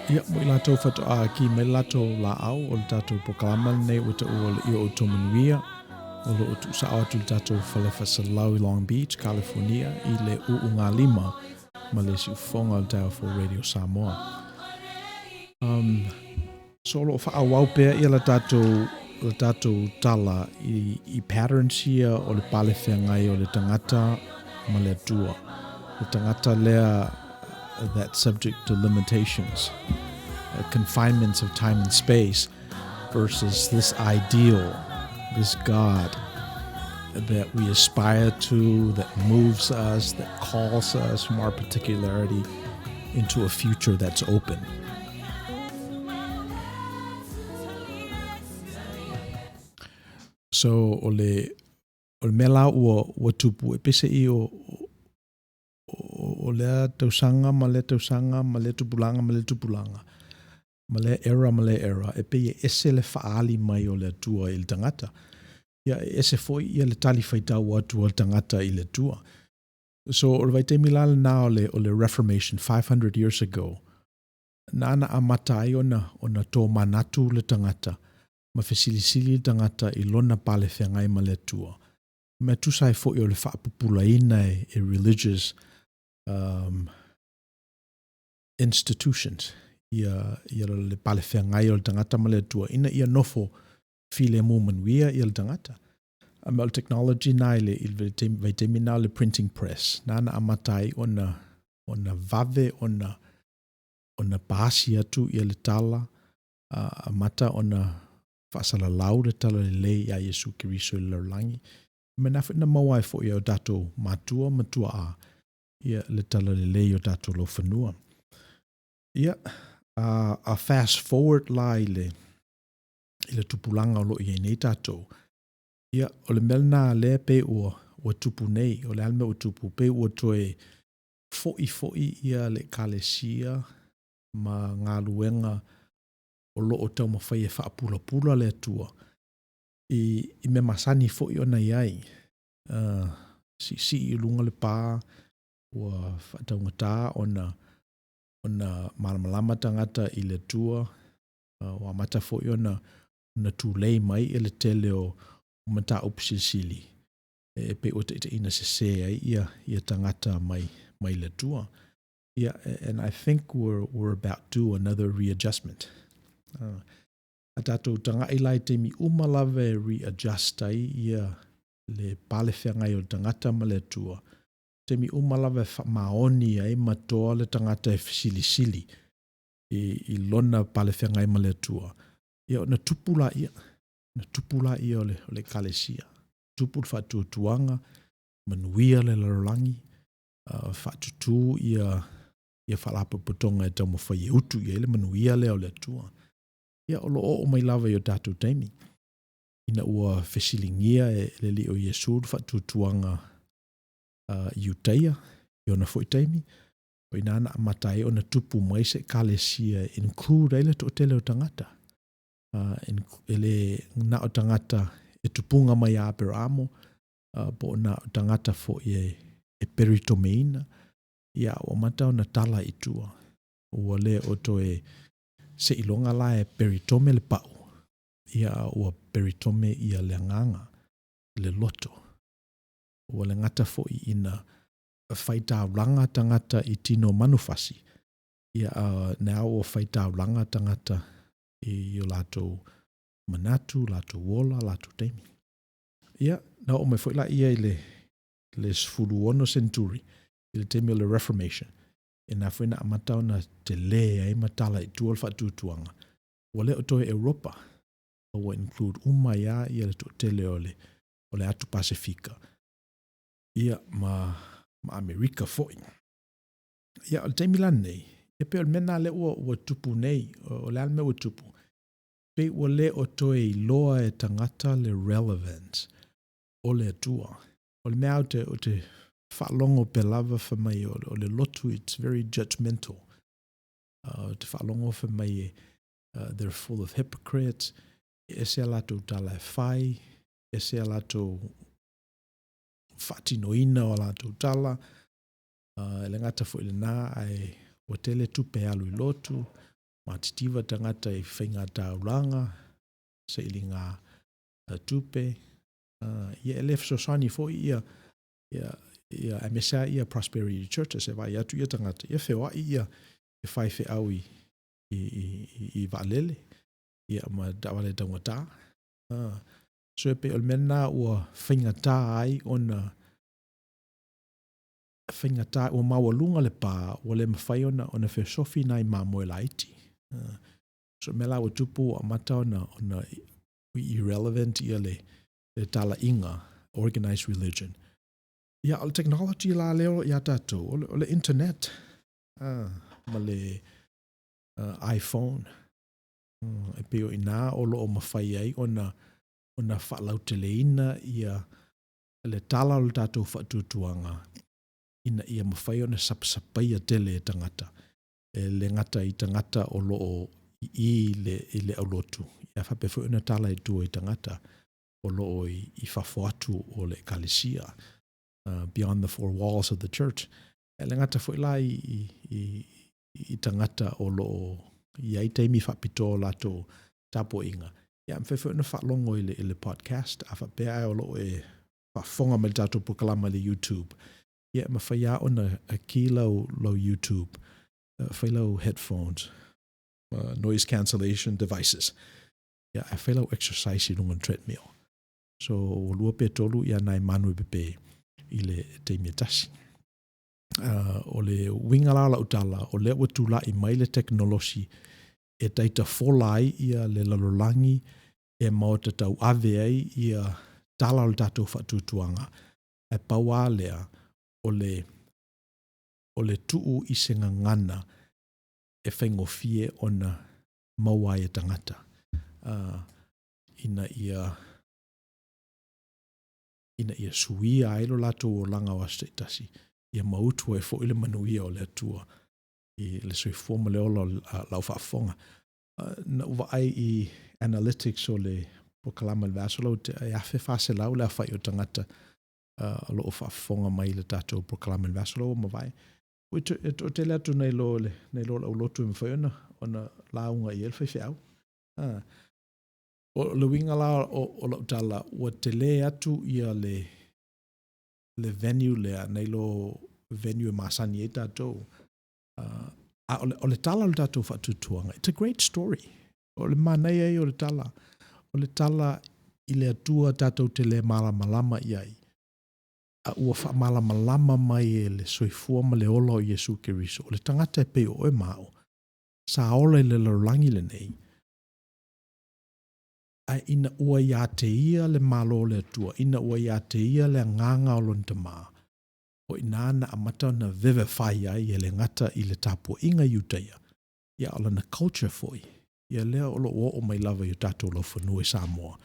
Ia, mo i latou faatoa ki mai le latou laau o le tatou polokalama lenei ua taua o le Ia Outou Manuia, o lo o tuusao atu i le tatou fale faasalau i Long Beach, California, i le uugalima ma le siufofoga o le Taeao Fou Radio Samoa. Um, so o lo o faaauau pea ia la tatou la tatou tala i, i patterns ia o le pale feagai o le tagata ma le Atua. Le tagata lea that's subject to limitations, confinements of time and space, versus this ideal, this God that we aspire to, that moves us, that calls us from our particularity into a future that's open. So o le o le mea la ua ua tupu e pese i o o, o lea tausaga ma lea tausaga ma lea tupulaga ma lea tupulaga ma lea era ma lea era e pei e ese le faaali mai o le Atua i le tagata. Ia e ese foi ia le tali faitau atu a le tagata i le Atua. So o le vaitaimi la lena o le, o le Reformation 500 years ago, nāna amata ai ona, ona tōmanatu le tagata ma fesilisili le tagata i lona pale feagai ma le Atua. Mea tusa ai foi o le faapupulaina e, e religious um, institutions ia, ia le pale feagai o le tagata ma le Atua ina ia nofo filemu manuia ia le tagata. A mea o le technology na i le, i le vaitaimi na o le printing press, nāna amata ai ona, ona vave ona, ona paasi atu ia le tala, a amata ona faasalalau le tala lelei iā Iesu Keriso i le lalolagi. Mea na foi na maua ai foi e o tatou matua ma tuaa ia le tala lelei o tatou laufanua. Ia, a, a fast forward la i le, i le tupulaga o lo o i ai nei tatou, ia, o le mea lena lea pei ua, ua tupu nei, o le a le mea ua tupu, pei ua toe foi foi ia le Ekalesia ma galuega o lo o taumafai e faapulapula le Atua i, i mea masani foi ona i ai. Uh, siisii i luga le pā, ua faataugatā ona, ona malamalama tagata i le Atua, uh, ua amata foi ona, ona tulei mai i le tele o, o mataupu silisili e pei ua taitaiina sesē ai ia, ia tagata mai, mai le Atua. Yeah, and I think we're, we're about due another readjustment. Uh, a tatou tagai la i taimi uma lava e readjust ai ia le pale feagai o le tagata ma le Atua. Taimi uma lava e faamaoni ai ma toa le tagata e fesilisili i, i lona pale feagai ma le Atua. Ia ona tupu laia, ona tupu laia o le, o le Ekalesia. Tupu le faatuatuaga, manuia le lalolagi, uh, faatutū ia, ia faalapotopotoga e taumafai e utu i ai le manuia lea o le Atua. Ia, o lo o oo mai lava i o tatou taimi. Ina ua fesiligia e le Alii o Iesu le faatuatuaga uh, Iutaia i ona foi taimi, o ina na amata ai ona tupu mai se ekalesia e include ai le toatele o tagata. Uh, e le na o tagata e tupunga mai a Aperamo, uh, po o na o tagata foi e, e peritomeina, ia ua amata ona tala i tua. Ua le o toe seiloga la e peritome le pau, ia ua peritome ia le agaga, le loto. Ua le gata foi ina faitaulaga tagata i tino manufasi, ia a na ua faitaulaga tagata i o latou manatu, latou ola, latou taimi. Ia, na oo mai foi laia i le, le 16 century, i le taimi o le Reformation, e na foi na amata ona telē ai ma tala i tua le faatuatuaga. Ua le o toe Europa, a ua include uma ai lava ia le toatele o le, o le atu Pasefika, ia, ma, ma Amerika foi. Ia, o le taimi la lenei, e pei o le mea lena lea ua, ua tupu nei, o le a le mea ua tupu? Pei ua le o toe iloa e tagata le relevance o le Atua. O le mea ou te, ou te faalogo pea lava fai mai o, o le lotu, it's very judgmental. Uh, ou te faalogo fai mai e, uh, they're full of hypocrites, e ese a latou tala e fai, ese a latou faatinoina o a latou tala, uh, e le gata foi i lena, ae ua tele tupe e alu i lotu, Matitiva tagata i faiga taulaga, sailiga tupe, ia e le fesoasoani foi ia ia ia aemaise lava ia Prosperity Churches e vaai atu ia tagata, ia feoai ia faifeau i i i i vaalele ia ma taavale taugata. So e pei o le mea lena ua faigata ai ona faigata, ua maualuga le pa ua le mafai ona ona fesofi nai mamoe laiti. So o le mea la ua tupu ua amata ona ona irrelevant ia le le talaiga organized religion. Ia o le technology la lea ia tatou, o le, o le internet ma le iPhone. E pei o i ina o lo o mafai ai ona ona faalauteleina ia le tala o le tatou faatuatuaga ina ia mafai ona sapasapaia tele e tagata, e le gata i tagata o lo o i i le, i le aulotu, ae faapea foi ona tala i tua i tagata o lo o i, i fafo atu o le ekalesia, beyond the four walls of the church. E le gata foi la i, i, i, i tagata o lo o i ai taimi faapitoa o latou tapuaiga, ia, e mafai foi ona faalogo i le, i le podcast, a faapea ae o lo o e faafofoga mai i le tatou polokalama i le YouTube, ia, e mafai lava ona key lau, lau YouTube, fai lau headphones, noise cancellation devices, ia, ae fai lau exercise i luga o le treadmill. So, ua lua pe tolu ia nai manu e pepe i le taimi e tasi. O le uiga la o lau tala, o lea ua tulai mai le tekonolosi e taitafola ai ia le lalolagi e maota tauave ai ia tala o le tatou faatuatuaga, ae pau lava lea, o le, o le tuu i se gagana e faigofie ona maua ai e tagata, ina ia ina ia suia ai lo latou olaga o aso taitasi, ia mautu ai foi le manuia o le Atua i le soifua ma le ola o lau faafofoga. Na ou vaai i analytics o le polokalama i le vaiaso lea ua tea, e 1400 le aofai o tagata o lo o faafofoga mai i le tatou polokalama i le vaiaso lea ua mavae. E toatele atu nai lo le, nai lo le aulotu e mafai ona, ona lauga i ai le faifeau. O le uiga la o, o lau tala, ua tele atu ia le, le venue lea, nai lo venue e masani ai tatou. A o le, o le tala o le tatou faatuatuaga, it's a great story. O le manaia ia o le tala, o le tala i le Atua tatou te le malamalama i ai, a ua faamalamalama mai e le soifua ma le ola o Iesu Keriso, o le tagata e pei o oe ma au, sa ola i le lalolagi lenei, ae ina ua ia te ia le Malo o le Atua, ina ua ia te ia le agaga o lona Tama, o i ina na amata ona vivify ai e le gata i le tapuaiga i Iutaia, ia a o lana culture foi, ia lea o lo o oo mai lava i o tatou laufanua i Samoa,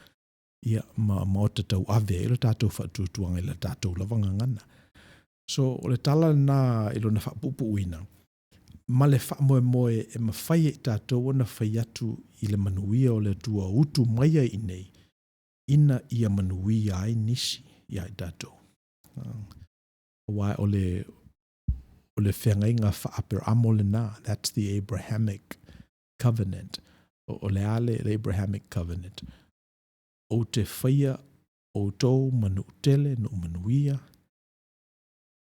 ia ma maota tauave ai lo tatou faatuatuaga i la tatou lava gagana. So, o le tala lena i lona faapuupuuina, ma le faamoemoe e mafai e i tatou ona fai atu i le manuia o le Atua utu mai ai i inei, ina ia manuia ai nisi ia i tatou. Aua o le, o le feagaiga faa-Aperamo lena, that's the Abrahamic covenant. O, o le a le, le Abrahamic covenant? Ou te faia outou ma nuu tele, nuu manuia,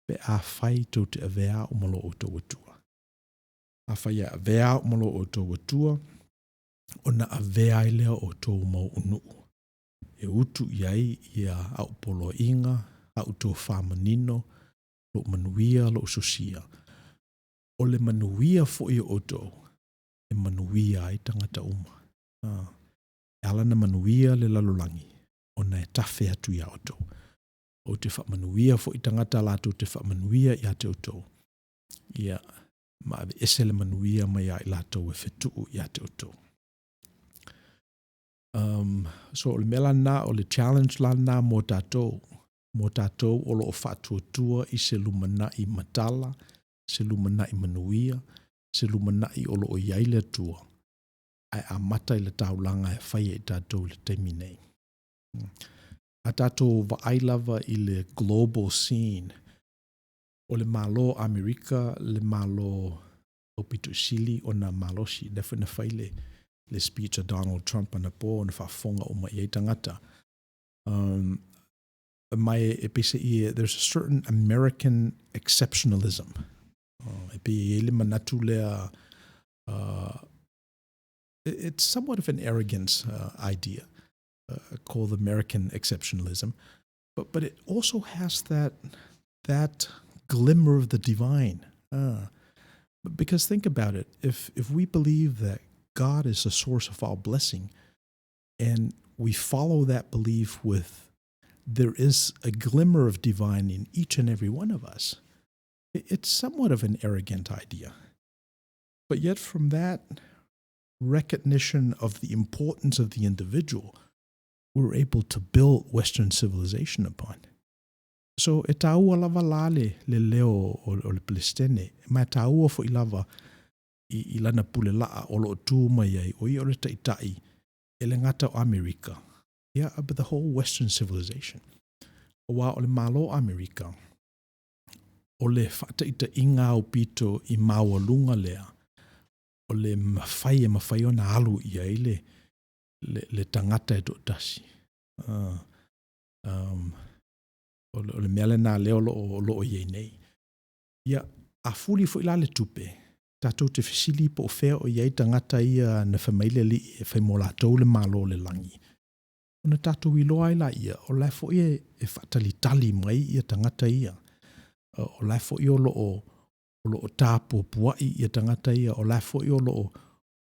pe afai tou te avea au ma lo outou Atua. Afai e avea au ma lo outou Atua, ona avea ai lea o outou ma ou nuu, e utu i ai ia au poloaiga, au tofa manino, lou manuia, lou sosia. O le manuia foi o outou, e manuia ai tagata uma. E ala ona manuia le lalolagi, ona e tafe atu iā outou. Ou te faamanuia foi tagata latou te faamanuia ia te outou, ia, ma aveese le manuia mai ia i latou e fetuu ia te outou. So o le mea la lena, o le challenge la lena mo tatou, mo tatou o lo o faatuatua i se lumanai matala, se lumanai manuia, se lumanai o lo o i ai le Atua, ae amata i le taulaga e fai e i tatou i le taimi nei. A tatou vaai lava i le global scene, o le Malo o Amerika le Malo aupito sili ona malosi. Lea foi na fai le, le speech a Donald Trump anapo ona faafofoga uma i ai tagata. Ma e peiseai there's a certain American exceptionalism. E pei e i ai le manatu lea, it's somewhat of an arrogance idea called American exceptionalism, but it also has that glimmer of the divine. Because think about it, if we believe that God is the source of all blessing, and we follow that belief with there is a glimmer of divine in each and every one of us, it's somewhat of an arrogant idea. But yet from that recognition of the importance of the individual, we're able to build Western civilization upon. So e tāua lava la le leo o le Pelestene, ma e tāua foi lava i lana pule laa o loo tu mai ai, o ia o le taitai e le gata o Amerika, ia, but the whole Western civilization. Aua o le Malo Amerika, o le faataitaiga aupito i maualuga lea, o le mafai e mafai ona alu i ai le tagata e toatasi. O le mea lena lea o loo i ai nei. Ia, a fuli foi la le tupe, tatou te fesili po o fea o i ai tagata ia na fai mai le Alii e fai mo latou le Malo o le lagi. Ona tatou iloa ai laia, o la e foi e faatalitali mai ia tagata ia. O la e foi o loo tapuapuai ia tagata ia, o la e foi o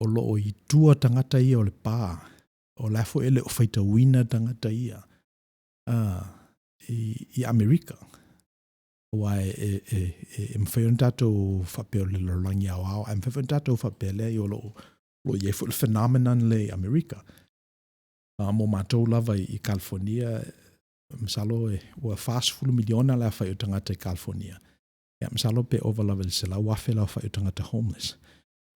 loo i tua tagata ia o le pa, o la e foi e le o faitauina tagata ia i Amerika. Aua e mafai ona tatou faapea o le lalolagi aoao, ae mafai foi ona tatou faapea lea o loo i ai foi le phenomenon lea i Amerika. Mo matou lava i California, masalo ua 40 miliona le aofai o tagata i California. Ia, masalo pe ova lava i le 100,000 le aofai o tagata homeless.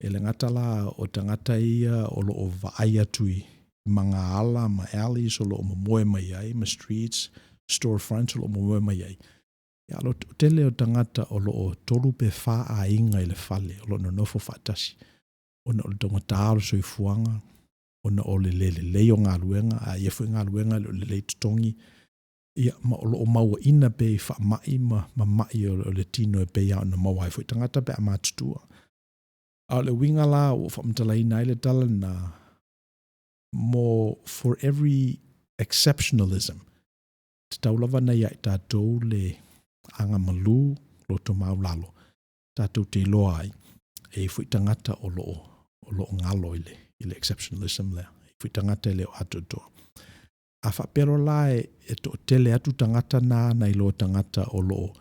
E le gata la o tagata ia o loo vaai atu i magaala ma alleys o loo momoe mai ai, ma streets, storefronts o loo momoe mai ai. Ia, o tele o tagata o loo 3 pe 4 aiga i le fale o loo nonofo faatasi. Ona o le taugata o le soifuaga, ona o le le lelei o galuega, a ia foi galuega le o lelei totogi, ia, ma o loo mauaina pe i faamai ma mai o le tino e pei ona maua ai foi tagata pe a matutua. A o le uiga la ua faamatalaina ai le tala lena, mo for every exceptionalism, tatau lava na ia i tatou le agamalu loto maulalo, tatou te iloa ai, e i foi tagata o loo galo i le exceptionalism lea, e foi tagata e le o atoatoa. A faapea loa la e toatele atu tagata na i loa tagata o loo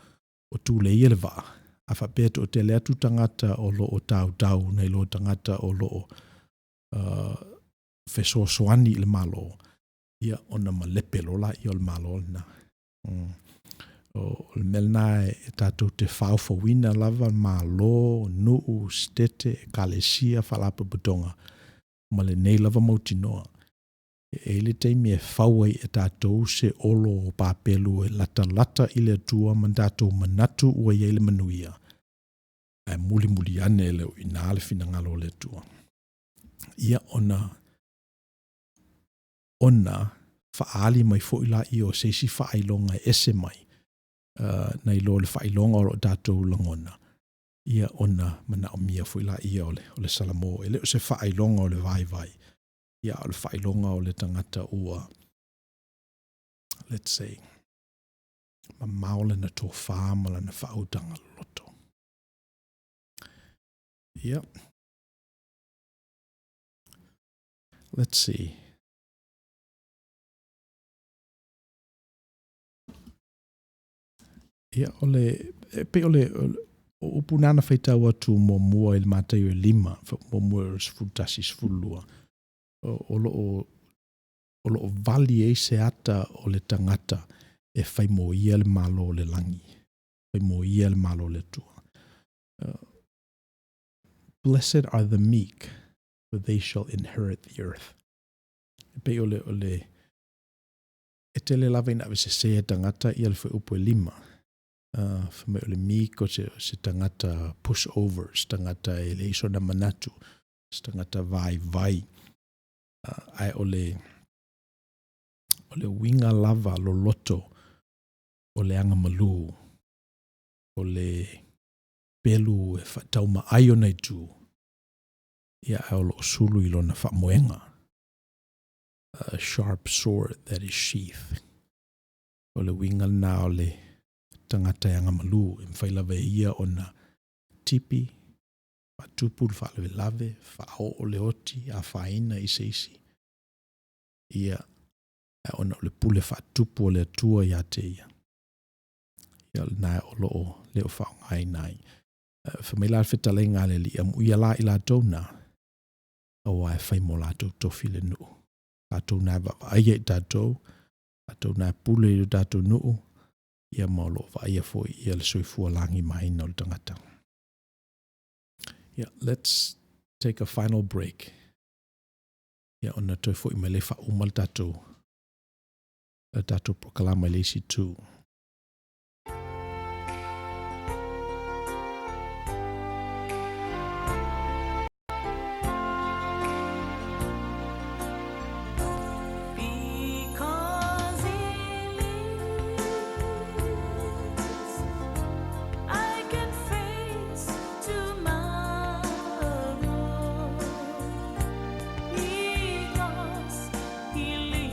o tuleia le vaa, a faapea e toatele atu tagata o loo tautau na i loa tagata o loo fesoasoani i le Malo, ia ona malepe loa laia o le Malo lena. O le mea lena e tatou te faofauina lava Malo, nuu, setete, ekalesia, faalapotopotoga ma lenei lava mautinoa. E i le taimi e fau ai e tatou se olo o papelu e latalata i le Atua ma tatou manatu ua i ai le manuia, ae mulimuli ane e le o i ina le finagalo o le Atua. Ia ona faaali mai foi laia o se isi faailoga e ese mai, nai lo le faailoga o loo tatou lagona, ia ona manaomia foi laia o le Salamo. E le o se faailoga o le vaivai, ia o le faailoga o le tagata ua, let's say, mamao lana tofā ma lana faautaga loloto. Ia. Let's see. Ia, o le, e pei o le, o upu nana faitau atu muamua i le Mataio e 5, muamua o le 11, 12, o loo vali ai se ata o le tagata e fai mo ia le Malo o le lagi, fai mo ia le Malo o le Atua. Blessed are the meek, for they shall inherit the earth. E pei o le e tele lava ina avesese e tagata ia le fuaiupu e 5. Fai mai o le meek o se, se tagata push over, se tagata e leai sona manatu, se tagata vaivai. Ae o le, o le uiga lava loloto o le agamalu, o le pelu e faataumaai ona itu, ia ae o lo o sulu i lona faamoega. A sharp sword that is sheathed. O le uiga lena o le tagata e agamalu, e mafai lava e ia ona tipi, faatupu le faalavelave, faaoo le oti, afaina i se isi. Ia, ae ona o le pule faatupu a le Atua ia te ia, ia o lena o lo o le o faaaogaina ai. Fai mai la le fetalaiga a le Alii, amuia la i latou na, aua e fai mo latou tofi le nuu. Latou na e vaavaaia i tatou, latou na e pule i lo tatou nuu, ia ma o lo o vaaia foi ia le soifua lagimaina o le tagata. Yeah, let's take a final break. Ia ona toe foi mai lea faauma le tatou le tatou polokalama i le isi itu. Because he lives, I can face tomorrow. Because he lives.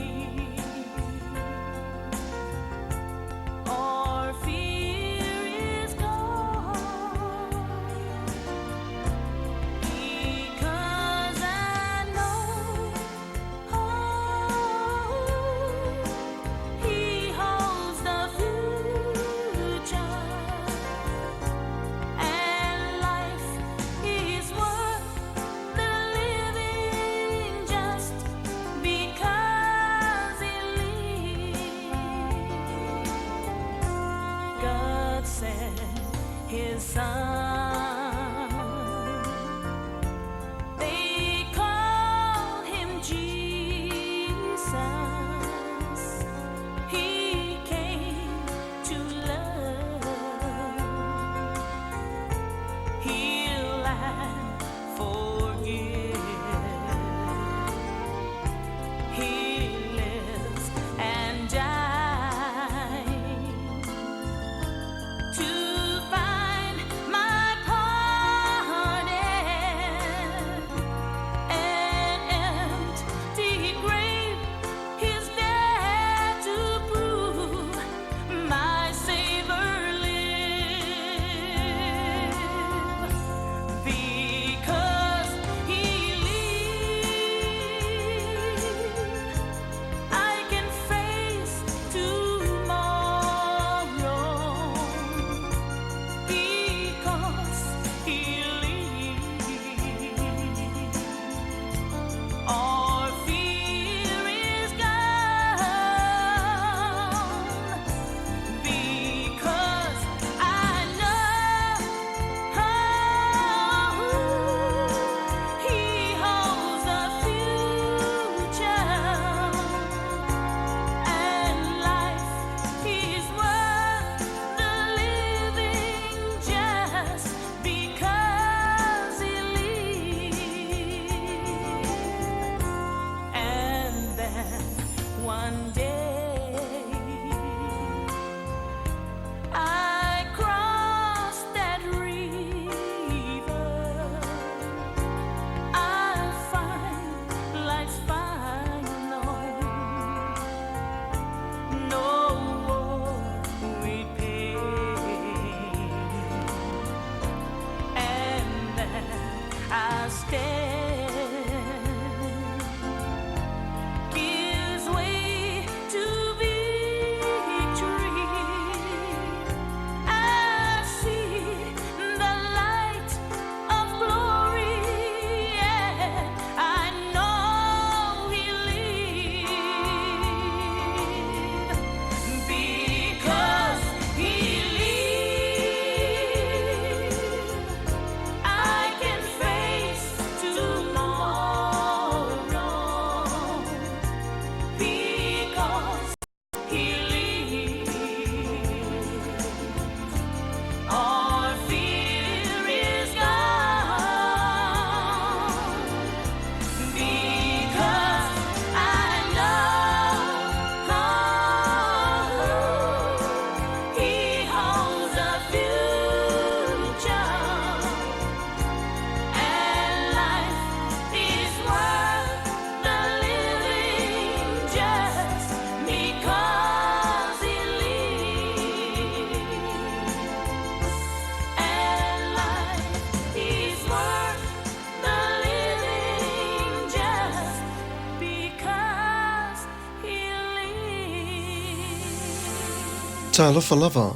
Talofa lava.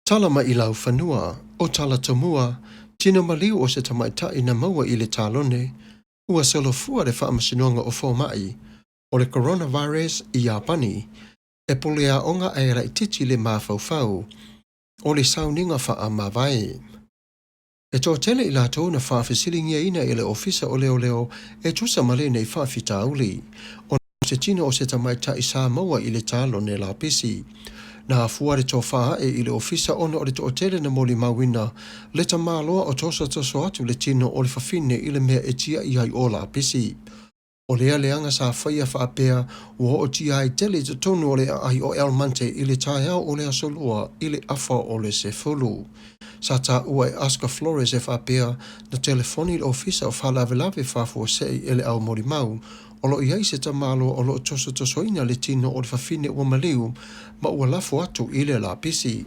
Tala mai i laufanua, o tala tomua, tino maliu o se tamaitai na maua i le talone, ua solofua le Faamasinoga o Fomai o le Coronavirus i Iapani e puleaoga ae laitiiti le mafaufau o le sauniga faamavae. E toatele i latou na faafesiligiaina e le Ofisa o Leoleo e tusa ma lenei faafitauli, ona o se tino o se tamaitai sa maua i le talone lapisi. Na afua le tofa ae i le ofisa ona o le toatele na molimauina le tamaloa o tosotoso atu le tino o le fafine i le mea e tiai ai o lapisi. O lea leaga sa faia faapea ua ootia ai tele i totonu o le aai o El Monte i le taeao o le Aso Lua i le afa o le 10. Sa taua e Oscar Flores e faapea na telefoni le Ofisa o Faalavelave Faafuasei e le au molimau o lo o i ai se tamaloa o lo o tosotosoina le tino o le fafine ua maliu ma ua lafo atu i le lapisi.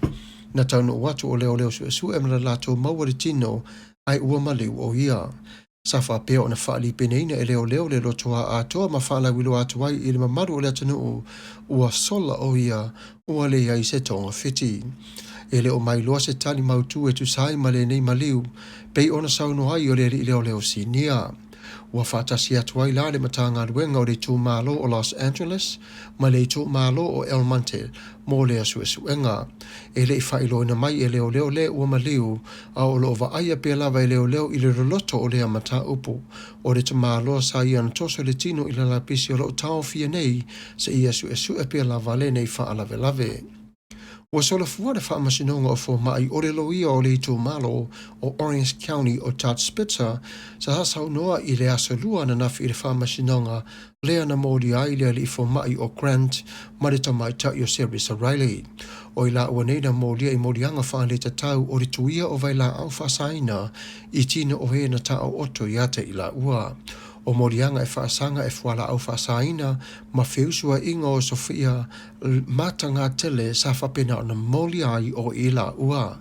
Na taunuu atu o leoleo suesue ma na latou maua le tino ae ua maliu o ia. Sa faapea ona faalipeneina e leoleo le lotoa atoa ma faalauiloa atu ai i le mamalu o le atunuu ua sola o ia ua leai se togafiti. E le o mailoa se tali mautū e tusa ai ma lenei maliu, pei ona saunoa ai o le alii leoleo sinia. Ua faatasi atu ai la le Matagaluega o le Itumalo o Los Angeles ma le Itumalo o El Monte mo lea suesuega. E le i faailoaina mai e leoleo le ua maliu, a o lo o vaaia pea lava e leoleo i le loloto o lea mataupu. O le tamaloa sa ia na toso le tino i le lapisi o lo o taofia nei seia suesue pea lava lenei faalavelave. Ua solofua le Faamasinoga o Fomai o le Loia o le Itumalo o Orange County o Todd Spitzer sa saunoa i le Aso Lua ananafi i le Faamasinoga lea na molia ai le alii fomai o Grant ma le tamaitai o Serisa Riley. O i laua nei na molia i moliaga faaletatau o le tuia o vailaau faasaina i tino o e na taooto ia te i laua. O moliaga e faasaga e fualaau faasaina ma feusuaiga o Sofia Matagatele sa faapena ona molia ai o i laua.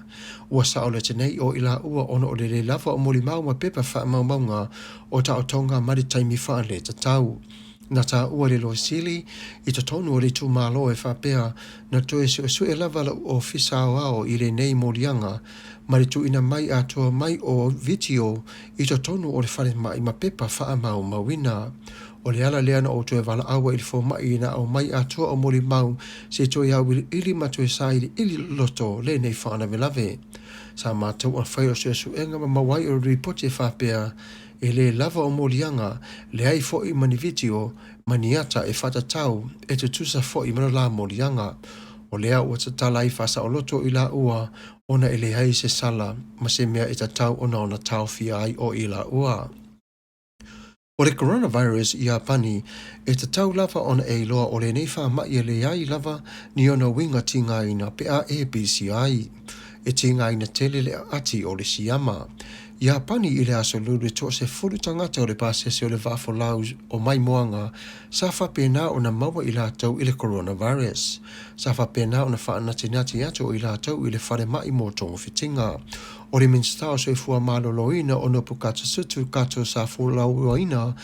Ua saolete nei o i laua ona o le le lava o molimau ma pepa faamaumauga o taotoga ma le taimi faaletatau. Na taua le Loia Sili i totonu o le itumalo e faapea na toe suesue lava lou ofisa aoao i lenei moliaga ma le tuuina mai atoa mai o vitio i totonu o le falemai ma pepa faamaumauina. O le ala lea na ou toe valaau ai i le fomai ina aumai atoa o molimau se i toe auiliili ma toe sailiili loloto lenei faalavelave. Sa matou ona fai o suesuega ma maua ai o le lipoti e faapea e le lava o moliaga, leai foi ma ni vitio ma ni ata e faatatau e tutusa foi ma le la moliaga. O lea ua tatala ai faasaoloto i laua ona e leai se sala ma se mea e tatau ona ona taofia ai o i laua. O le coronavirus i Iapani, e tatau lava ona e iloa o lenei faamai e leai lava ni ona uiga tigaina pe a e pisia ai. E tigaina tele le aati o le siama. Iapani i le Aso Lulu e 30 tagata o le pasese o le vaafolau o Maimoaga sa faapena ona maua i latou i le coronavirus. Sa faapena ona faanatinati atu o i latou i le falemai mo togafitiga. O le Minisita o Soifua Maloloina o Nobukatsutu Kato sa folauaina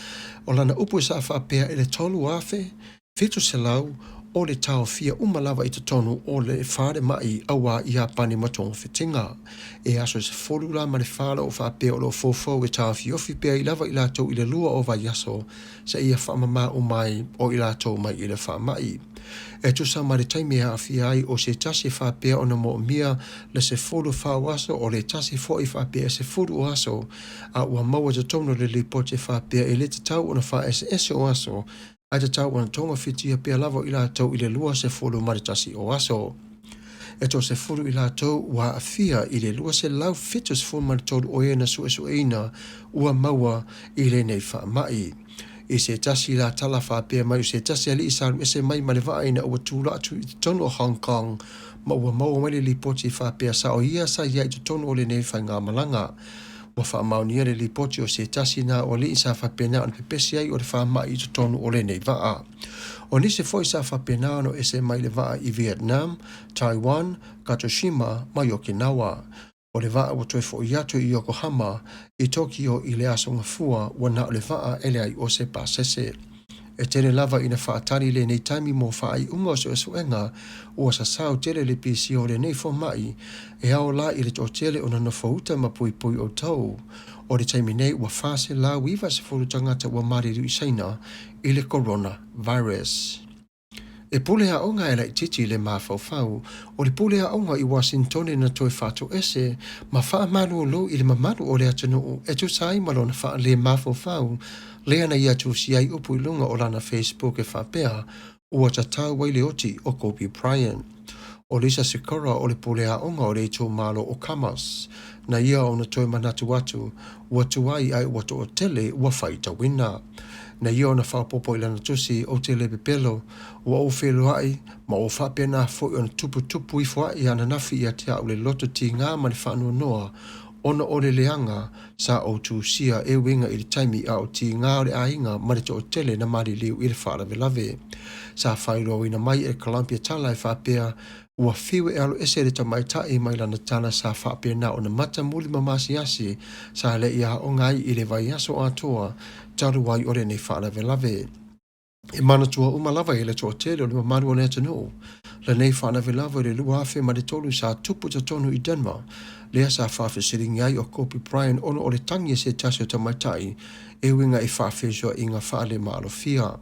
o lana upu sa faapea i le 3,700 o le taofia uma lava i totonu o le falemai auā Iapani ma togafitiga. E aso 14 la ma le 4 o faapea o lo o foufou e taofiofi pea i lava i latou i le 2 o vaiaso seia faamamā uma ai o i latou mai i le faamai. E tusa ma le taimi e aafia ai o se tasi faapea ona moomia le 14 o aso o le tasi foi faapea e 10 o aso a ua maua totonu o le lipoti e faapea e le tatau ona faaeseese o aso ae tatau ona togafitia pea lava i latou i le 21 o aso. E 30 i latou ua aafia i le 273 o e na suesueina ua maua i lenei faamai. I se tasi la tala faapea mai o se tasi alii sa alu ese mai ma le vaa ina ua tulai atu i totonu o Hong Kong ma ua maua mai le lipoti faapea sa o ia sa ia i totonu o lenei faigamalaga. Ua faamaonia le lipoti o se tasi na o alii sa faapena ona pepesi ai o le faamai i totonu o lenei vaa. O nisi foi sa faapena ona ese mai le vaa i Vietnam, Taiwan, Kagoshima ma Okinawa. O le vaa ua toe fo'i atu i Yokohama i Tokyo i le Aso Gafua ua na o le vaa e leai o se pasese. E tele lava ina faatali lenei taimi mo faaiuga o suesuega ua sasao tele le pisia o lenei fomai e ao la i le toatele ona nofouta ma puipui outou. O le taimi nei ua 490 tagata ua maliliu i Saina i le coronavirus. E pule aoga e laitiiti le mafaufau o le pule aoga i Wasintone na toe faatoese ma faamalolo i le mamalu o le atunuu e tusa ai ma lona faale mafaufau lea na ia tusia ai upu i luga o lana Facebook e faapea ua tatau ai le oti o Kobe Bryant. O Lisa Sikora o le pule aoga o le itumalo o Camas na ia ona toe manatu atu ua tuai ae ua toatele ua faitauina. Na ia ona faaopoopo i lana tusi, Ou te le pepelo, ua ou feiloai ma ua faapena foi ona tuputupu ifo aʻe ananafi ia te au le loto tigā ma le faanoanoa ona o le leaga sa ou tusia e uiga i le taimi a o tigā o le aiga ma le toatele na maliliu i le faalavelave. Sa faailoaina mai e Columbia tala e faapea ua fiu e aloese le tamaitai mai lana tala sa faapena ona matamuli ma maasiasi sa le i aoga ai i le vaiaso atoa talu ai o lenei faalavelave. E manatua uma lava e le toatele o le mamalu o le atunuu lenei faalavelave o le 2003 sa tupu totonu i Denver, lea sa faafesiligia ai o Kobe Bryant ona o le tagi a se tasi o tamaitai e uiga i faafesoaaiga faalemaalofia.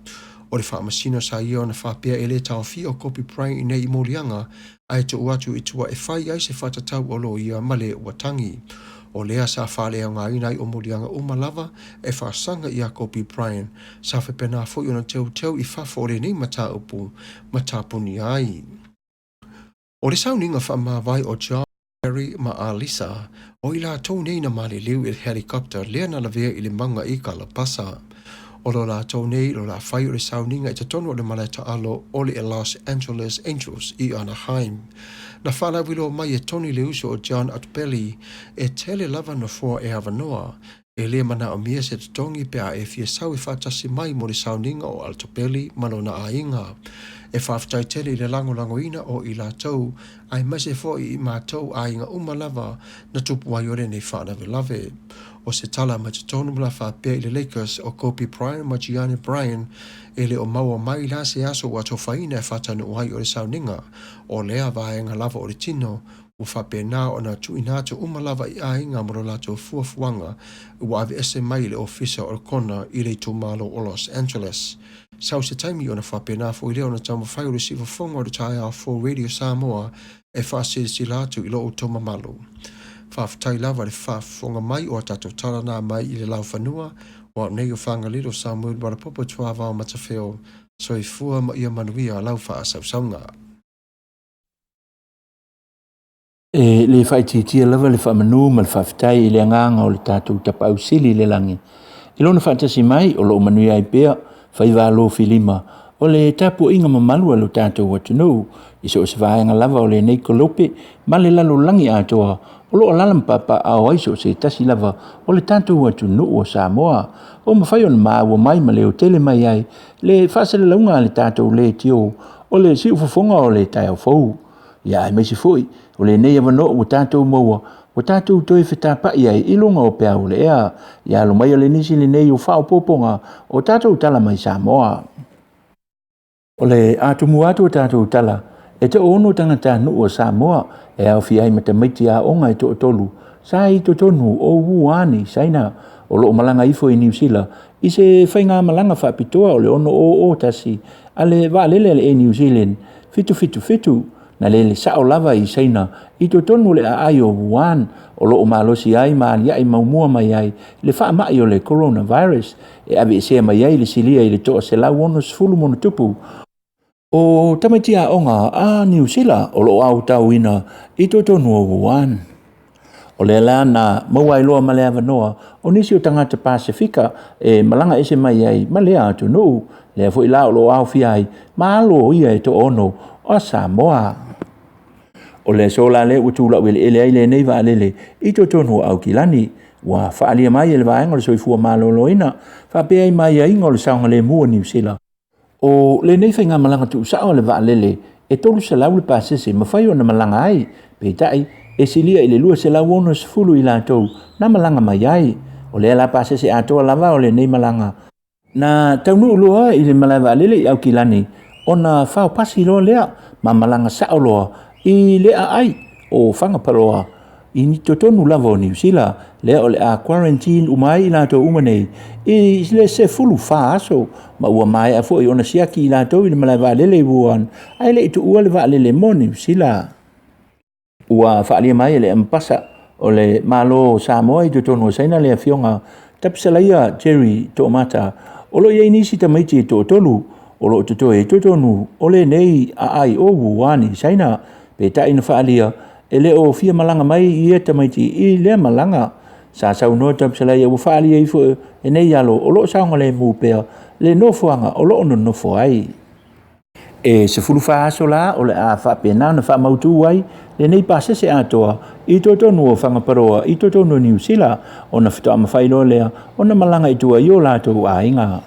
O le faamasino sa ia ona faapea e le taofia o Kobe Bryant i nei moliaga ae tuu atu i tua e fai ai se faatatau o loia ma le ua tagi. O lea sa faaleaogaina ai o moliaga uma lava e faasaga ia Kobe Bryant sa faapena foi ona teuteu i fafo o lenei mataupu ma tapunia ai. O le sauniga faamavae o John, Barry ma Alisa, o i latou nei na maliliu i le helicopter lea na lavea i le mauga i Kalapasa. O lo latou nei lo la fai o le sauniga i totonu o le malae taalo o le Los Angeles Angels i Anaheim. Na faalauiloa mai e Tony le uso o John Altobelli e tele lava nofoa e avanoa. E le manaomia se totogi pe a e fia sau e faatasi mai mo le sauniga o Altobelli ma lona aiga. E faafetai tele i le lagolagoina o i latou, aemaise foi i matou aiga uma lava na tupu ai o lenei faalavelave. O se tala mai totonu ma la faapea i le Lakers o Kobe Bryant ma Gianni Bryant e le o maua mai la se aso ua atofaina e faataunuu ai o le sauniga o lea vaega lava o le tino ua faapena ona tuuina atu uma lava i aiga ma lo latou fuafuaga ua aveese mai i le ofisa o le Kona i le itumalo o Los Angeles. Sau se taimi ona faapena foi lea ona taumafai o le siufofoga o le taeao fou Radio Samoa e faasilasila atu i lo outou mamalu. Faafetai lava le faafofoga mai o a tatou tala na mai i le laufanua o au nei o Fagalilo Samuel Ualapopo Tuavao Matafeo. Soifua ma ia manuia lau faasausauga. E le faaitiitia lava le faamanu ma le faafetai i le agaga o le tatou Tapaau Sili i le lagi. I lona faatasi mai o lo o manuia ai pea faiva alofilima o le tapuaiga mamalu a lo tatou atunuu i so o se vaega lava o lenei kolope ma le lalolagi atoa o lo o alaala ma papaaao ai so o se tasi lava o le tatou atunuu o Samoa. Ua mafai ona maua mai ma leotele mai ai le faasalalauga a le tatou leitio o le siufofoga o le taeao fou. Ia aemaise foi o lenei avanoa ua tatou maua ua tatou toe fetapa'i ai i luga o peau o le ea. Ia alo mai o le nisi lenei o faaopoopoga o tatou tala mai Samoa. O le atumu atu o tatou tala e toaono tagatanuu o Samoa e aofia ai ma tamaiti aoga e toatolu sa i totonu o Wuhan i Saina o lo o malaga ifo i Niu Sila i se faigamalaga faapitoa o le 601 a le vaalele a le Air New Zealand 777 na lele sao lava i Saina i totonu o le aai o Wuhan o lo o malosi ai ma aliae maumua mai ai le faamai o le coronavirus e aveesea mai ai le silia i le 160 ma ono tupu o tamaiti aoga a Niu Sila o lo o aotauina i totonu o Wuhan. O lea la na maua ai loa ma le avanoa o nisi o tagata Pasefika e malaga ese mai ai ma lea atunuu, lea foi la o lo o aofia ai ma alo ia e toaono o Samoa. O le aso la lea ua tulau eleele ai lenei vaalele i totonu o Aukilani, ua faaalia mai e le vaega o le soifua maloloina faapea ai ma aiaiga o le saogalemu o Niu Sila. O lenei faigamalaga tuusao a le vaalele e 300 le pasese mafai ona malaga ai, peitai e silia i le 260 i latou na malaga mai ai. O lea la pasese atoa lava o lenei malaga. Na taunuu loa i le malae vaalele i Aukilani ona faopasi loa lea ma malaga sao loa i le aai o Fagapaloa i totonu lava o Niu Sila, lea o le a quarantine uma ai i latou uma nei i le 14 aso, ma ua maea foi ona siaki i latou i le malae vaalele i Wuhan ae le i tuua le vaalele mo Niu Sila. Ua faaalia mai e le Ambasa o le Malo o Samoa i totonu o Saina le afioga Tapisalaia Jerry Toomata, o lo o i ai nisi tamaiti e toatolu o lo o totoe i totonu o lenei aai o Wuhan i Saina. Peitai na faaalia e le o fia malaga mai ia tamaiti i lea malaga. Sa saunoa Tapisalaia ua faaalia ifo e nei alo o lo o saogalemu pea le nofoaga o lo o nonofo ai. E 14 aso la o le a faapena ona faamautu ai lenei pasese atoa i totonu o Fagaparoa i totonu o Niu Sila, ona faatoa mafai loa lea ona malaga i tua i o latou aiga.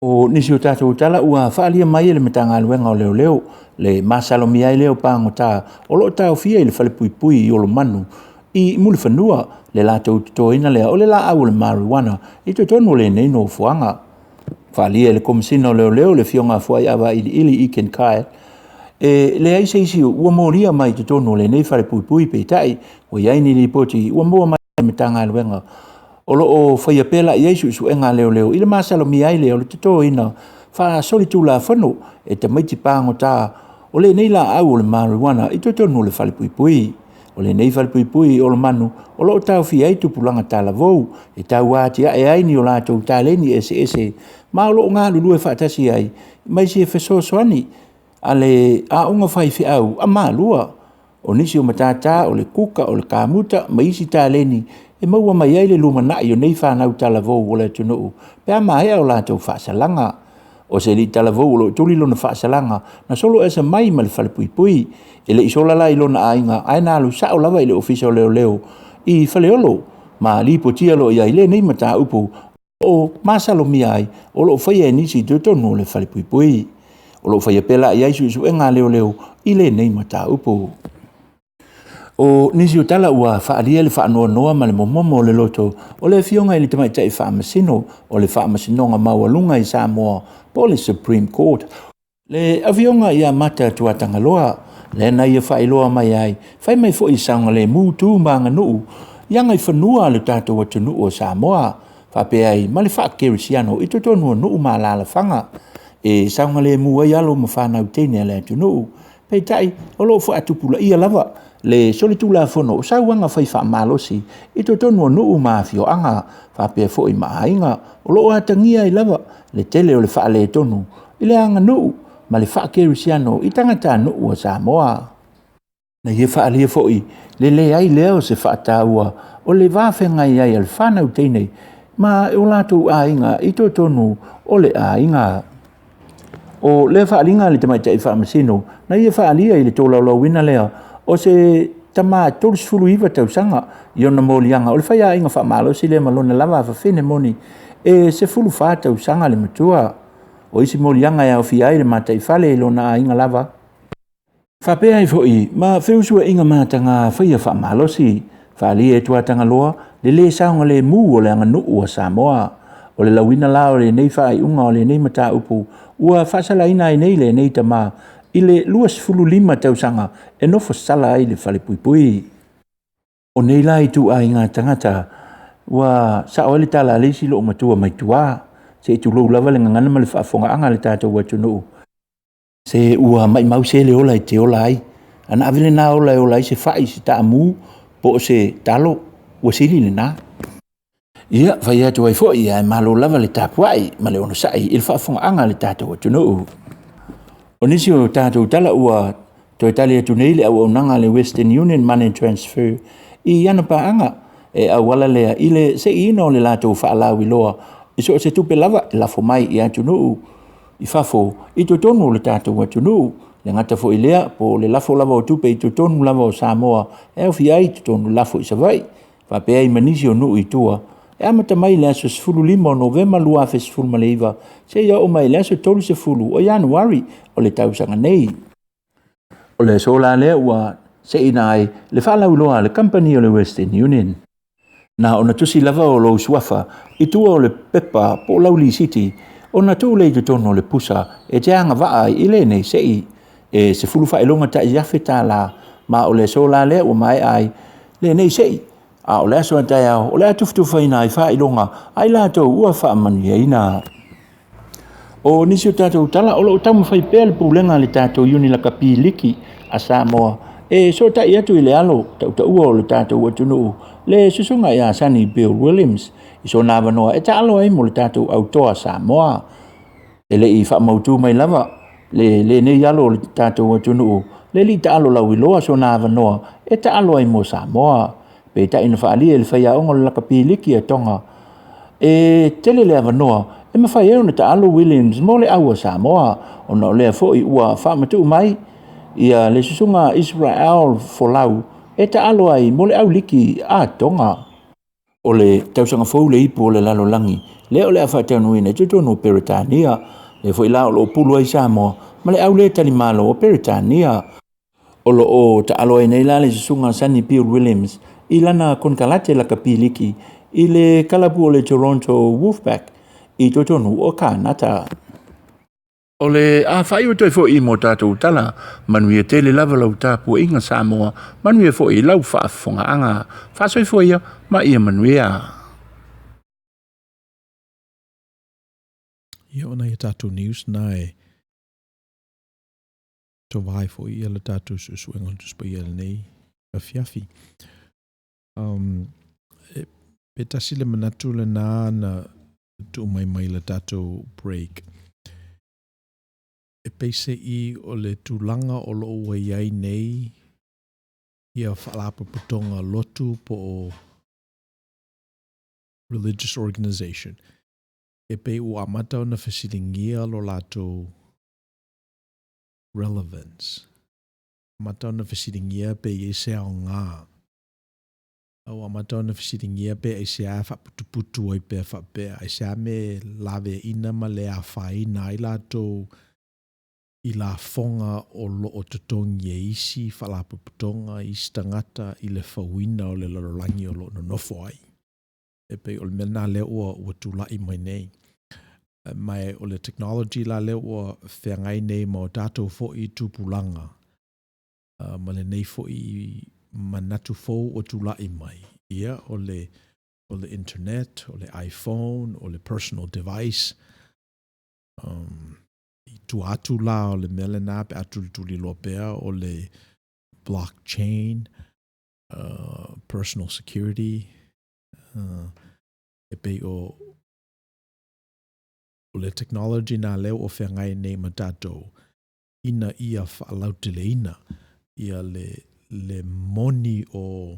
O nisi o tatou tala ua faaalia mai e le Matagaluega o Leoleo le masalomia ai lea o pagota o lo o taofia i le falepuipui i Olomanu i Mulifanua le latou totoina lea o le laau o le marijuana i totonu o lenei nofoaga. Faaalia e le Komesina o Leoleo le afioga Fuaiava Iliili Iken Kyle e leai se isi ua molia mai i totonu o lenei falepuipui, peitai ua i ai ni lipoti ua maua mai i le Matagaluega o lo o faia pea la i ai suesuega a leoleo i le masalomia ai lea o le totoina faasolitulafono e tamaiti pagota o lenei laau o le marijuana i totonu o le falepuipui. O lenei falepuipui i Olomanu o lo o taofia ai tupulaga talavou e tau atiae ai ni o latou taleni eseese ma o lo o galulue faatasi ai ma isi e fesoasoani a le aoga faifeau a Malua. O nisi o matata o le kuka, o le kamuta ma isi taleni e maua mai ai le lumanai o nei fanau talavou o le atunuu pe a maea o latou faasalaga. O se alii talavou o lo o tuli lona faasalaga na solo ese mai ma le falepuipui. E le i sola la i lona aiga ae na alu sao lava i le ofisa o leoleo i Faleolo ma lipotia loa i ai lenei mataupu o masalomia ai o lo o faia e nisi i totonu o le falepuipui. O lo o faia pea la i ai suesuega a leoleo i lenei mataupu. O nisi o tala ua faaalia le faanoanoa ma le momomo o le loto o le afioga i le Tamaitai Faamasino o le Faamasinoga Maualuga i Samoa po o le Supreme Court, le afioga ia Mata Tuatagaloa, lea na ia faailoa mai ai, fai mai foi e saogalemu tu ma aganuu i agaifanua a le tatou atunuu o Samoa, faapea ai ma le faakerisiano i totonu o nuu ma alaalafaga e saogalemu ai alo ma fanau teine a le atunuu. Peitai, o lo o faatupulaia lava le solitulafono o sauaga fai faamalosi i totonu o nuu ma afioaga faapea foi ma aiga, o lo o atagia ai lava le tele o le faaletonu i le aganuu ma le faakerisiano i tagatanuu o Samoa. Na ia faaalia foi le leai lea o se faataua o le va feagai ai a le fanau teine ma o latou aiga i totonu o le aiga. O lea faaaliga a le Tamaitai Faamasino na ia faaalia i le tolaulauina lea o se tama 39 tausaga i ona moliaga o le faiaiga faamalosi lea ma lona lava afafine moni e 14 tausaga le matua. O isi moliaga e aofia ai le mataifale i lona aiga lava, faapea ai foi ma feusuaiga mataga faia faamalosi, faaalia e Tuatagaloa le lē saogalemu o le aganuu a Samoa. O le lauina la o lenei faaiuga o lenei mataupu ua faasalaina ai nei lenei tama i le 25 tausaga e nofo sala ai le falepuipui. O nei la ituaiga tagata ua sao ai le tala a le isi loomatua mai tua, se i tulou lava le gagana ma le faafofogaaga a le tatou atunuu, se ua maimau se le ola e te ola ai, ana ave lena ola e ola ai se fai, se taamu po o se talo, ua sili lena. Ia, fai atu ai foi, ae malo lava le tapuai ma le onosai i le faafofogaaga a le tatou atunuu. O nisi o tatou tala ua toe tali atu nei le auaunaga a le Western Union Money Transfer i ana paaga e auala lea i le seiina o le latou faalauiloa i so o se tupe lava e lafo mai i atunuu i fafo i totonu o le tatou atunuu. Le gata foi lea po o le lafo lava o tupe i totonu lava o Samoa e aofia ai i totonu lafo i Savaii faapea ai ma nisi o nuu i tua, e amata mai i le aso 15 o Novema 2019 seia oo mai i le aso 30 o Ianuari o le tausaga nei. O le aso la lea ua seiina ai le faalauiloa a le kamupani o le Western Union. Na ona tusi lava o lou suafa i tua o le pepa po o lau lisiti ona tuu lea i totonu o le pusa e te agavaa ai i lenei sei e 10 faailoga tai $1,000 ma o le aso la lea ua maea ai lenei sei. A o le aso a taeao o le a tufatufaina ai faailoga a i latou ua faamanuiaina. O nisi o tatou tala o lo o taumafai pea le pulega a le tatou Iuni Lakapi Liki a Samoa e sootai atu i le alo tautaua o le tatou atunuu le susuga ia Sonny Bill Williams i sona avanoa e taalo ai mo le tatou autoa Samoa. E le i faamautu mai lava le lenei alo o le tatou atunuu le alii taalo lauiloa sona avanoa e taalo ai mo Samoa. Peitai na faaalia e le faiaoga o le lakapi liki a Tonga e tele le avanoa e mafai ai ona taalo Williams mo le au a Samoa ona o lea foi ua faamatuu mai ia le susuga Israel Folau e taalo ai mo le au liki a Tonga. O le tausaga fou le ipu o le lalolagi lea o le a faataunuuina i totonu o Peretania, lea foi la o lo o pulu ai Samoa ma le au le talimalo o Peretania. O lo o taalo ai nei la le susuga Sonny Bill Williams i lana konekarate lakapi liki i le kalapu o le Toronto Wolfpack i totonu o Kanata. O le a faaiu atu ai foi mo tatou tala, manuia tele lava lau tapuaiga Samoa, manuia foi lau faafofogaaga. Faasoifua ia ma ia manuia. Ia, o nai a tatou news na e tova ai foi ia le tatou suesuega o le Tusi Paia i lenei afiafi. Um, e, pe tasi le manatu lena na tuu mai mai le tatou break. E peise'i o le tulaga o lo o ua i ai nei ia faalapotopotoga lotu po o religious organization, e pei ua amata ona fesiligia lo latou relevance. Amata ona fesiligia pe i ai se aoga. Ua amata ona fesiligia pe aisea e faaputuputu ai pea faapea, aisea me laveaiina ma le afaina ai latou i lafoga o lo o totogi e isi faalapotopotoga, isi tagata i le fauina o le lalolagi o lo o nonofo ai. E pei o le mea lena lea ua, ua tulai mai nei. Ma o le technology la lea ua feagai nei ma o tatou foi tupulaga, ma lenei foi manatu fou ua tulai mai, ia, o le, o le internet, o le iPhone, o le personal device, um, i tua atu la o le mea lena pe a tulituliloa pea o le blockchain, personal security, e pei o o le technology na lea ua feagai nei ma tatou ina ia faalauteleina ia le le moni o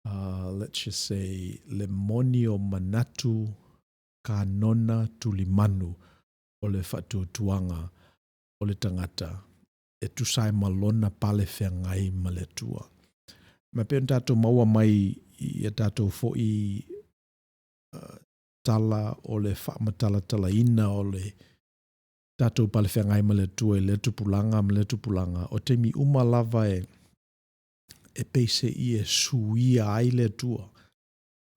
uh, let's just say le moni o manatu kanona tulimanu o le faatuatuaga o le tagata e tusa ai ma lona pale feagai ma le Atua. Ma e pei ona tatou maua mai i a tatou foi tala o le faamatalatalaina o le tatou pale feagai ma le Atua i lea tupulaga ma lea tupulaga, o taimi uma lava e e pei seia e suia ai le Atua.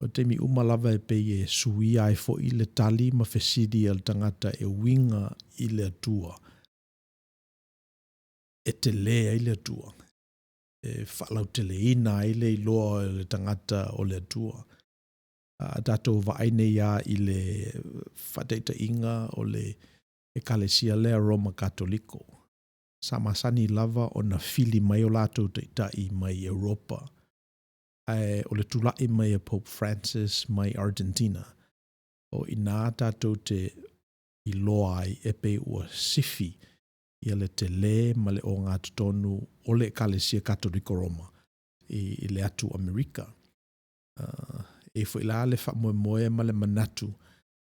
O taimi uma lava e pei e suia ai foi le tali ma fesili a le tagata e uiga i le Atua. E telē ai le Atua, e faalauteleina ai le iloa o le tagata o le Atua. A tatou vaai nei lava i le faataitaiga o le Ekalesia lea Roma Katoliko, sa masani lava ona fili mai o latou taitai mai Europa, ae o le tulai mai a Pope Francis mai Argentina, o i ina tatou te iloa ai e pei ua sifi ia le telē ma le ogatotonu o le Ekalesia Katoliko Roma i le atu Amerika. E i ai foi la le faamoemoe ma le manatu,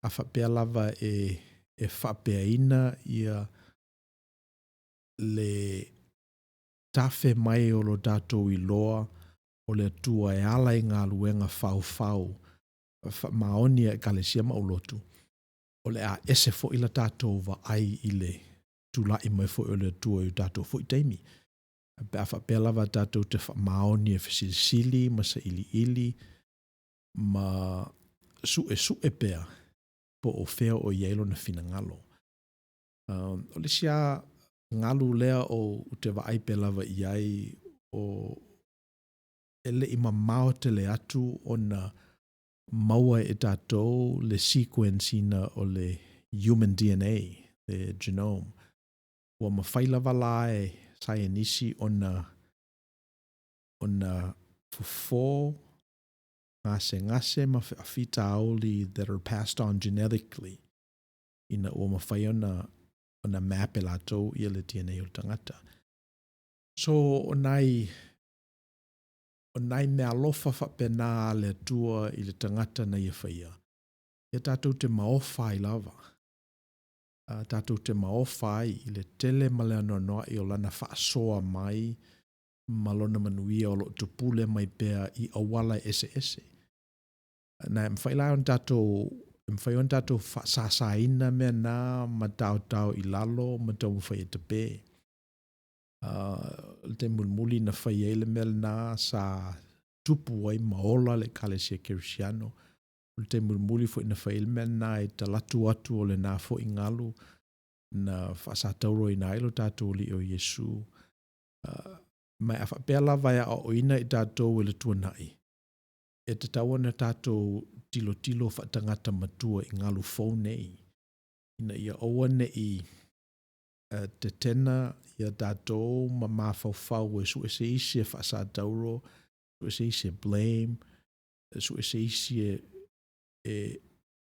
a faapea lava e e faapeaina ia le tafe mai o lo tatou iloa o le Atua e ala i galuega faufau faamaoni a Ekalesia ma aulotu, o le a ese foi la tatou vaai i le tulai mai foi o le Atua i o tatou foi taimi. Pe a faapea lava tatou te faamaoni e fesilisili ma sailiili. ma suʻesuʻe pea po o fea o i ai lona finagalo. O le isi lava galu lea ou te vaai pea lava i ai, o e le i mamao tele atu ona maua e tatou le sequence ina o le human DNA, le genome. Ua mafai lava la e saienisi ona ona fofo gasegase ma faafitauli that are passed on genetically ina ua mafai ona ona map e latou ia le DNA o le tagata. So, o nai o nai meaalofa faapena a le Atua i le tagata na ia faia, ia tatou te maofa ai lava. A tatou te maofa ai i le tele ma le anoanoai o Lana faasoa mai ma Lona manuia o lo o tupule mai pea i auala eseese. Na e mafai la ona tatou e mafai ona tatou faasasaina mea na ma taotao i lalo ma taumafai e tape. O le taimi mulimuli na fai ai le mea lena sa tupu ai ma ola le Ekalesia Kerisiano. O le taimi mulimuli foi na fai ai le mea lena i talaatu atu o lena foi galu na faasatauroina ai lo tatou Alii o Iesu. Ma a faapea lava e aoaoina i tatou e le tuanai, e tatau ona tatou tilotilo faatagata matua i galu fou nei, ina ia aua ne i tetena ia tatou ma mafaufau e sue se isi e faasatauro, sue se isi e blame, sue se isi e e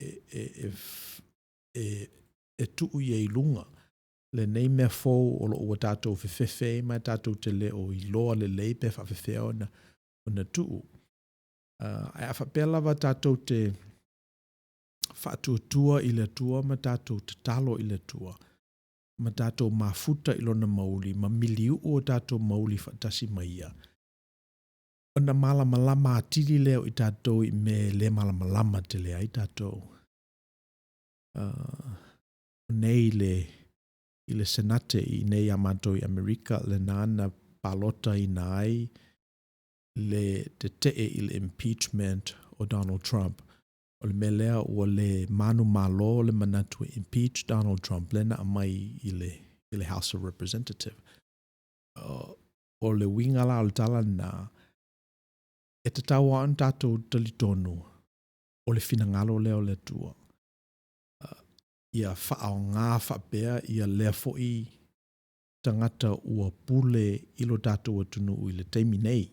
e e e e, e tuu ia i luga lenei mea fou o lo o ua tatou fefefe ai ma tatou te le o iloa lelei pe faafefea ona ona tuu. Ae a faapea lava tatou te faatuatua i le Atua ma tatou tatalo i le Atua, ma tatou mafuta i lona mauli, ma miliu'u o tatou mauli faatasi ma ia, ona malamalama atili lea o i tatou i mea e le malamalama tele ai tatou. Nei le i le Senate i inei iā matou i Amerika, lena na palotaina ai le tete'e i le impeachment o Donald Trump. O le mea lea ua le manumalo le manatu e impeach Donald Trump, lea na aumai i le i le House of Representative. O le uiga la o le tala lena, e tatau lava ona tatou talitonu o le finagalo lea o le Atua. Ia faaaoga faapea ia lea foi tagata ua pule i lo tatou atunuu i le taimi nei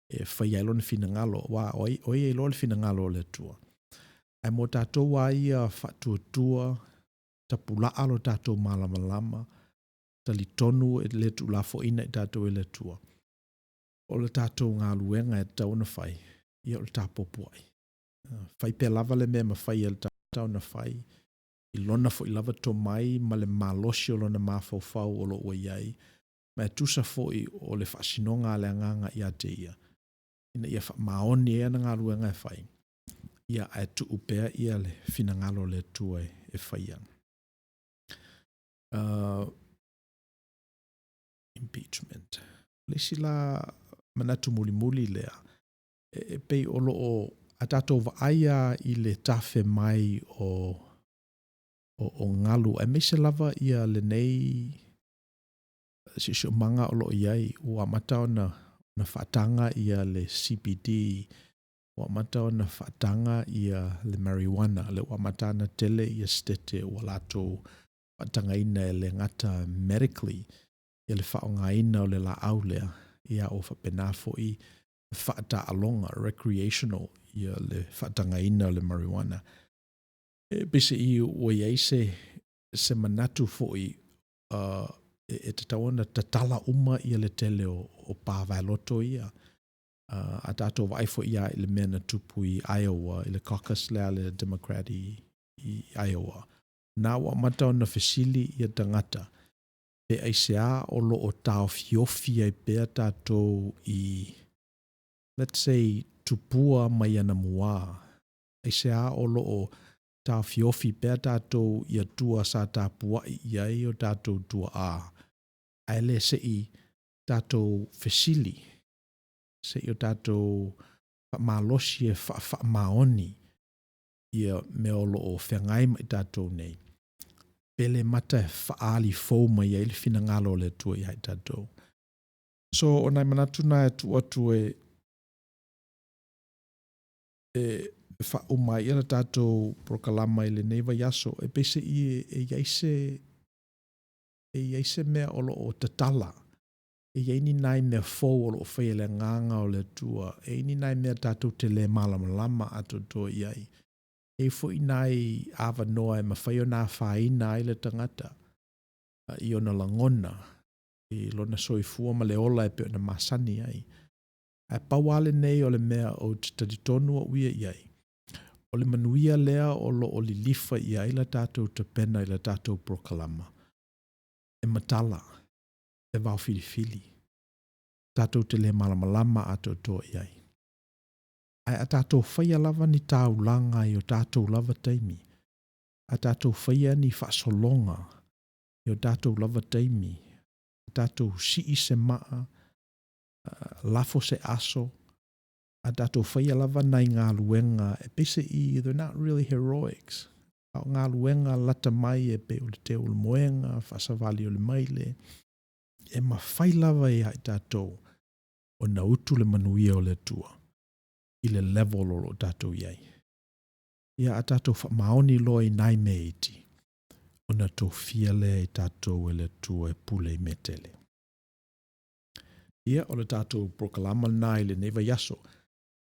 e faia ai lona finagalo, aua o ai, o ai e iloa le finagalo o le Atua. Ae mo tatou lava ia faatuatua, tapulaa lo tatou malamalama, talitonu e le tuulafoaiina i tatou e le Atua, o le tatou galuega e tatau ona fai, ia o le tapuapuai. Fai pea lava le mea e mafai e le tagata ona fai, i lona foi lava tomai ma le malosi o lona mafaufau o lo o ua i ai, ma e tusa foi o le faasinoga a le Agaga ia te ia, ina ia faamaoni ai ana galuega e fai, ia ae tuu pea ia le finagalo o le Atua e faia. Impeachment. O le isi la manatu mulimuli lea, e pei o lo o a tatou vaai lava i le tafe mai o o galu, aemaise lava ia lenei siosiomaga o lo o i ai, ua amata ona ona faataga ia le CBD, ua amata ona faataga ia le marijuana, lea ua amata ona tele ia setete ua latou faatagaina e le gata medically ia le faaaogaina o le laau lea, ia ua faapena foi faataaloga, recreational, ia le faatagaina o le marijuana. E peiseai ua i ai se se manatu foi e tatau ona tatala uma ia le tele o o pa vaeloto ia. A tatou vaai foi lava i le mea na tupu i Iowa, i le caucus lea a le Democrat i i Iowa, na ua amata ona fesili ia tagata pe aisea o lo o taofiofi ai pea tatou i, let's say, tupua mai anamua, aisea o lo o taofiofi pea tatou i atua sa tapuai i ai o tatou tuaa, ae le se i tatou fesili, se i o tatou. faamalosi e faafaamaoni ia mea o lo o feagai ma i tatou nei, pe le mata e faaali fou mai ai le finagalo o le Atua ia i tatou. So, o nai manatu na e tuu atu e e faauma ai le tatou polokalama i lenei vaiaso, e peiseai e i ai se e i ai se mea o lo o tatala, e i ai ni nai mea fou o lo o faia e le Agaga o le Atua, e i ai ni nai mea tatou te le malamalama atoatoa i ai. E i ai foi nai avanoa e mafai ona afaina ai le tagata i ona lagona, i lona soifua ma le ola e pei ona masani ai. Ae pau lava lenei o le mea ou te talitonu au ia i ai, o le manuia lea o lo o lilifa i ai la tatou tapena i la tatou polokalama, e matala, e vaofilifili, tatou te le malamalama atoatoa i ai. Ae a tatou faia lava ni taulaga i o tatou lava taimi, a tatou faia ni faasologa i o tatou lava taimi, a tatou sii se maa, lafo se aso, a tatou faia lava nai galuega e peiseai they're not really heroics, a o galuega lata mai e pei o le teu o le moega, faasavali o le maile, e mafai lava ia i tatou ona utu le manuia o le Atua i le level o lo o tatou i ai. Ia a tatou faamaoni loa i nai mea iti, ona tofia lea i tatou e le Atua e pule i mea tele. Ia, o le tatou polokalama lena i lenei vaiaso.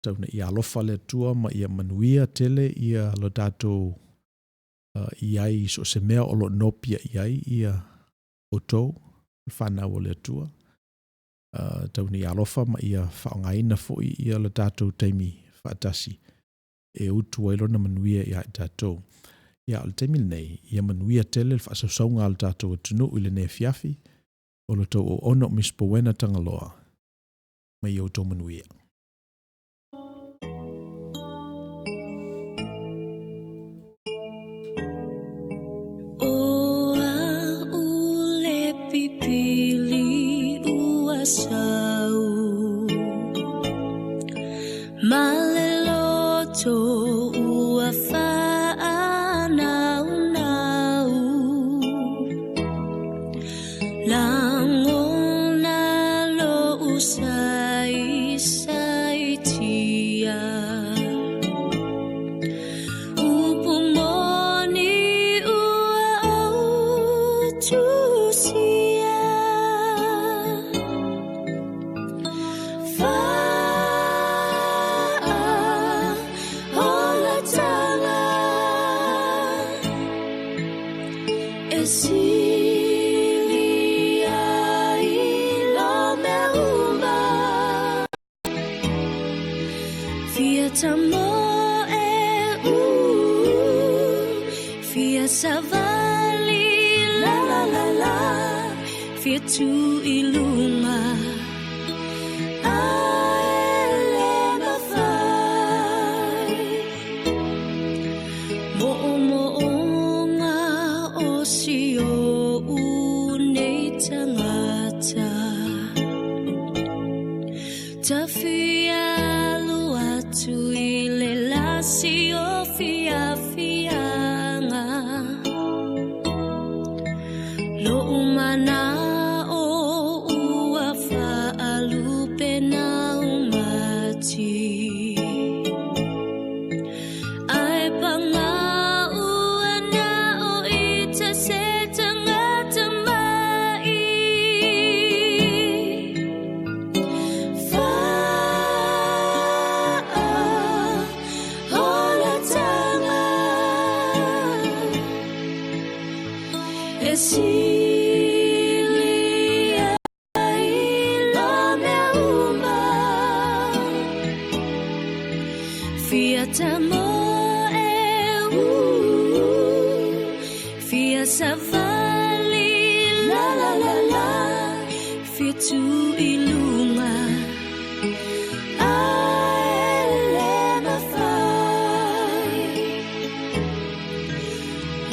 Tau ina ia alofa le Atua ma ia manuia tele ia lo tatou i ai i so o se mea o lo o nopiai i ai ia outou, le fanau o le Atua. Tau ina ia alofa ma ia faaaogaina foi ia le tatou taimi faatasi e utu ai lona manuia ia i tatou. Ia, o le taimi lenei, ia manuia tele le faasausauga a le tatou atunuu i lenei afiafi, o lo outou auauna o Miss Powena Tagaloa, ma ia outou manuia. O au le pipili ua sau Ma le loto ua whaanaunau Langona lo usai saitia Upu moni ua autusia Faaolatanga E sili ai lo mea uma Fia tamo e u Fia savali la la la la Fia tu i lunga Ae le mawhai Mo o mo o ngā o si o u nei tangata Ta fia alu atu i le lasi o fia fianga Lo umana o ua whaalupe na umati Ai panga ua na o i te se tangata mai Faaolatanga E sili ai lo mea uma Fia tamo e u Fia savali la la la la Fia tu i lunga Ae le mawhai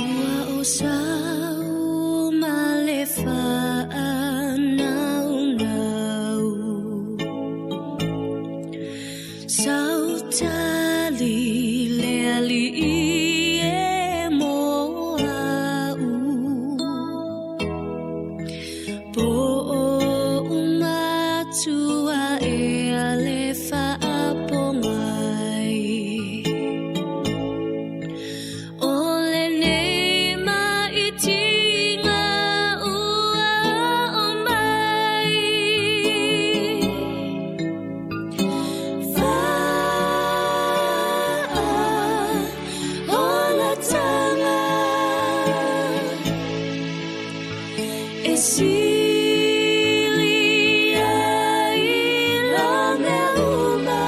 Ua o sau ma le whaanaunau Sau E sili ai lo mea uma.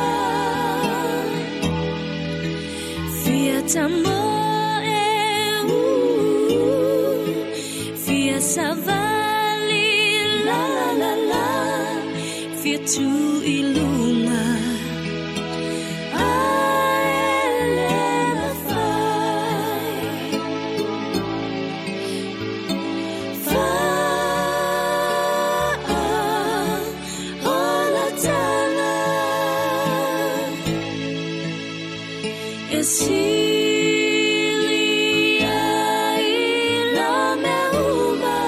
Fia tamoe u, fia savali la la la la, fia tu i luga. Ae le mafai. Fa'aolatala. E sili ai lo mea uma.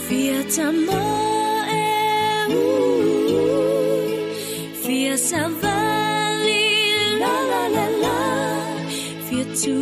Fia tamoe u, fia savali la la la la, fia tu